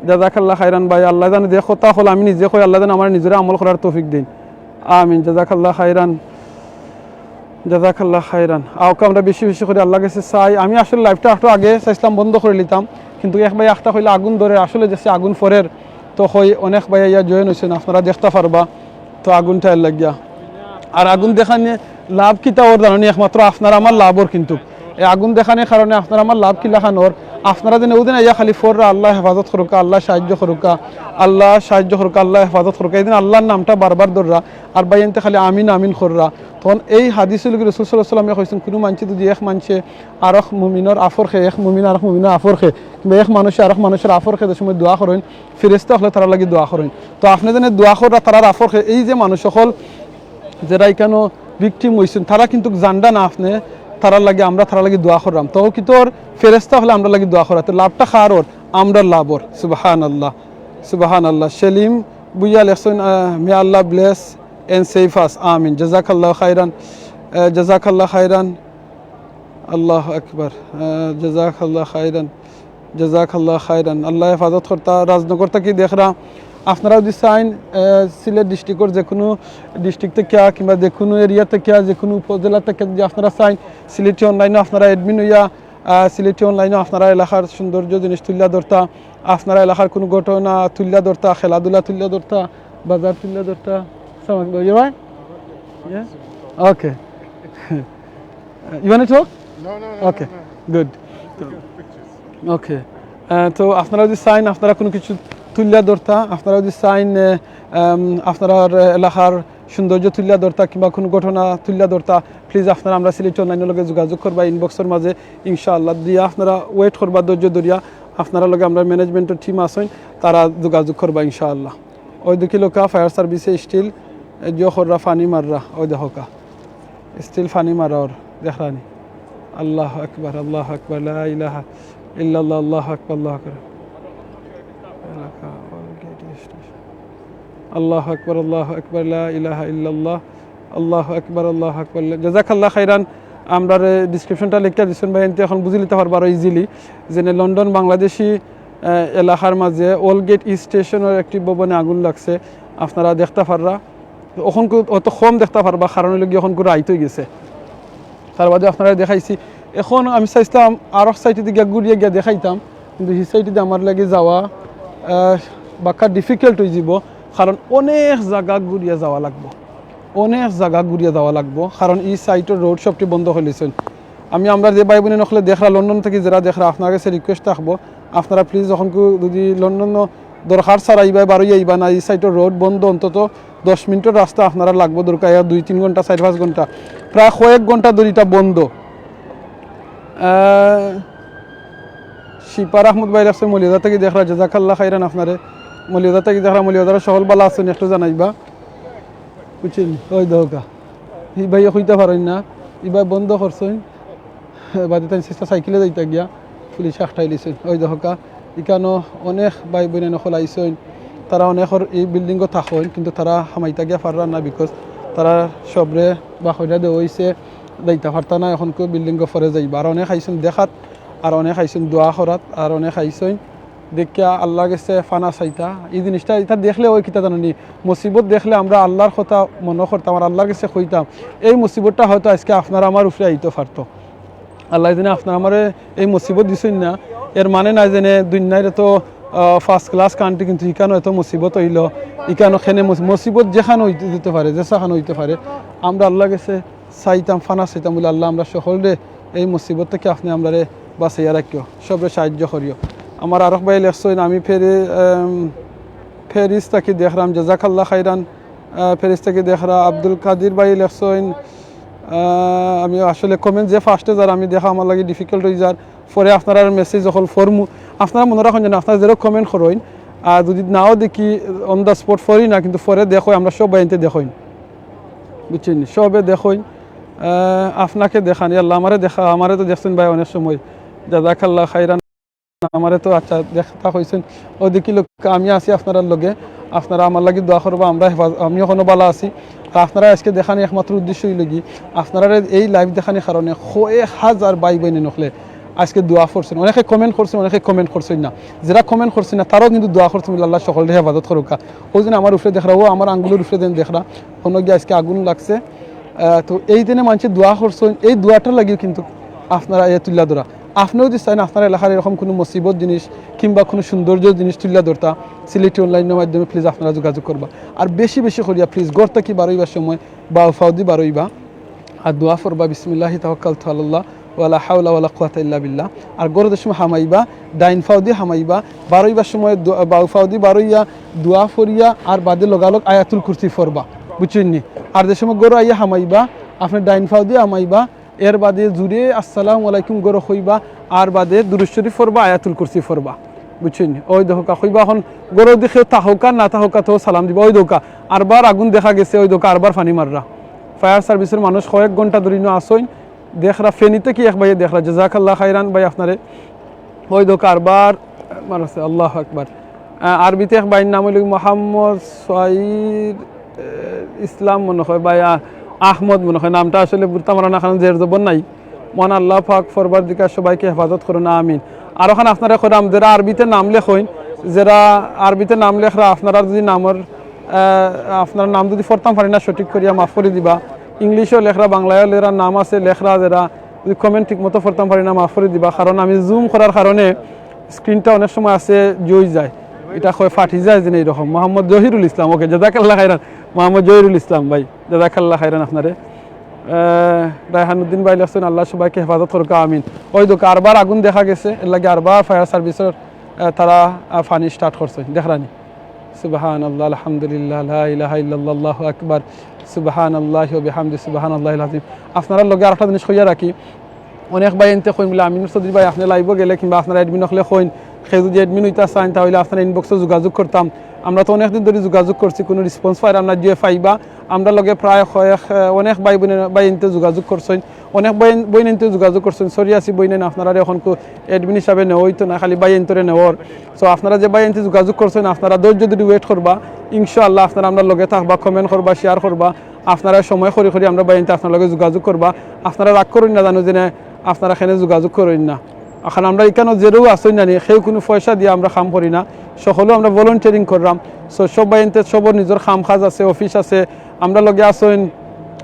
জাজাকাল্লাহ খাইরান ভাই, আল্লায় যেন যে কথা অকল আমি নিজে কই, আল্লায় যেন আমারে নিজরে আমল করার তৌফিক দেইন। আমিন। জাজাকাল্লাহ খাইরান। জাজাকাল্লাহ খাইরান। আউক্কা আমরা বেশি বেশি করি আল্লার গেছে চাই। আমি আসলে live টা একটু আগে চাইছিলাম বন্ধ করি লিতাম, কিন্তু এক ভাই একটা কইলা আগুন ধরে, আসলে যে আগুন ফরের, তো কই অনেক ভাই ইয়া join অইছইন, আপনারা দেখতা পারবা। তো আগুনটা এর লাগিয়া। আর আগুন দেখানি লাভ কিতা অর জানো নি? একমাত্র আপনার আমার লাভ অর, কিন্তু এই আগুন দেখানির কারণে আপনার আমার লাভ কিলাখান অর? আপনারা যেন অউ দিন আইয়া খালি ফররা, "আল্লায় হেফাজত করুক্কা, আল্লায় সাহায্য করুক্কা, আল্লায় সাহায্য করুক্কা, আল্লায় হেফাজত করুক্কা।" এই দিন আল্লার নামটা বারবার ধররা, আর ভাইয়াইন্তে খালি "আমিন, আমিন" কররা। তখন এই হাদিস অইলো গি রাসুল সাল্লাল্লাহু আলাইহি ওয়াসাল্লামে কইছইন, কুনু মানষে যুদি এক মানষে আরক মুমিনর আফর খে, এক মুমিন আরক মুমিনর আফর খে, কিংবা এক মানষে আরক মানষর আফর খে যে সময় দোয়া করইন, ফিরিস্তা অকলে তারার লাগি দোয়া করইন। তো আপনে যেন দোয়া কররা তারার আফর খে, এই যে মানুষ অকল যেরা ইকানো victim অইছইন, তারা কিন্তু জানরা না আপনে, তারার লাগি, আমরা তারার লাগি দোয়া করলাম, তো কিতা অর? ফেরেশতা অকলে আমরার লাগি দোয়া কররা, তো লাভটা কার অর? আমরার লাভ অর। সুবহানাল্লাহ, সুবহানাল্লাহ। সেলিম ভুইয়া লেখছইন, আহ, "May Allah bless and save us, আমিন।" জাযাকাল্লাহু খাইরান, আহ, জাযাকাল্লাহু খাইরান। আল্লাহু আকবার। আহ, জাযাকাল্লাহু খাইরান, জাযাকাল্লাহু খাইরান। আল্লায় হেফাজত করতা। রাজনগর থাকি দেখরা, আপনারা যুদি চাইন, আহ, সিলেট ডিস্ট্রিক্টর যেকুনু ডিস্ট্রিক্ট থাকিয়া কিংবা যেকুনু এরিয়া থাকিয়া, যেকুনু উপজেলা থাকিয়া যুদি আপনারা চাইন, সিলেটি অনলাইনও আপনারা অ্যাডমিন অইয়া, আহ, সিলেটি অনলাইনও আপনারা এলাকার সৌন্দর্য জিনিস তুলিয়া ধরতা, আপনারা এলাকার কুনু ঘটনা তুলিয়া ধরতা, খেলাধুলা তুলিয়া ধরতা, বাজার তুলিয়া ধরতা। Salam alaikum, you all right? Yeah? Okay. You wanna talk? No, no, no, okay, no, no. Good. Pictures. Okay. আহ, তো আপনারা যুদি চাইন, আপনারা কুনু কিছু তুলিয়া ধরতা, আপনারা যুদি চাইন, আহ, আম, আপনারার এলাকার সৌন্দর্য তুলিয়া ধরতা কিংবা কুনু ঘটনা তুলিয়া ধরতা, প্লিজ আপনারা আমরা সিলেটি অনলাইনর লগে যোগাযোগ করবা ইনবক্সর মাঝে, ইনশাআল্লাহ। দিয়া আপনারা ওয়েট করবা ধৈর্য ধরিয়া, আপনারার লগে আমরার ম্যানেজমেন্টর টিম আছইন, তারা যোগাযোগ করবা ইনশাআল্লাহ। ওই দেখিলাউক্কা ফায়ার সার্ভিসে স্টিল, এ, জিও কররা, পানি মাররা, ওই দেখউক্কা। স্টিল পানি মাররা অর, দেখরানি। আল্লাহু আকবার, আল্লাহু আকবার, লা ইলাহা ইল্লাল্লাহ, আল্লাহু আকবার, আল্লাহু আকবার। এলাকা, all gate station। আল্লাহু আকবার, আল্লাহু আকবার, লা ইলাহা ইল্লাল্লাহ, আল্লাহু আকবার, আল্লাহু আকবার। জাযাকাল্লাহু খাইরান। আমরারে ডেসক্রিপশনটা লেখিয়া দিছইন ভাই, এনতে অখন বুঝিলিতা পারবা আরো ইজিলি। যেনে লন্ডন বাংলাদেশি, আহ, এলাকার মাঝে ওল্ড গেট স্টেশনর একটি ভবনে আগুন লাগছে, আপনারা দেখতা পাররা। অখনকু অত কম দেখতা পারবা, কারণ অইলো গি অখনকু রাইত অইগেছে। তার বাদে আপনারারে দেখাইছি। অখন আমি চাইছলাম আরক সাইডেদি গিয়া ঘুরিয়া গিয়া দেখাইতাম, কিন্তু হি সাইডেদি আমার লাগি যাওয়া, আহ, বাক্কা ডিফিকাল্ট অইযিবো, কারণ অনেক জাগা ঘুরিয়া যাওয়া লাগবো, অনেক জাগা ঘুরিয়া যাওয়া লাগবো, কারণ ই সাইডর রোড সবটি বন্ধ করিলিছইন। আমি আমরার যে ভাই বইন অকলে দেখরা, লন্ডন থাকি যেরা দেখরা, আপনারার গেছে রিকোয়েস্ট থাকবো, আপনারা প্লিজ অখনকু যুদি লন্ডন দরকার ছাড়া ইবায় বারইয়া আইবা না, ই সাইডর রোড বন্ধ অন্তত দশ মিনিটর রাস্তা আপনারার লাগবো, দরকার অয় দুই তিন ঘন্টা, চাইর পাঁচ ঘন্টা, প্রায় কয়েক ঘন্টা ধরি ইটা বন্ধ। আহ, শিপার আহমদ ভাই লেখছে মৌলভীবাজার থাকি দেখরা, জাযাকাল্লাহু খাইরান আপনারে। মৌলভীবাজার থাকি দেখরা, মৌলভীবাজারর সকল ভালা আছইন, একটু জানাইবা। বুঝছইন? ওই দেখউক্কা। ই ভাইয়ে কইতা পারইন না, ইবায় বন্ধ করছইন। বাদে তাইন চেষ্টা সাইকেলে যাইতা গিয়া, পুলিশে আটকাইলিছইন। ওই দেখউক্কা, ইকানো অনেক ভাই বইন অকল আইছইন, তারা অনেকর ই বিল্ডিংও থাকইন, কিন্তু তারা হামাইতা গিয়া পাররা না, because তারা সবরে বাকইনা দেওয়া অইছে, যাইতা পারতা না, অখনকু বিল্ডিংও পরে যাইবা। আর অনেক আইছইন দেখাত, আর অনেক আইছইন দোয়া করাত, আর অনেক আইছইন দেখিয়া আল্লার গেছে পানা চাইতা। ই জিনিসটা ইটা দেখলে অয় কিতা জানইননি, মুসিবত দেখলে আমরা আল্লার কথা মনো করতাম আর আল্লার গেছে কইতাম, এই মুসিবতটা হয়তো আইজকে আপনার আমার উপরে আইতো পারতো। আল্লায় যেনে আপনার আমারে এই মুসিবত দিছইন না, এর মানে নায় যেনে দুনিয়ার অত, আহ, ফার্স্ট ক্লাস কান্ট্রি, কিন্তু ইকানো অত মুসিবত অইলো, ইকানো কেনে মুস-, মুসিবত যেখানো অইতে দিতে পারে, যেসাখানো অইতে পারে, আমরা আল্লার গেছে চাইতাম, পানা চাইতাম বুলে, "আল্লা, আমরা সকলরে এই মুসিবত থাকি আপনে আমরারে বাঁচাইয়া রাখিও, সবরে সাহায্য করিও।" আমার আরক ভাই লেখছইন, আমি ফেরি-, আম, প্যারিস থাকি দেখরাম, জাযাকাল্লাহু খাইরান, আহ, প্যারিস থাকি দেখরা। আব্দুল কাদির ভাই লেখছইন, আহ, আমি আসলে কমেন্ট যে ফার্স্টে যার আমি দেখা আমার লাগি ডিফিকাল্ট অইযার, পরে আপনারার মেসেজ অকল পড়মু। আপনারা মনো রাখইন যেন আপনারা যেরকম কমেন্ট করইন, আর যুদি নাও দেখি on the spot পড়ি না, কিন্তু পরে দেখো আমরা সব ভাইয়াইন্তে দেখইন। বুঝছইন নি? সবে দেখইন, আহ, আপনাকে দেখান, আল্লা, আমারে দেখা, আমারে তো দেখছইন ভাই অনেক সময়। জাযাকাল্লাহু খাইরান, আমারে তো আচ্ছা দেখতা কইছইন। ও দেখি লোক, আমি আছি আপনারার লগে, আপনারা আমার লাগি দোয়া করবা, আমরা হেফাজ-, আমিও অখনো ভালা আছি। আর আপনারা আইজকে দেখানি একমাত্র উদ্দেশ্য অইলো গি, আপনারারে এই লাইভ দেখানির কারণে কয়েক হাজার ভাই বইন অকলে আইজকে দোয়া করছইন, অনেকে কমেন্ট করছইন, অনেকে কমেন্ট করছইন না। যেরা কমেন্ট করছইন না, তারাও কিন্তু দোয়া করছইন, আল্লা সকলরে হেফাজত করউক্কা। অউ যেন আমার উপরে দেখরা, অউ আমার আঙ্গুলর উপরে যেন দেখরা, অনো গিয়া আইজকে আগুন লাগছে। আহ, তো এই দিনে মানষে দোয়া করছইন, এই দোয়াটার লাগিও কিন্তু আপনারা এ তুলিয়া ধরা। আপনেও যুদি চাইন আপনার এলাকার এরকম কুনু মুসিবত জিনিস কিংবা কুনু সৌন্দর্য জিনিস তুলিয়া ধরতা, সিলেটি অনলাইনর মাধ্যমে প্লিজ আপনারা যোগাযোগ করবা। আর বেশি বেশি করিয়া প্লিজ ঘর থাকি বারইবার সময় বাউ ফাউদি বারইবা, আর দোয়া পড়বা, "বিসমিল্লাহি তাওয়াক্কালতু আলাল্লাহ, ওয়ালা হাওলা ওয়ালা কুওয়াতা ইল্লা বিল্লাহ।" আর ঘরো যে সময় হামাইবা, ডাইন ফাউদি হামাইবা, বারইবার সময় দো-, বাউ ফাউদি বারইয়া, দোয়া পড়িয়া, আর বাদে লগালগ আয়াতুল কুরসি পড়বা, বুঝছইন নি? আর যে সময় ঘরো আইয়া হামাইবা, আপনে ডাইন ফাউদি হামাইবা, এর বাদে জুরে আসসালামু আলাইকুম ঘরো কইবা, আর বাদে দুরুদ শরিফ পড়বা, আয়াতুল কুরসি পড়বা, বুঝছইন নি? ওই দেখউক্কা, কইবা অখন ঘরো যুদি কেউ থাকউক্কা না থাকউক্কা, তো সালাম দিবা, ওই দেখউক্কা, আরবার আগুন দেখা গেছে, ওই দেখউক্কা, আরবার পানি মাররা। ফায়ার সার্ভিসর মানুষ কয়েক ঘন্টা ধরি ইনো আছইন, দেখরা, ফেনীতে কি এক ভাইয়ে দেখরা, জাযাকাল্লাহ খাইরান ভাই আপনারে। ওই তো কারবার মারছে, আল্লাহু আকবার। আহ, আরবিতে এক ভাইর নাম অইলো মোহাম্মদ সাইর, আহ, ইসলাম মনে হয়, ভাই, আহ, আহমদ মনে হয় নামটা, আসলে বুঝতাম পারা না, কারণ জের জবর নাই। মহান আল্লাহ পাক পরওয়ারদিগার সবাইকে হেফাজত করুন, আমিন। আর ওখানে আপনারে কইরাম, যেরা আরবিতে নাম লেখইন, যেরা আরবিতে নাম লেখরা, আপনারা যদি নামর, আহ, আপনার নাম যদি পড়তাম পারি না সঠিক করিয়া, মাফ করি দিবা। ইংলিশও লেখরা, বাংলায়ও লেখরা, নাম আছে লেখরা, যেরা যদি কমেন্ট ঠিক মতো পড়তাম পারি না, মাফ করি দিবা, কারণ আমি জুম করার কারণে স্ক্রিনটা অনেক সময় আছে জই যায়, এটা হয় ফাটি যায়, যেন এইরকম। মোহাম্মদ জহিরুল ইসলাম, ওকে, জাযাকাল্লাহ খাইরান। মোহাম্মদ জহিরুল ইসলাম ভাই, জাযাকাল্লাহ খাইরান আপনারে। আহ, রায়হানুদ্দিন ভাই লেখছেন, "আল্লাহ সবাইকে হেফাজত করুক, আমিন।" ওই তো কারবার আগুন দেখা গেছে, এর লাগি আরবার ফায়ার সার্ভিসর, আহ, তারা, আহ, পানি স্টার্ট করছে, দেখরানি। সুবহানাল্লাহ, আলহামদুলিল্লাহ, লা ইলাহা ইল্লাল্লাহ, আল্লাহু আকবার। সুবহানাল্লাহি ওয়া বিহামদি, সুবহানাল্লাহিল আযীম। আপনারার লগে আরেকটা জিনিস কইয়া রাখি, অনেক ভাইয়াইন্তে কইন বুলে, "আমিনুর চৌধুরী ভাই, আপনে লাইভো গেলে কিংবা আপনারা অ্যাডমিন অকলে কইন, কেউ যদি অ্যাডমিন অইতা চাইন, তাইলে আপনারা ইনবক্সো যোগাযোগ করতাম।" আমরা তো অনেক দিন ধরি যোগাযোগ করছি, কুনু রেসপন্স পাইরাম না, যে পাইবা। আমরার লগে প্রায় কয়েক, আহ, অনেক ভাই বইন, ভাইয়াইন্তে যোগাযোগ করছইন, অনেক বইন, বইনাইন্তে যোগাযোগ করছইন। সরি আছি বইনাইন, আপনারারে অখন কু-, অ্যাডমিন হিসাবে নেওয়া অইতো না, খালি ভাইয়াইন্তরে নেওয়ার। So আপনারা যে ভাইয়াইন্তে যোগাযোগ করছইন, আপনারা ধৈর্য ধরি ওয়েট করবা, ইনশাআল্লাহ আপনারা আমরার লগে থাকবা, কমেন্ট করবা, শেয়ার করবা। আপনারা সময় করি করি আমরার ভাইয়াইন্তে আপনার লগে যোগাযোগ করবা। আপনারা রাগ করইন না, জানো যে না, আপনারা কেনে যোগাযোগ করইন না। এখন আমরা ইখানো যেরাও আছইন না নি, কেউ কুনু পয়সা দিয়া আমরা কাম করি না, সকলেও আমরা ভলান্টিয়ারিং কররাম। So সব ভাইয়াইন্তে সবর নিজর কাম কাজ আছে, অফিস আছে। আমরার লগে আছইন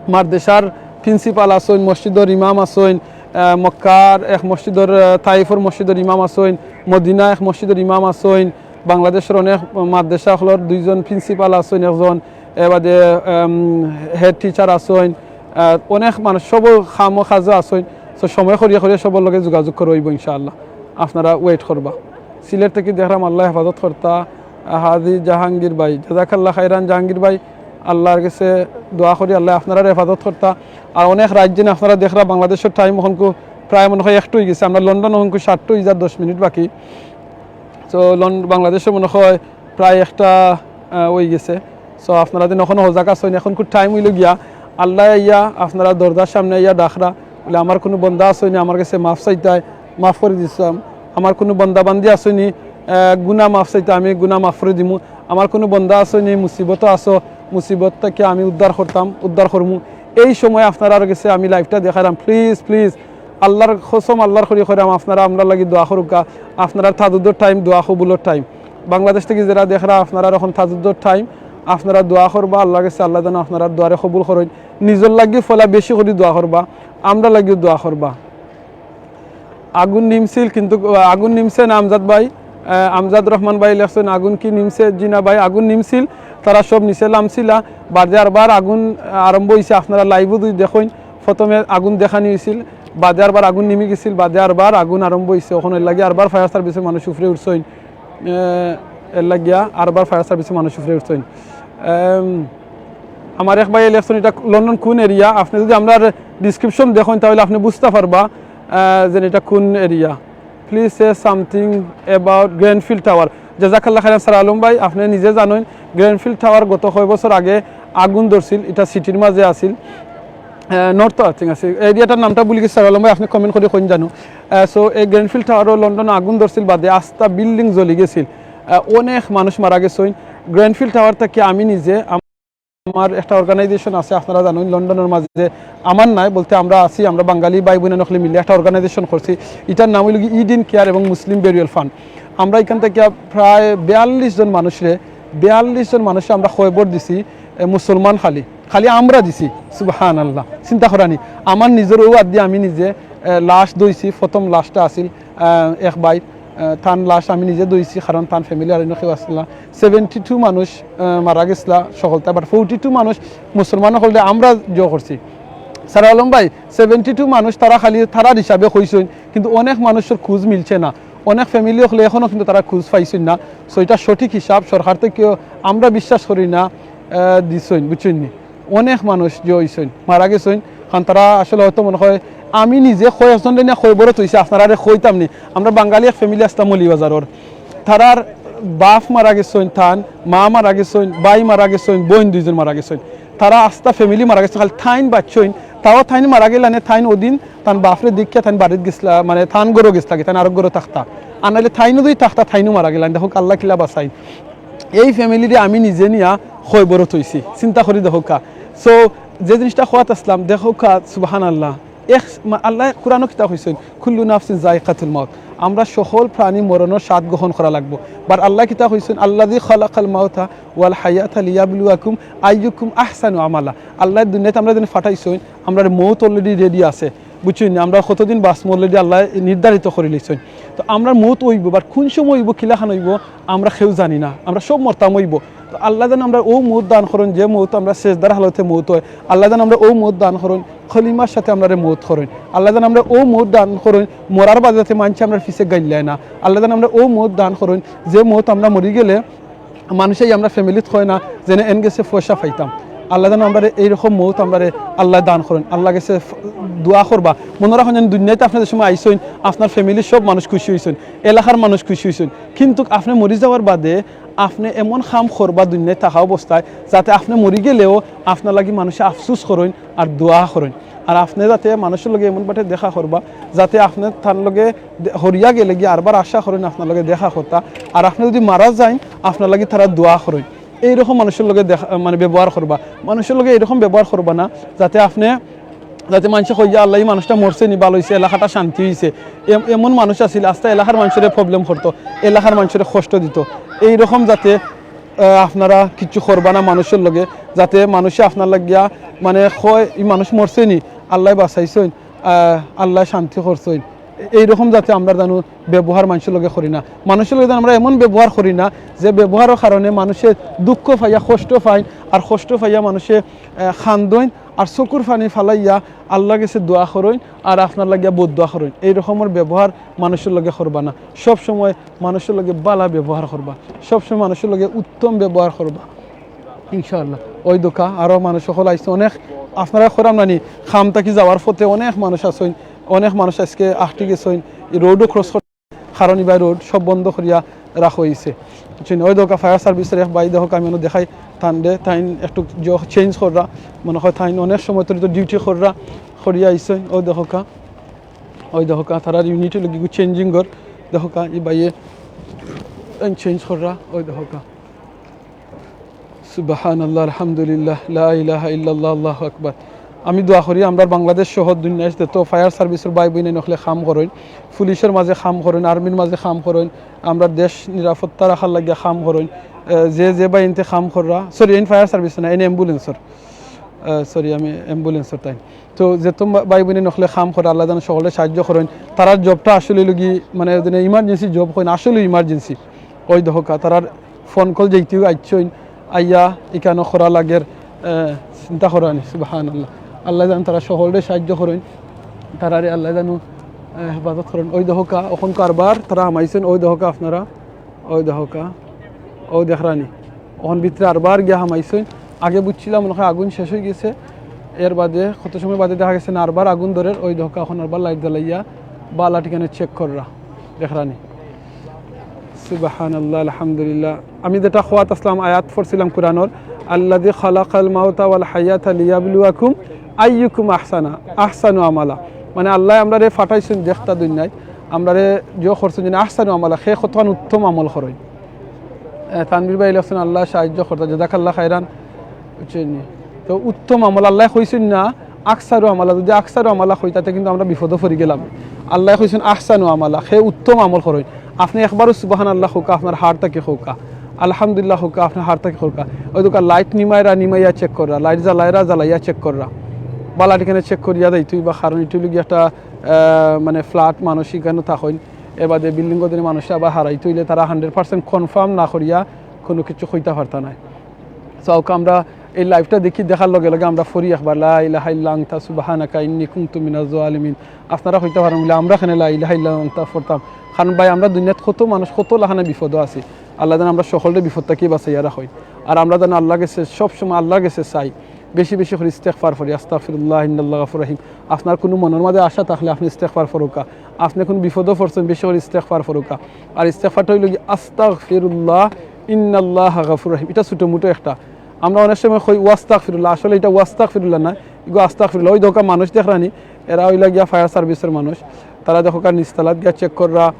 মাদ্রাসার প্রিন্সিপাল আছইন, মসজিদর ইমাম আছইন, আহ, মক্কার এক মসজিদর, আহ, তাইফর মসজিদর ইমাম আছইন, মদিনা এক মসজিদর ইমাম আছইন, বাংলাদেশর অনেক মাদ্রাসা অকলর দুইজন প্রিন্সিপাল আছইন, একজন এবাদে, উম, হেড টিচার আছইন, আহ, অনেক মানুষ সব কামো কাজো আছইন। So সময় করিয়া করিয়া সবর লগে যোগাযোগ করা অইবো ইনশাআল্লাহ, আপনারা ওয়েট করবা। সিলেট থাকি দেখরাম, আল্লাহ হেফাজত করতা, আহ, হাজি জাহাঙ্গীর ভাই, জাযাকাল্লাহ খাইরান জাহাঙ্গীর ভাই, আল্লাহর গেছে দোয়া করি আল্লাহ আপনারারে হেফাজত করতা। আর অনেক রাইত যেন আপনারা দেখরা, বাংলাদেশর টাইম অখনকু প্রায় মনে হয় একটা অইগেছে, আমরা লন্ডন অখনকু সাতটা অইযার দশ মিনিট বাকি। So লন-, বাংলাদেশো মনে হয় প্রায় একটা, আহ, অইগেছে। So আপনারা যেন অখনো হজাগ আছইন, অখনকু টাইম অইলো গিয়া, আল্লায় আইয়া আপনারার দরজার সামনে আইয়া ডাকরা, বুলে, "আমার কুনু বন্দা আছইন নি, আমার গেছে মাফ চাইতায়, মাফ করি দিতাম। আমার কুনু বন্দা বান্দি আছইন নি, আহ, গুনা মাফ চাইতায়, আমি গুনা মাফ করি দিমু। আমার কুনু বন্দা আছইন নি, মুসিবতো আছো, মুসিবত থাকি আমি উদ্ধার করতাম, উদ্ধার করমু।" এই সময় আপনারার গেছে আমি লাইভটা দেখাইরাম, প্লিজ, প্লিজ, আল্লাহর কসম, আল্লাহর করি কইরাম, আপনারা আমরার লাগি দোয়া করুক্কা। আপনারার তাহাজ্জুদর টাইম, দোয়া কবুলর টাইম। বাংলাদেশ থাকি যেরা দেখরা, আপনারার অখন তাহাজ্জুদর টাইম, আপনারা দোয়া করবা আল্লাহর গেছে, আল্লাহ যেন আপনারার দোয়ারে কবুল করইন। নিজর লাগি ফলা বেশি করি দোয়া করবা, আমরার লাগিও দোয়া করবা। আগুন নিমছিল, কিন্তু, আহ, আগুন নিমছে না আমজাদ ভাই? আহ, আমজাদ রহমান ভাই লেখছেন, "আগুন কি নিমছে?" জি না ভাই, আগুন নিমছিল, তারা সব নিচে লামছিলা। বাদে আরবার আগুন, আহ, আরম্ভ অইছে। আপনারা লাইভো যদি দেখইন, প্রথমে আগুন দেখানি অইছিল, বাদে আরবার আগুন নিমি গেছিল, বাদে আরবার আগুন আরম্ভ অইছে। অখন এর লাগি আরবার ফায়ার সার্ভিসর মানুষ উপরে উঠছইন। আহ, এর লাগিয়া আরবার ফায়ার সার্ভিসর মানুষ উপরে উঠছইন। আম, আমার এক ভাইয়ে লেখছইন, "ইটা লন্ডন কুন এরিয়া?" আপনে যদি আমরার ডেসক্রিপশন দেখইন, তাইলে আপনে বুঝতা পারবা, আহ, যে ইটা কুন area. Please say something about Grenfell Tower. জাযাকাল্লাহ খাইরান সারা আলম ভাই, আপনে নিজে জানইন, গ্রেনফিল্ড টাওয়ার গত কয় বছর আগে আগুন ধরছিল, ইটা সিটির মাঝে আছিল, আহ, নর্থ, I think, আছিল। এরিয়াটার নামটা ভুলি গেছি, সারা আলম ভাই, আপনে কমেন্ট করি কইন জানো। আহ, so, এই গ্রেনফিল্ড টাওয়ারও লন্ডনো আগুন ধরছিল বাদে আস্তা বিল্ডিং জ্বলি গেছিল। আহ, অনেক মানুষ মারা গেছইন। গ্রেনফিল্ড টাওয়ার থাকি আমি নিজে, আমার একটা অর্গানাইজেশন আছে, আপনারা জানইন, লন্ডনর মাঝে, আমার নায় বলতে আমরা আছি, আমরা বাঙালি ভাই বইন অকলে মিলে একটা অর্গানাইজেশন করছি। ইটার নাম অইলো গি ইডেন কেয়ার এবং মুসলিম বেরিয়াল ফান্ড। আমরা ইখান থাকি প্রায় বিয়াল্লিশ জন মানুষরে, বিয়াল্লিশ জন মানুষরে আমরা খবর দিছি, এ, মুসলমান খালি, খালি আমরা দিছি। সুবহানাল্লাহ, চিন্তা করানি। আমার নিজর অউ আত দি আমি নিজে, এ, লাশ ধইছি, প্রথম লাশটা আছিল, আহ, এক ভাইর, আহ, তান লাশ আমি নিজে ধইছি, কারণ তান ফ্যামিলি আর অন্য কেউ আছিল না। সেভেন্টি টু মানুষ, আহ, মারা গেছলা সকলতা, but ফোর্টি টু মানুষ মুসলমান অকলরে আমরা জো করছি। সারা আলম ভাই, সেভেন্টি টু মানুষ তারা খালি তারার হিসাবে কইছইন, কিন্তু অনেক মানুষর খোঁজ মিলছে না। অনেক ফ্যামিলি অকলে এখনো কিন্তু তারা খোঁজ পাইছইন না। So, ইটা সঠিক হিসাব, সরকার থাকিও আমরা বিশ্বাস করি না, আহ, দিছইন, বুঝছইন নি? অনেক মানুষ যে অইছইন, মারা গেছইন, কারণ তারা আসলে হয়তো মনে হয়, আমি নিজে কয়েকজনরে নিয়া খবরও থইছি, আপনারারে কইতাম নি। আমরা বাঙালি এক ফ্যামিলি আছলাম মৌলভীবাজারর, তারার বাপ মারা গেছইন, তান মা মারা গেছইন, ভাই মারা গেছইন, বইন দুইজন মারা গেছইন। তারা আস্তা family মারা গেছে, খালি তাইন বাঁচছইন। তাও তাইন মারা গেলা নে, তাইন ওদিন তান বাফরে দেখিয়া তাইন বাড়িত গেছলা, মানে তান ঘরো গেছলা কি, তাইন আরক ঘরো থাকতা। আর নাইলে তাইনও যদি থাকতা, তাইনও মারা গেলা। দেখউক্কা আল্লায় কিলা বাঁচাইন। এই family রে আমি নিজে নিয়া কবরো থইছি, চিন্তা করি দেখউক্কা। So, যে জিনিসটা কওয়াত আছলাম, দেখউক্কা, সুবহানাল্লাহ। এক মা-, আল্লায় কোরআনো কিতা কইছইন? "কুল্লু নাফসিন যায়িকাতুল মাউত।" আমরা সকল প্রাণী মরণর স্বাদ গ্রহণ করা লাগবো। But আল্লায় কিতা কইছইন? "আল্লাযী খালাকাল মাউতা ওয়াল হায়াতা লিয়াবলুয়াকুম আইয়ুকুম আহসানু আমালা।" আল্লায় দুনিয়াত আমরারে যেন পাঠাইছইন, আমরার মউত already ready আছে, বুঝছইন নি? আমরা কতদিন বাঁচমু already আল্লায় নির্ধারিত করি লইছইন। তো আমরার মউত অইবো, but কুন সময় অইবো, কিলাখান অইবো, আমরা কেউ জানি না। আমরা সব মরতাম অইবো। তো আল্লায় যেন আমরারে অউ মউত দান করইন, যে মউত আমরা সেজদার হালতে মউত অয়। আল্লায় যেন আমরারে অউ মউত দান করইন, কলিমার সাথে আমরারে মউত করইন। আল্লায় যেন আমরারে অউ মউত দান করইন, মরার বাদে যাতে মানষে আমরার পিছে গাইল্লায় না। আল্লায় যেন আমরারে অউ মউত দান করইন, যে মউত আমরা মরি গেলে মানষে আমরার family-ত কয় না যেন এন গেছে পয়সা পাইতাম। আল্লায় যেন আমরারে এইরকম মউত আমরারে আল্লায় দান করইন। আল্লার গেছে ফ-, দোয়া করবা। মনো রাখইন যেন দুনিয়াত আপনে যে সময় আইছইন, আপনার family-র সব মানুষ খুশি অইছইন, এলাকার মানুষ খুশি অইছইন, কিন্তু আপনে মরি যাওয়ার বাদে আপনে এমন কাম করবা দুনিয়াত থাকা অবস্থায়, যাতে আপনে মরি গেলেও আপনার লাগি মানষে আফসোস করইন আর দোয়া করইন। আর আপনে যাতে মানষর লগে এমন বাটে দেখা করবা, যাতে আপনে তান লগে দে-, হরিয়া গেলে গিয়া আরবার আশা করইন আপনার লগে দেখা করতা। আর আপনে যদি মারা যাইন, আপনার লাগি তারা দোয়া করইন। এইরকম মানষর লগে দেখা, মানে, ব্যবহার করবা। মানষর লগে এইরকম ব্যবহার করবা না, যাতে আপনে, যাতে মানষে কইয়া, "আল্লাহ, ই মানুষটা মরছে নি, ভালা অইছে, এলাকাটা শান্তি অইছে।" এম-, এমন মানুষ আছিল, আস্তা এলাকার মানষরে problem করতো, এলাকার মানষরে কষ্ট দিতো। এইরকম যাতে, আহ, আপনারা কিচ্ছু করবা না মানষর লগে, যাতে মানষে আপনার লাগিয়া, মানে, কয়, "ই মানুষ মরছে নি, আল্লায় বাঁচাইছইন, আহ, আল্লায় শান্তি করছইন।" এইরকম যাতে আমরা যেন ব্যবহার মানষর লগে করি না। মানষর লগে যেন আমরা এমন ব্যবহার করি না, যে ব্যবহারর কারণে মানষে দুঃখ পাইয়া কষ্ট পাইন, আর কষ্ট পাইয়া মানষে, আহ, কান্দইন, আর চকুর পানি ফালাইয়া আল্লার গেছে দোয়া করইন, আর আপনার লাগিয়া বদদোয়া করইন। এই রকমর ব্যবহার মানষর লগে করবা না। সব সময় মানষর লগে ভালা ব্যবহার করবা, সব সময় মানষর লগে উত্তম ব্যবহার করবা, ইনশাআল্লাহ। ওই দেখউক্কা আরো মানুষ অকল আইছে, অনেক আপনারা কইরাম নানি, কাম থাকি যাওয়ার পথে অনেক মানুষ আছইন, অনেক মানুষ আজকে আটকি গেছইন, এই road-ও cross করতে, কারণ ইবায় road সব বন্ধ করিয়া রাখা অইছে, বুঝছইন? ওই দেখউক্কা fire service-র এক ভাই দেখউক্কা, আমি অনো দেখাই তানরে, তাইন একটু জ-, change কররা, মনে হয় তাইন অনেক সময় ধরি তো duty কররা, করিয়া আইছইন। ওই দেখউক্কা, ওই দেখউক্কা, তারার unit-ও লাগি changing ঘর, দেখউক্কা, ই ভাইয়ে তাইন change কররা, ওই দেখউক্কা। সুবহানাল্লাহ, আলহামদুলিল্লাহ, লা ইলাহা ইল্লাল্লাহ, আল্লাহু আকবার। আমি দোয়া করি, আমরার বাংলাদেশ সহ দুনিয়ার যত fire service-র ভাই বইন অকলে কাম করইন, পুলিশর মাঝে কাম করইন, army-র মাঝে কাম করইন, আমরার দেশ নিরাপত্তা রাখার লাগিয়া কাম করইন, এ, যে, যে ভাইন্তে কাম কররা, sorry, এইন fire service না, এইন ambulance-র, এ, sorry, আমি ambulance-র তাইন। তো যত মা-, ভাই বইন অকলে কাম কররা, আল্লাহ যেন সকলরে সাহায্য করইন। তারার job-টা আসলে লগি, মানে, যেন emergency job কইন, আসলে emergency। ওই দেখউক্কা, তারার phone call যেইতেউ আইছইন, আইয়া ইখানো করা লাগের, এ, চিন্তা করা নি, সুবহানাল্লাহ। আল্লাহ যেন তারা সকলরে সাহায্য করইন, তারারে আল্লাহ যেন, এ, হেফাজত করইন। ওই দেখউক্কা, অখন আরবার তারা হামাইছইন, ওই দেখউক্কা আপনারা, ওই দেখউক্কা, ওই দেখরা নি, অখন ভিতরে আরবার গিয়া হামাইছইন। আগে বুঝছিলাম মনে হয় আগুন শেষ অই গেছে, এর বাদে কত সময় বাদে দেখা গেছে না আরবার আগুন ধরের। ওই দেখউক্কা, অখন আরবার light জ্বালাইয়া ভালা ঠিকানা check কররা, দেখরা নি। সুবহানাল্লাহ, আলহামদুলিল্লাহ। আমি যেটা কওয়াত আছলাম, আয়াত পড়ছিলাম কোরআনর, "আল্লাযী খালাকাল মাউতা ওয়াল হায়াতা লিয়াবলুয়াকুম আইয়ুকুম আহসানা, আহসানু আমালা।" মানে, আল্লায় আমরারে পাঠাইছইন দেখতা দুনিয়াত, আমরারে যে করছইন যেন আহসানু আমালা, কে কতখান উত্তম আমল করইন। এ, তানভীর ভাই লেখছইন, "আল্লায় সাহায্য করতা, জাযাকাল্লাহ খাইরান।" বুঝছইন নি? তো উত্তম আমল আল্লায় কইছইন না, আকসারু আমালা, যদি আকসারু আমালা কইতা, তে কিন্তু আমরা বিপদো পড়ি গেলাম। আল্লায় কইছইন আহসানু আমালা, কে উত্তম আমল করইন। আপনে একবারও সুবহানাল্লাহ কউক্কা, আপনার heart থাকি কউক্কা, আলহামদুলিল্লাহ কউক্কা, আপনার heart থাকি কউক্কা। ওই দেখউক্কা light নিমাইরা, নিমাইয়া check কররা, light জ্বালাইরা, জ্বালাইয়া check কররা, ভালা ঠিকানা check করিয়া দেইতো অইবা, কারণ ইটা অইলো গি একটা, আহ, মানে, flat মানুষ ইখানো থাকইন, এবাদে building-ও যদি মানুষ আবার হারাইতো অইলে তারা hundred percent confirm না করিয়া কুনু কিছু কইতা পারতা নায়। So, আমরা এই live-টা দেখি, দেখার লগে লগে আমরা পড়ি একবার, "লা ইলাহা ইল্লা আনতা সুবহানাকা ইন্নী কুনতু মিনাজ জালিমিন।" আপনারা কইতা পারইন বলে, "আমরা কেনে লা ইলাহা ইল্লা আনতা পড়তাম?" কারণ ভাই, আমরা দুনিয়াত কত মানুষ, কত লাখান বিপদো আছি। আল্লায় যেন আমরা সকলরে বিপদ থাকি বাঁচাইয়া রাখইন। আর আমরা যেন আল্লার গেছে, সব সময় আল্লার গেছে চাই, বেশি বেশি করি ইস্তেগফার পড়ি, "আস্তাগফিরুল্লাহ ইন্নাল্লাহা গাফুরুর রাহিম।" আপনার কুনু মনর মাঝে আশা থাকলে আপনে ইস্তেগফার পড়উক্কা। আপনে কুনু বিপদো পড়ছইন, বেশি করি ইস্তেগফার পড়উক্কা। আর ইস্তেগফারটা অইলো গি, "আস্তাগফিরুল্লাহ ইন্নাল্লাহা গাফুরুর রাহিম।" ইটা ছোটো-মোটো একটা। আমরা অনেক সময় কই ওয়াস্তাগফিরুল্লাহ, আসলে ইটা ওয়াস্তাগফিরুল্লাহ না, ইগু আস্তাগফিরুল্লাহ। ওই দেখউক্কা মানুষ দেখরানি, এরা অইলা গিয়া fire service-র মানুষ, তারা দেখউক্কা নিচতলাত গিয়া check কররা,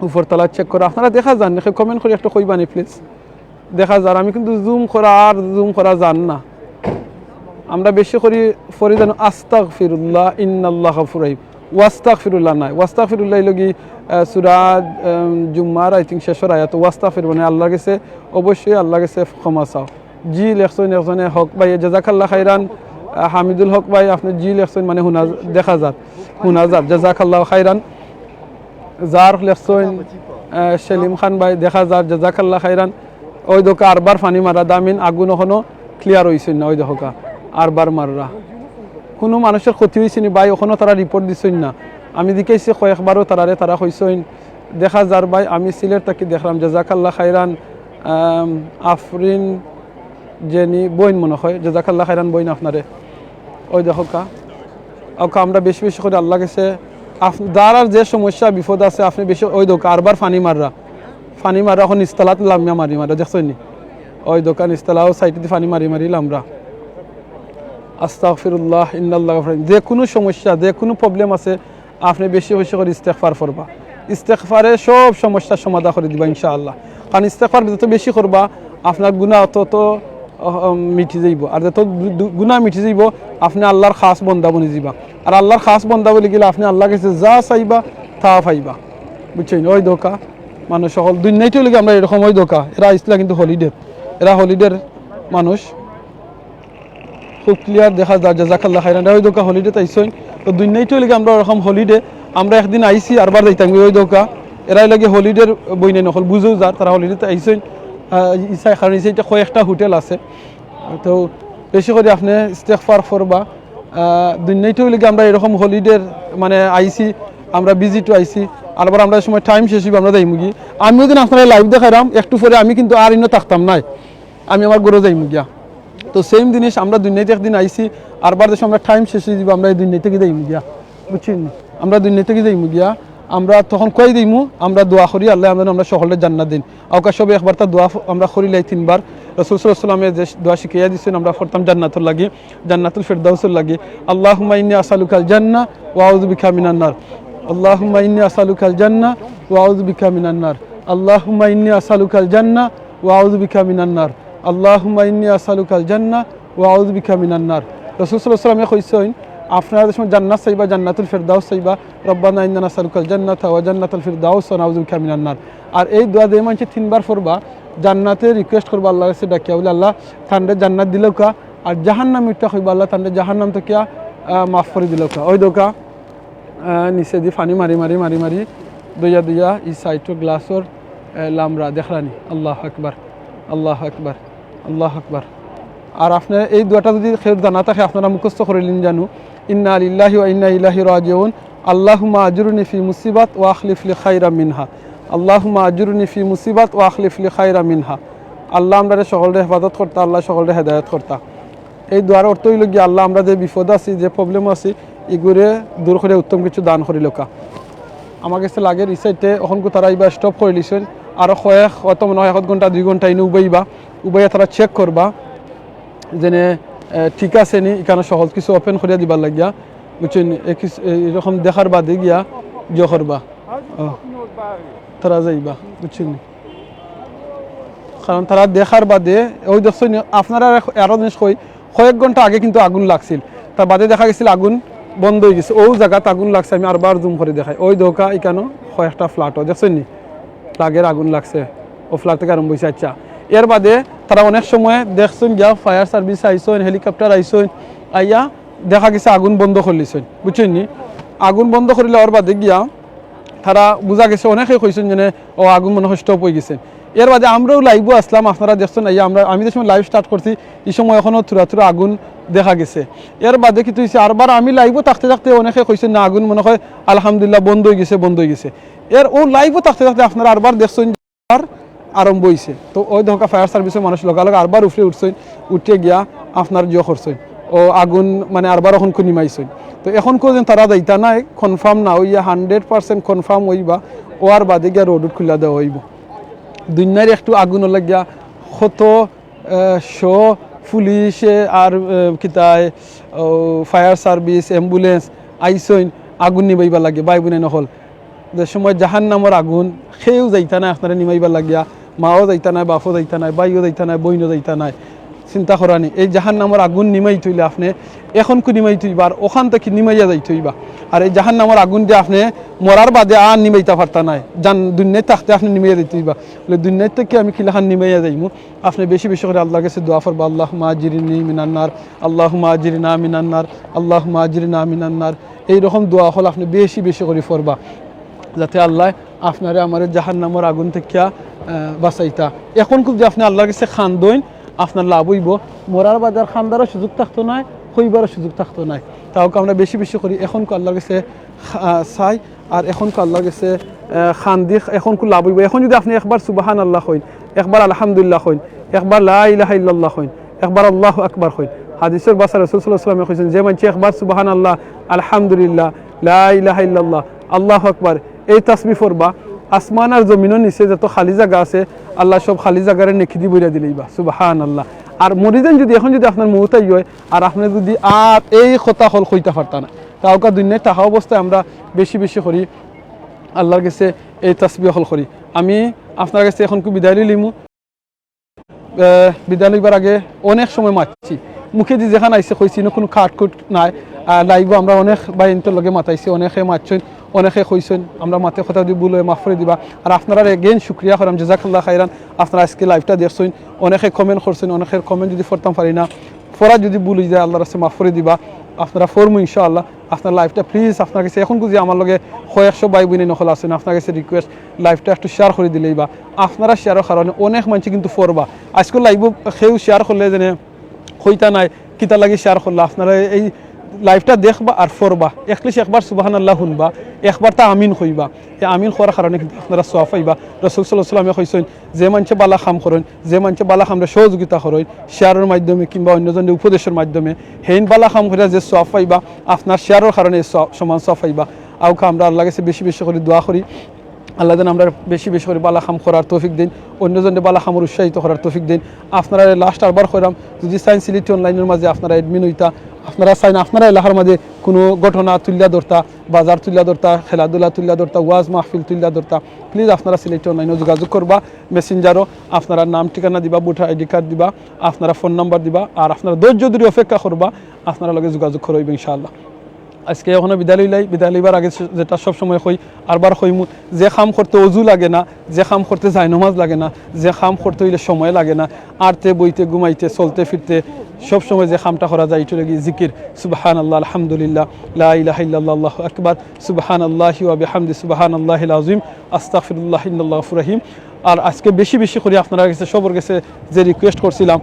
উপরতলাত check কররা। আপনারা দেখা যার নি, comment করি একটু কইবা নি please। দেখা যার, আমি কিন্তু zoom করা আর zoom করা যার না। আমরা বেশি করি পড়ি যেন আস্তাগফিরুল্লাহ, ইন্নাল্লাহ গাফুর রহিম। ওয়াস্তাগফিরুল্লাহ নায়, ওয়াস্তাগফিরুল্লাহ অইলো গি, আহ, সূরা, আহ, জুম্মার, I think, শেষর আয়াত। ওয়াস্তাগফির মানে আল্লাহর গেছে, অবশ্যই আল্লাহর গেছে ক্ষমা চাও। জি লেখছইন একজনে, হক ভাই, জাজাকাল্লাহ খাইরান। আহ, হামিদুল হক ভাই, আপনে জি লেখছইন মানে হুনা, দেখা যার, হুনা যার, জাজাকাল্লাহ খাইরান। জার লেখছইন, আহ, সেলিম খান ভাই, দেখা যার, জাজাকাল্লাহ খাইরান। ওই দেখউক্কা আরবার পানি মাররা, দামিন আগুন অখনো clear অইছইন না, ওই দেখউক্কা আরবার মাররা। কুনু মানুষর ক্ষতি অইছে নি ভাই, অখনো তারা report দিছইন না। আমি জিকাইছি কয়েকবারও তারারে, তারা কইছইন, দেখা যার ভাই, আমি সিলেট থাকি দেখরাম, জাজাকাল্লাহ খাইরান, আম, আফরিন জেনি বইন মনে হয়, জাজাকাল্লাহ খাইরান বইন আপনারে। ওই দেখউক্কা, ওকে আমরা বেশি বেশি করি আল্লাহর গেছে আপ-, যার আর যে সমস্যা বিপদ আছে, আপনে বেশি, ওই দেখউক্কা আরবার পানি মাররা, পানি মাররা, অখন নিচতলাত লামিয়া মারি মাররা, দেখছইন নি? ওই দেখউক্কা নিচতলা, ও side-এ দি পানি মারি মারি লামরা। আস্তাগফিরুল্লাহ, ইন্নাল্লাহ গাফুর রহিম। যে কুনু সমস্যা, যে কুনু problem আছে, আপনে বেশি বেশি করি ইস্তেগফার পড়বা। ইস্তেগফারে সব সমস্যার সমাধা করি দিবা ইনশাআল্লাহ। কারণ ইস্তেগফার যত বেশি করবা, আপনার গুনা তত, আহ, মিটি যাইবো। আর যত দু-, দু-, গুনা মিটি যাইবো, আপনে আল্লাহর খাস বন্দা বনি যাইবা। আর আল্লাহর খাস বন্দা বনি গেলে আপনে আল্লাহর গেছে যা চাইবা, তা পাইবা। বুঝছইন নি? ওই দেখউক্কা মানুষ অকল দুনিয়াত অইলো গি আমরা এরকম, ওই দেখউক্কা এরা আইছলা কিন্তু holiday, এরা holiday-র মানুষ। খুব clear দেখা যার, জাজাকাল্লাহ খাইরান। ওই দেখউক্কা holiday-ত আইছইন, তো দুনিয়াত অইলো গি আমরা ওরকম holiday, আমরা একদিন আইছি, আরবার যাইতাম গি, ওই দেখউক্কা এরা অইলো গি holiday-র বইনাইন অকল, বুঝো যার, তারা holiday-ত আইছইন। আহ, ইসা, কারণ ইসা ইটা কয়েকটা হোটেল আছে, তো বেশি করি আপনে ইস্তেগফার পড়বা। আহ, দুনিয়াত অইলো গি আমরা এরকম holiday-র মানে আইছি, আমরা visit-ও আইছি, আরবার আমরা সময় time শেষ অইবো, আমরা যাইমু গি। আমিও দিন আপনারে live দেখাইরাম, একটু পরে আমি কিন্তু আর ইনো থাকতাম নায়, আমি আমার ঘরো যাইমু গিয়া। তো same জিনিস, আমরা দুনিয়াত একদিন আইছি, আরবার দেশো আমরা time শেষ অই যাইবো, আমরা এই দুনিয়া থাকি যাইমু গিয়া, বুঝছইন নি? আমরা দুনিয়া থাকি যাইমু গিয়া, আমরা তখন কই দিমু, আমরা দোয়া করি আল্লাহ আমরা, আমরা সকলরে জান্নাত দিন। আউক্কা সবে একবার তা দোয়া ফ-, আমরা করিলাই তিনবার। রাসূল সাল্লাল্লাহু আলাইহি ওয়াসাল্লামে যে দোয়া শিখাইয়া দিছইন, আমরা পড়তাম জান্নাতর লাগি, জান্নাতুল ফেরদাউসর লাগি। আল্লাহুম্মা ইন্নী আসআলুকাল জান্নাহ ওয়া আউযু বিকা মিনান নার। আল্লাহুম্মা ইন্নী আসআলুকাল জান্নাহ ওয়া আউযু বিকা মিনান নার। আল্লাহুম্মা ইন্নী আসআলুকাল জান্নাহ ওয়া আউযু বিকা মিনান নার। আল্লাহুম্মা ইন্নী আসআলুকাল জান্নাহ ওয়া আউযু বিকা মিনান নার। রাসূল সাল্লাল্লাহু আলাইহি ওয়াসাল্লামে কইছইন, আপনারা যে সময় জান্নাত চাইবা, জান্নাতুল ফেরদাউস চাইবা, রব্বানা ইন্না নাসআলুকাল জান্নাতা ওয়া জান্নাতাল ফিরদাউস ওয়া নাউযু বিকা মিনান নার। আর এই দোয়া যে মানষে তিনবার পড়বা, জান্নাতে request করবা আল্লাহর কাছে ডাকিয়া, বলে, "আল্লাহ, তানরে জান্নাত দিলাউক্কা," আর জাহান্নাম ইটা কইবা, "আল্লাহ, তানরে জাহান্নাম থাকিয়া, আহ, মাফ করি দিলাউক্কা।" ওই দেখউক্কা, আহ, নিচে দি পানি মারি, মারি, মারি, মারি, দইয়া, দইয়া, ই side-ও glass-র, আহ, লামরা দেখরানি। আল্লাহু আকবার, আল্লাহু আকবার, আল্লাহু আকবার। আর আপনে এই দোয়াটা যদি কেউর জানা থাকে, আপনারা মুখস্থ করিলিন জানু, "ইন্না লিল্লাহি ওয়া ইন্না ইলাইহি রাজিউন, আল্লাহুম্মা আজুরনি ফি মুসিবাত ওয়া আখলিফ লি খাইরা মিনহা, আল্লাহুম্মা আজুরনি ফি মুসিবাত ওয়া আখলিফ লি খাইরা মিনহা।" আল্লাহ আমরারে সকলরে হেফাজত করতা, আল্লাহ সকলরে হেদায়েত করতা। এই দোয়ার অর্থ অইলো গিয়া, আল্লাহ আমরা যে বিপদ আছি, যে problem আছি, ইগুরে দূর করি উত্তম কিছু দান করিলাউক্কা। আমার গেছে লাগের ই side-এ অখন কু তারা ইবা stop করিলিছইন, আরো কয়েক, অত মনে হয় এক ঘন্টা, দুই ঘন্টা ইনো উবাইবা, উবাইয়া তারা check করবা, যেনে, এ, ঠিক আছে নি, ইখানো সহজ কিছু open করিয়া দিবার লাগিয়া, বুঝছইন নি? এ, কিস-, এ, এরকম দেখার বাদে গিয়া ইয়ে করবা। ও, তারা যাইবা, বুঝছইন নি? কারণ তারা দেখার বাদে, ওই দেখছইন নি, আপনারা আরো জিনিস কই, কয়েক ঘন্টা আগে কিন্তু আগুন লাগছিল, তার বাদে দেখা গেছিল আগুন বন্ধ অই গেছে। ওই জাগাত আগুন লাগছে, আমি আরবার zoom করি দেখাই। ওই দেখউক্কা ইখানো কয়েকটা flat-ও দেখছইন নি, লাগের আগুন লাগছে, ও flat থাকি আরম্ভ অইছে। আচ্ছা, এর বাদে তারা অনেক সময় দেখছইন গিয়া fire service আইছইন, helicopter আইছইন, আইয়া দেখা গেছে আগুন বন্ধ করিলিছইন, বুঝছইন নি? আগুন বন্ধ করিলাওয়ার বাদে গিয়া তারা বুঝা গেছে, অনেকে কইছইন যেনে, "ও, আগুন মনে হয় stop অই গেছে।" এর বাদে আমরাও live-ও আছলাম, আপনারা দেখছইন, আইয়া আমরা, আমি যে সময় live start করছি, ই সময় অখনো থুড়া থুড়া আগুন দেখা গেছে। এর বাদে কিতা অইছে, আরবার আমি live-ও থাকতে থাকতে অনেকে কইছইন, "না, আগুন মনে হয় আলহামদুলিল্লাহ বন্ধ অই গেছে, বন্ধ অই গেছে।" এর ও live-ও থাকতে থাকতে আপনারা আরবার দেখছইন, আরম্ভ অইছে। তো ওই দেখউক্কা fire service-র মানুষ লগালগ আরবার উপরে উঠছইন, উঠিয়া গিয়া আপনার ইয়ে করছইন, ও আগুন মানে আরবার অখনকু নিমাইছইন। তো অখনকু যেন তারা যাইতা নায়, confirm না অইয়া, hundred percent confirm অইবা, অওয়ার বাদে গিয়া road খুলিয়া দেওয়া অইবো। দুনিয়ার একটু আগুন অইলো গিয়া কত আহ, সহ পুলিশে আর, আহ, কিতায়, ও, fire service, ambulance আইছইন আগুন নিবাইবার লাগি। ভাই বোন অকল, যে সময় জাহান্নামর আগুন, কেউ যাইতা নায় আপনারে নিমাইবার লাগিয়া, মাও যাইতা নায়, বাপও যাইতা নায়, ভাইও যাইতা নায়, বইনও যাইতা নায়। চিন্তা করানি, এই জাহান্নামর আগুন নিমাইতে অইলে আপনে এখনকু নিমাইতে অইবা, আর অখান থাকি নিমাইয়া যাইতে অইবা। আর এই জাহান্নামর আগুন দিয়া আপনে মরার বাদে আর নিমাইতা পারতা নায়, জান দুনিয়াত থাকতে আপনে নিমাইয়া যাইতে অইবা। বলে, দুনিয়াত থাকি আমি কিলাখান নিমাইয়া যাইমু? আপনে বেশি বেশি করি আল্লার গেছে দোয়া পড়বা, "আল্লাহুম্মা আজিরনি মিনান নার, আল্লাহুম্মা আজিরনা মিনান নার, আল্লাহুম্মা আজিরনা মিনান নার।" এইরকম দোয়া অকল আপনে বেশি বেশি করি পড়বা, যাতে আল্লায় আপনারে আমারে জাহান্নামর আগুন থাকিয়া, আহ, বাঁচাইতা। অখনকু যদি আপনে আল্লার গেছে কান্দইন, আপনার লাভ অইবো। মরার বাদে আর কান্দারও সুযোগ থাকতো নায়, কইবারও সুযোগ থাকতো নায়। তাও আমরা বেশি বেশি করি অখনকু আল্লার গেছে, আহ, চাই। আর অখনকু আল্লার গেছে, আহ, কান্দি, অখনকু লাভ অইবো। অখন যদি আপনে একবার সুবহানাল্লাহ কইন, একবার আলহামদুলিল্লাহ কইন, একবার লা ইলাহা ইল্লাল্লাহ কইন, একবার আল্লাহু আকবার কইন। হাদিসর ভাষা রাসূল সাল্লাল্লাহু আলাইহি ওয়াসাল্লামে কইছইন, যে মানষে একবার সুবহানাল্লাহ, আলহামদুলিল্লাহ, লা ইলাহা ইল্লাল্লাহ, আল্লাহু আকবার, এই তাসবিহ পড়বা, আসমান আর জমিনর নিচে যত খালি জাগা আছে, আল্লায় সব খালি জাগারে নেকি দি ভরিয়া দিলাইবা। সুবহানাল্লাহ। আর মরি যাইন যদি, অখন যদি আপনার মউত আই অয়, আর আপনে যদি আর এই কথা অকল কইতা পারতা না, তাও কা দুনিয়াত থাকা অবস্থায় আমরা বেশি বেশি করি আল্লার গেছে এই তাসবিহ অকল করি। আমি আপনার গেছে অখনকু বিদায় লইলিমু। আহ, বিদায় লইবার আগে অনেক সময় মাতছি, মুখে দি যেখান আইছে কইছি, ইনো কুনু কাট কুট নাই। আহ, live-ও আমরা অনেক ভাইয়াইন্তর লগে মাতাইছি, অনেকে মাতছইন, অনেকে কইছইন, আমরা মাতে কথা যদি ভুল অয় মাফ করি দিবা। আর আপনারারে again শুকরিয়া করাম, জাযাকাল্লাহ খাইরান। আপনারা আজকে live-টা দেখছইন, অনেকে comment করছইন, অনেকের comment যদি পড়তাম পারি না, পড়া যদি ভুল অই যায় আল্লার গেছে মাফ করি দিবা। আপনারা পড়মু ইনশাআল্লাহ। আপনার live-টা please আপনার গেছে অখন বুঝি আমার লগে কয়েকশো ভাই বোন অকল আছইন, আপনার গেছে request, live-টা একটু share করি দিলাইবা। আপনারা share-র কারণে অনেক মানষে কিন্তু পড়বা। আজকে live-ও কেউ share করলে যেন কইতা নায়, কিতা লাগি share করলা। আপনারা এই live-টা দেখবা আর পড়বা। At least একবার সুবহানাল্লাহ হুনবা, একবার তা আমিন কইবা। এই আমিন কওয়ার কারণে কিন্তু আপনারা সওয়াব পাইবা। রাসূল সাল্লাল্লাহু আলাইহি ওয়াসাল্লামে কইছইন, যে মানষে বালা কাম করইন, যে মানষে বালা কামরে সহযোগিতা করইন, share-র মাধ্যমে কিংবা অন্যজনরে উপদেশর মাধ্যমে, হেইন বালা কাম করিয়া যে সওয়াব পাইবা, আপনার share-র কারণে এই সওয়াব, সমান সওয়াব পাইবা। আউকা আমরা আল্লার গেছে বেশি বেশি করি দোয়া করি, আল্লায় যেন আমরারে বেশি বেশি করি বালা কাম করার তৌফিক দেইন, অন্যজনরে বালা কামর উৎসাহিত করার তৌফিক দেইন। আপনারারে last আরবার কইরাম, যদি চাইন সিলেটি online-র মাঝে আপনারা admin অইতা, আপনারা চাইন আপনারা এলাকার মাঝে কুনু ঘটনা তুলিয়া ধরতা, বাজার তুলিয়া ধরতা, খেলাধুলা তুলিয়া ধরতা, ওয়াজ মাহফিল তুলিয়া ধরতা, please আপনারা সিলেটি online-ও যোগাযোগ করবা, Messenger-ও আপনারা নাম ঠিকানা দিবা, voter ID card দিবা, আপনারা phone number দিবা, আর আপনারা ধৈর্য ধরি অপেক্ষা করবা, আপনারার লগে যোগাযোগ করা অইবো ইনশাআল্লাহ। আজকে অখনো বিদায় লইলাই, বিদায় লইবার আগে যেটা সব সময় কই, আরবার কইমু, যে কাম করতে অজু লাগে না, যে কাম করতে জায়নামাজ লাগে না, যে কাম করতে অইলে সময় লাগে না, আটতে, বইতে, ঘুমাইতে, চলতে, ফিরতে, সব সময় যে কামটা করা যায়, ইটা অইলো গি জিকির। সুবহানাল্লাহ, আলহামদুলিল্লাহ, লা ইলাহা ইল্লাল্লাহ, আল্লাহু আকবার, সুবহানাল্লাহি ওয়া বিহামদি, সুবহানাল্লাহিল আযীম, আস্তাগফিরুল্লাহ, ইন্নাল্লাহু গাফুরুর রহিম। আর আজকে বেশি বেশি করি আপনারার গেছে, সবর গেছে যে request করছিলাম,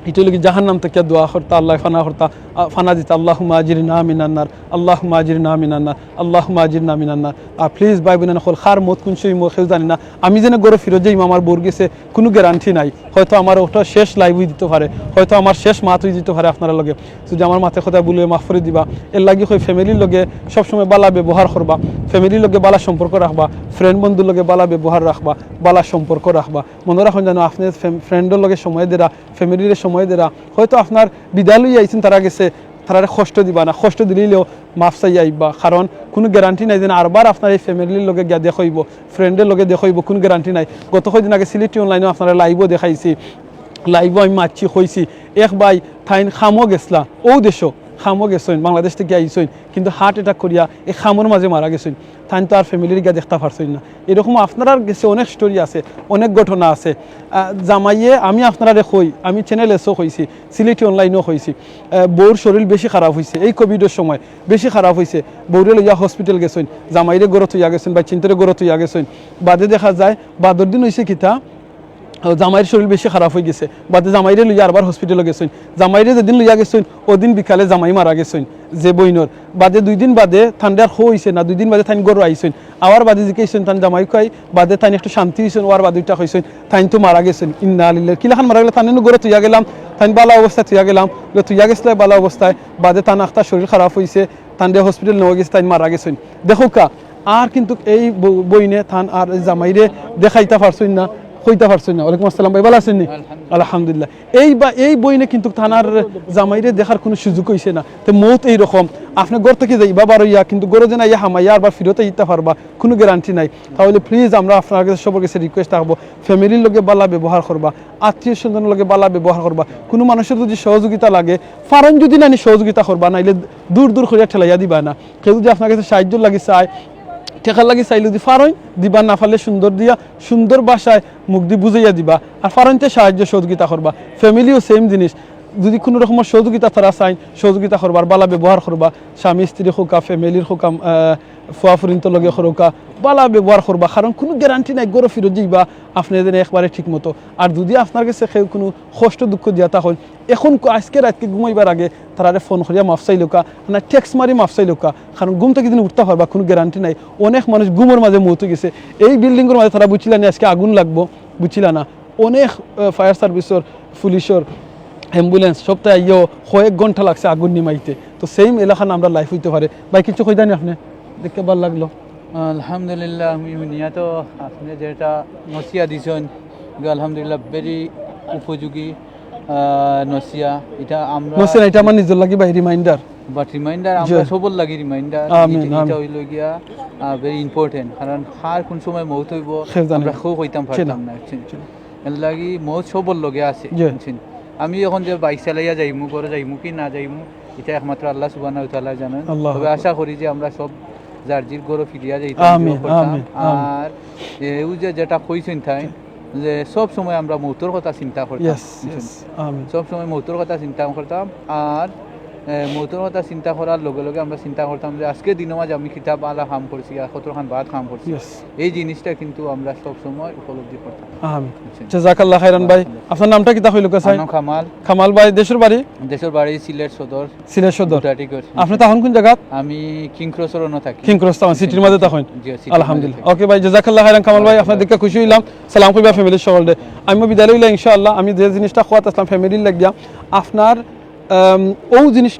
ইটা অইলো গি জাহান্নাম থাকিয়া দোয়া করতা, আল্লায় ফানা করতা, আ, ফানা দিতা, আল্লাহুম্মা আজিরনা মিনান নার, আল্লাহুম্মা আজিরনা মিনান নার, আল্লাহুম্মা আজিরনা মিনান নার। আর please ভাই বোন অকল, কার মউত কুন সময় অইবো কেউ জানি না। আমি যেন ঘরো ফিরত যাইমু, আমার বউর গেছে কুনু guarantee নাই। হয়তো আমার অটা শেষ live অই দিতো পারে, হয়তো আমার শেষ মাত অই দিতো পারে আপনারার লগে। যদি আমার মাতে কথা ভুল অয় মাফ করি দিবা। এর লাগি কই family-র লগে সবসময় বালা ব্যবহার করবা, family-র লগে বালা সম্পর্ক রাখবা, friend বন্ধুর লগে বালা ব্যবহার রাখবা, বালা সম্পর্ক রাখবা। মনো রাখইন যেন আপনে ফ্যাম-, friend-র লগে সময় দেরা, family-রে সময় দেরা। হয়তো আপনার বিদায় লইয়া আইছইন তারা গেছে, তারারে কষ্ট দিবা না, কষ্ট দিলেও মাফ চাইয়া আইবা, কারণ কুনু guarantee নাই যেন আরবার আপনার এই family-র লগে গিয়া দেখা অইবো, friend-র লগে দেখা অইবো, কুনু guarantee নাই। গত কয়দিন আগে সিলেটি online-ও আপনারারে live-ও দেখাইছি, live-ও আমি মাতছি, কইছি, এক ভাই তাইন কামো গেছলা, অউ দেশো কামো গেছইন, বাংলাদেশ থাকি আইছইন, কিন্তু heart attack করিয়া এই কামর মাঝে মারা গেছইন। তাইন তো আর family-রে গিয়া দেখতা পারছইন না। এরকম আপনারার গেছে অনেক story আছে, অনেক ঘটনা আছে। আহ, জামাইয়ে, আমি আপনারারে কই, আমি Channel S-ও কইছি, সিলেটি online-ও কইছি, আহ, বউর শরীর বেশি খারাপ অইছে এই COVID-র সময়, বেশি খারাপ অইছে। বউরে লইয়া hospital গেছইন, জামাইরে ঘরো থইয়া গেছইন, বাইচ্চাইন্তরে ঘরো থইয়া গেছইন। বাদে দেখা যায় বাদর দিন অইছে কিতা, ও, জামাইর শরীর বেশি খারাপ অই গেছে, বাদে জামাইরে লইয়া আরবার hospital-ও গেছইন। জামাইরে যেদিন লইয়া গেছইন, অদিন বিকালে জামাই মারা গেছইন, যে বইনর। বাদে দুই দিন বাদে তানরে আর কওয়া অইছে না, দুই দিন বাদে তাইন ঘরো আইছইন। আওয়ার বাদে জিকাইছইন তান জামাইকু, বাদে তাইন একটু শান্তি অইছইন, অওয়ার বাদে ইটা কইছইন, তাইন তো মারা গেছইন। ইন্না লিল্লাহ। কিলাখান মারা গেলা? তানরে নু ঘরো থইয়া গেলাম, তাইন বালা অবস্থায় থইয়া গেলাম, বলে থইয়া গেছলা বালা অবস্থায়, বাদে তান আখতা শরীর খারাপ অইছে, তানরে hospital নেওয়া গেছে, তাইন মারা গেছইন। দেখউক্কা, আর কিন্তু এই ব-, বইনে তান আর এই জামাইরে দেখাইতা পারছইন না, কইতা পারছইন না। ওয়ালাইকুম আসসালাম ভাই, ভালা আছইন নি? আলহামদুলিল্লাহ। এই বা-, এই বইনে কিন্তু তানার জামাইরে দেখার কুনু সুযোগ অইছে না। তে মউত এই রকম, আপনে ঘর থাকি যাইবা বারইয়া, কিন্তু ঘরো যেন আইয়া হামাইয়া আরবার ফিরত আইতা পারবা, কুনু guarantee নাই। তাইলে please আমরা আপনার কাছে, সবর কাছে request রাখবো, family-র লগে ভালা ব্যবহার করবা, আত্মীয় স্বজনর লগে ভালা ব্যবহার করবা। কুনু মানুষর যুদি সহযোগিতা লাগে, পারইন যুদি নানি সহযোগিতা করবা, নাইলে দূর দূর করিয়া ঠেলাইয়া দিবা না। কেউ যুদি আপনার কাছে সাহায্যর লাগি চায়, টেকার লাগি চাইলে যুদি পারইন দিবা, না পারলে সুন্দর দিয়া, সুন্দর ভাষায় মুখদি বুঝাইয়া দিবা। আর পারইন তে সাহায্য সহযোগিতা করবা। Family-ও same জিনিস, যুদি কুনু রকমর সহযোগিতা তারা চাইন, সহযোগিতা করবা, আর ভালা ব্যবহার করবা, স্বামী স্ত্রী হউক্কা, family-র হউক্কা, আহ, ফুয়া ফুরিন্তর লগে হউক্কা, ভালা ব্যবহার করবা, কারণ কুনু guarantee নাই ঘরো ফিরত যাইবা আপনে যেন একবারে ঠিক মতো। আর যুদি আপনার কাছে কেউ কুনু কষ্ট দুঃখ দিয়া থাকইন, এখন ক-, আইজকে রাইতকে ঘুমাইবার আগে তারারে phone করিয়া মাফ চাইলউক্কা, না text মারি মাফ চাইলউক্কা, কারণ ঘুম থাকি যেন উঠতা পারবা, কুনু guarantee নাই। অনেক মানুষ ঘুমর মাঝে মউত অইগেছে। এই building-র মাঝে তারা বুঝছিলা নি আইজকে আগুন লাগবো, বুঝছিলা না। অনেক, আহ, fire service-র, পুলিশর, ambulance সবতায় আইয়াও কয়েক ঘন্টা লাগছে আগুন নিমাইতে। তো same এলাকা না আমরা life অইতে পারে। ভাই, কিছু কইতা নি আপনে? দেখতে ভালা লাগলো। আলহামদুলিল্লাহ, আমি হুনিয়া তো আপনে যেটা নসিয়া দিছইন, ইটা আলহামদুলিল্লাহ very উপযোগী, আহ, নসিয়া। ইটা আমরা নসিয়া না, ইটা আমার নিজর লাগি ভাই reminder। But reminder, আমরা জি। সবর লাগি reminder। আমিন, ইটা, ইটা আমিন। অইলো গিয়া, আহ, very important, কারণ কার কুন সময় মউত অইবো, কেউ জানে আমরা না। কেউ কইতাম জি না। পারতাম না, বুঝছইন? জি। এর লাগি মউত সবর লগে আছে, জি। বুঝছইন? আমি এখন যে bike চালাইয়া যাইমু, ঘরো যাইমু কি না যাইমু, ইটা একমাত্র আল্লাহ সুবহানাহু ওয়া তাআলা জানইন। আল্লাহু তবে আকবার। আশা করি যে আমরা সব যার জির ঘরো ফিরিয়া যাইতাম, আমিন, দোয়া করতাম। আমিন, আমিন। আর এ, অউ যে যেটা কইছইন তাইন, যে সব সময় আমরা মউতর কথা চিন্তা করতাম, yes, বুঝছইন? Yes, আমিন। সব সময় মউতর কথা চিন্তা করতাম, আর, এ, মউতর কথা চিন্তা করার লগে লগে আমরা চিন্তা করতাম যে আইজকে দিনর মাঝে আমি কিতা ভালা কাম করছি আর কতখান বাদ কাম করছি। Yes। এই জিনিসটা কিন্তু আমরা সব সময় উপলব্ধি করতাম। আমিন। বুঝছইন? জাযাকাল্লাহ খাইরান ভাই। বারাকাল্লাহ। আপনার নামটা কিতা কইলউক্কা চাই? আমার নাম কামাল। কামাল ভাই, দেশর বাড়ি? দেশর বাড়ি সিলেট সদর। সিলেট সদর। গুয়াহাটি কর-, আপনে তখন কুন জাগাত? আমি কিং ক্রস রোডো থাকি। কিং ক্রস টাউন, সিটির মাঝে থাকইন? জি, সিটির মাঝে আলহামদুলিল্লাহ। থাকি। OK ভাই, জাযাকাল্লাহ খাইরান কামাল ভাই, আপনার দিকে খুশি অইলাম। সালাম কইবা family-র সকলরে। আমি বিদায় লইলাম ইনশাআল্লাহ। আমি যে জিনিসটা কওয়াত আসলাম family-র লাগিয়া, আপনার, আম, অউ জিনিস,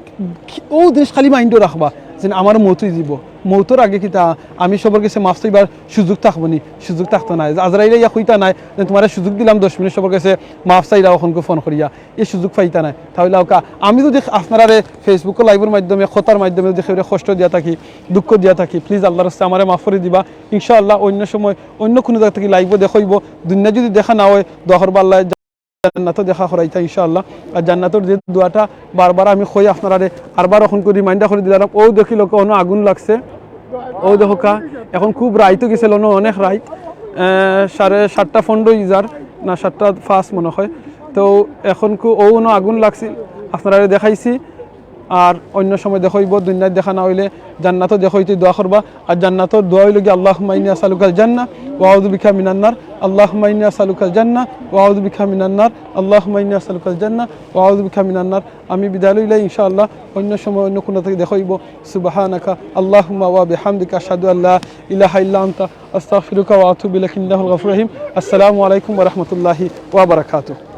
অউ জিনিস খালি mind-ও রাখবা, যেন আমার মউত অইযিবো। মউতর আগে কিতা আমি সবর গেছে মাফ চাইবার সুযোগ থাকবো নি? সুযোগ থাকতো নায়। আজরাইলে ইয়া কইতা নায় যে, "তুমারে সুযোগ দিলাম দশ মিনিট সবর গেছে মাফ চাইরাও অখনকু phone করিয়া।" ই সুযোগ পাইতা নায়। তাইলে অউক্কা, আমি যুদি আপনারারে Facebook-ও live-র মাধ্যমে, কথার মাধ্যমে যুদি কেউরে কষ্ট দিয়া থাকি, দুঃখ দিয়া থাকি, please আল্লাহর রাস্তায় আমারে মাফ করি দিবা। ইনশাআল্লাহ অইন্য সময় অইন্য কুনু জাগা থাকি live-ও দেখা অইবো। দুনিয়া যুদি দেখা না অয়, দোয়া করবা আল্লাহ জান্নাতো দেখা করাইতা ইনশাআল্লাহ। আর জান্নাতর যে দোয়াটা বারবার আমি কই আপনারারে, আরবার অখনকু reminder করি দিলাম, অউ দেখিলউক্কা অনো আগুন লাগছে। অউ দেখউক্কা, এখন খুব রাইত অইগেছে, অনো অনেক রাইত, আহ, সাড়ে সাতটা পনেরো অইযার, না সাতটা পাঁচ মনে অয়। তো অখনকু অউ অনো আগুন লাগছিল, আপনারারে দেখাইছি। আর অইন্য সময় দেখা অইবো, দুনিয়াত দেখা না অইলে জান্নাতো দেখা অইতে দোয়া করবা। আর জান্নাতর দোয়া অইলো গিয়া, "আল্লাহুম্মা ইন্নী আসআলুকাল জান্নাহ ওয়া আউযু বিকা মিনান নার, আল্লাহুম্মা ইন্নী আসআলুকাল জান্নাহ ওয়া আউযু বিকা মিনান নার, আল্লাহুম্মা ইন্নী আসআলুকাল জান্নাহ ওয়া আউযু বিকা মিনান নার।" আমি বিদায় লইলাই, ইনশাআল্লাহ অইন্য সময় অইন্য কুনু থাকি দেখা অইবো। সুবহানাকা আল্লাহুম্মা ওয়া বিহামদিকা, আশহাদু আল্লা ইলাহা ইল্লা আনতা, আস্তাগফিরুকা ওয়া আতুবু ইলাইক। ইন্নাকাল গাফুরুর রহিম। আসসালামু আলাইকুম ওয়া রাহমাতুল্লাহি ওয়া বারাকাতুহু।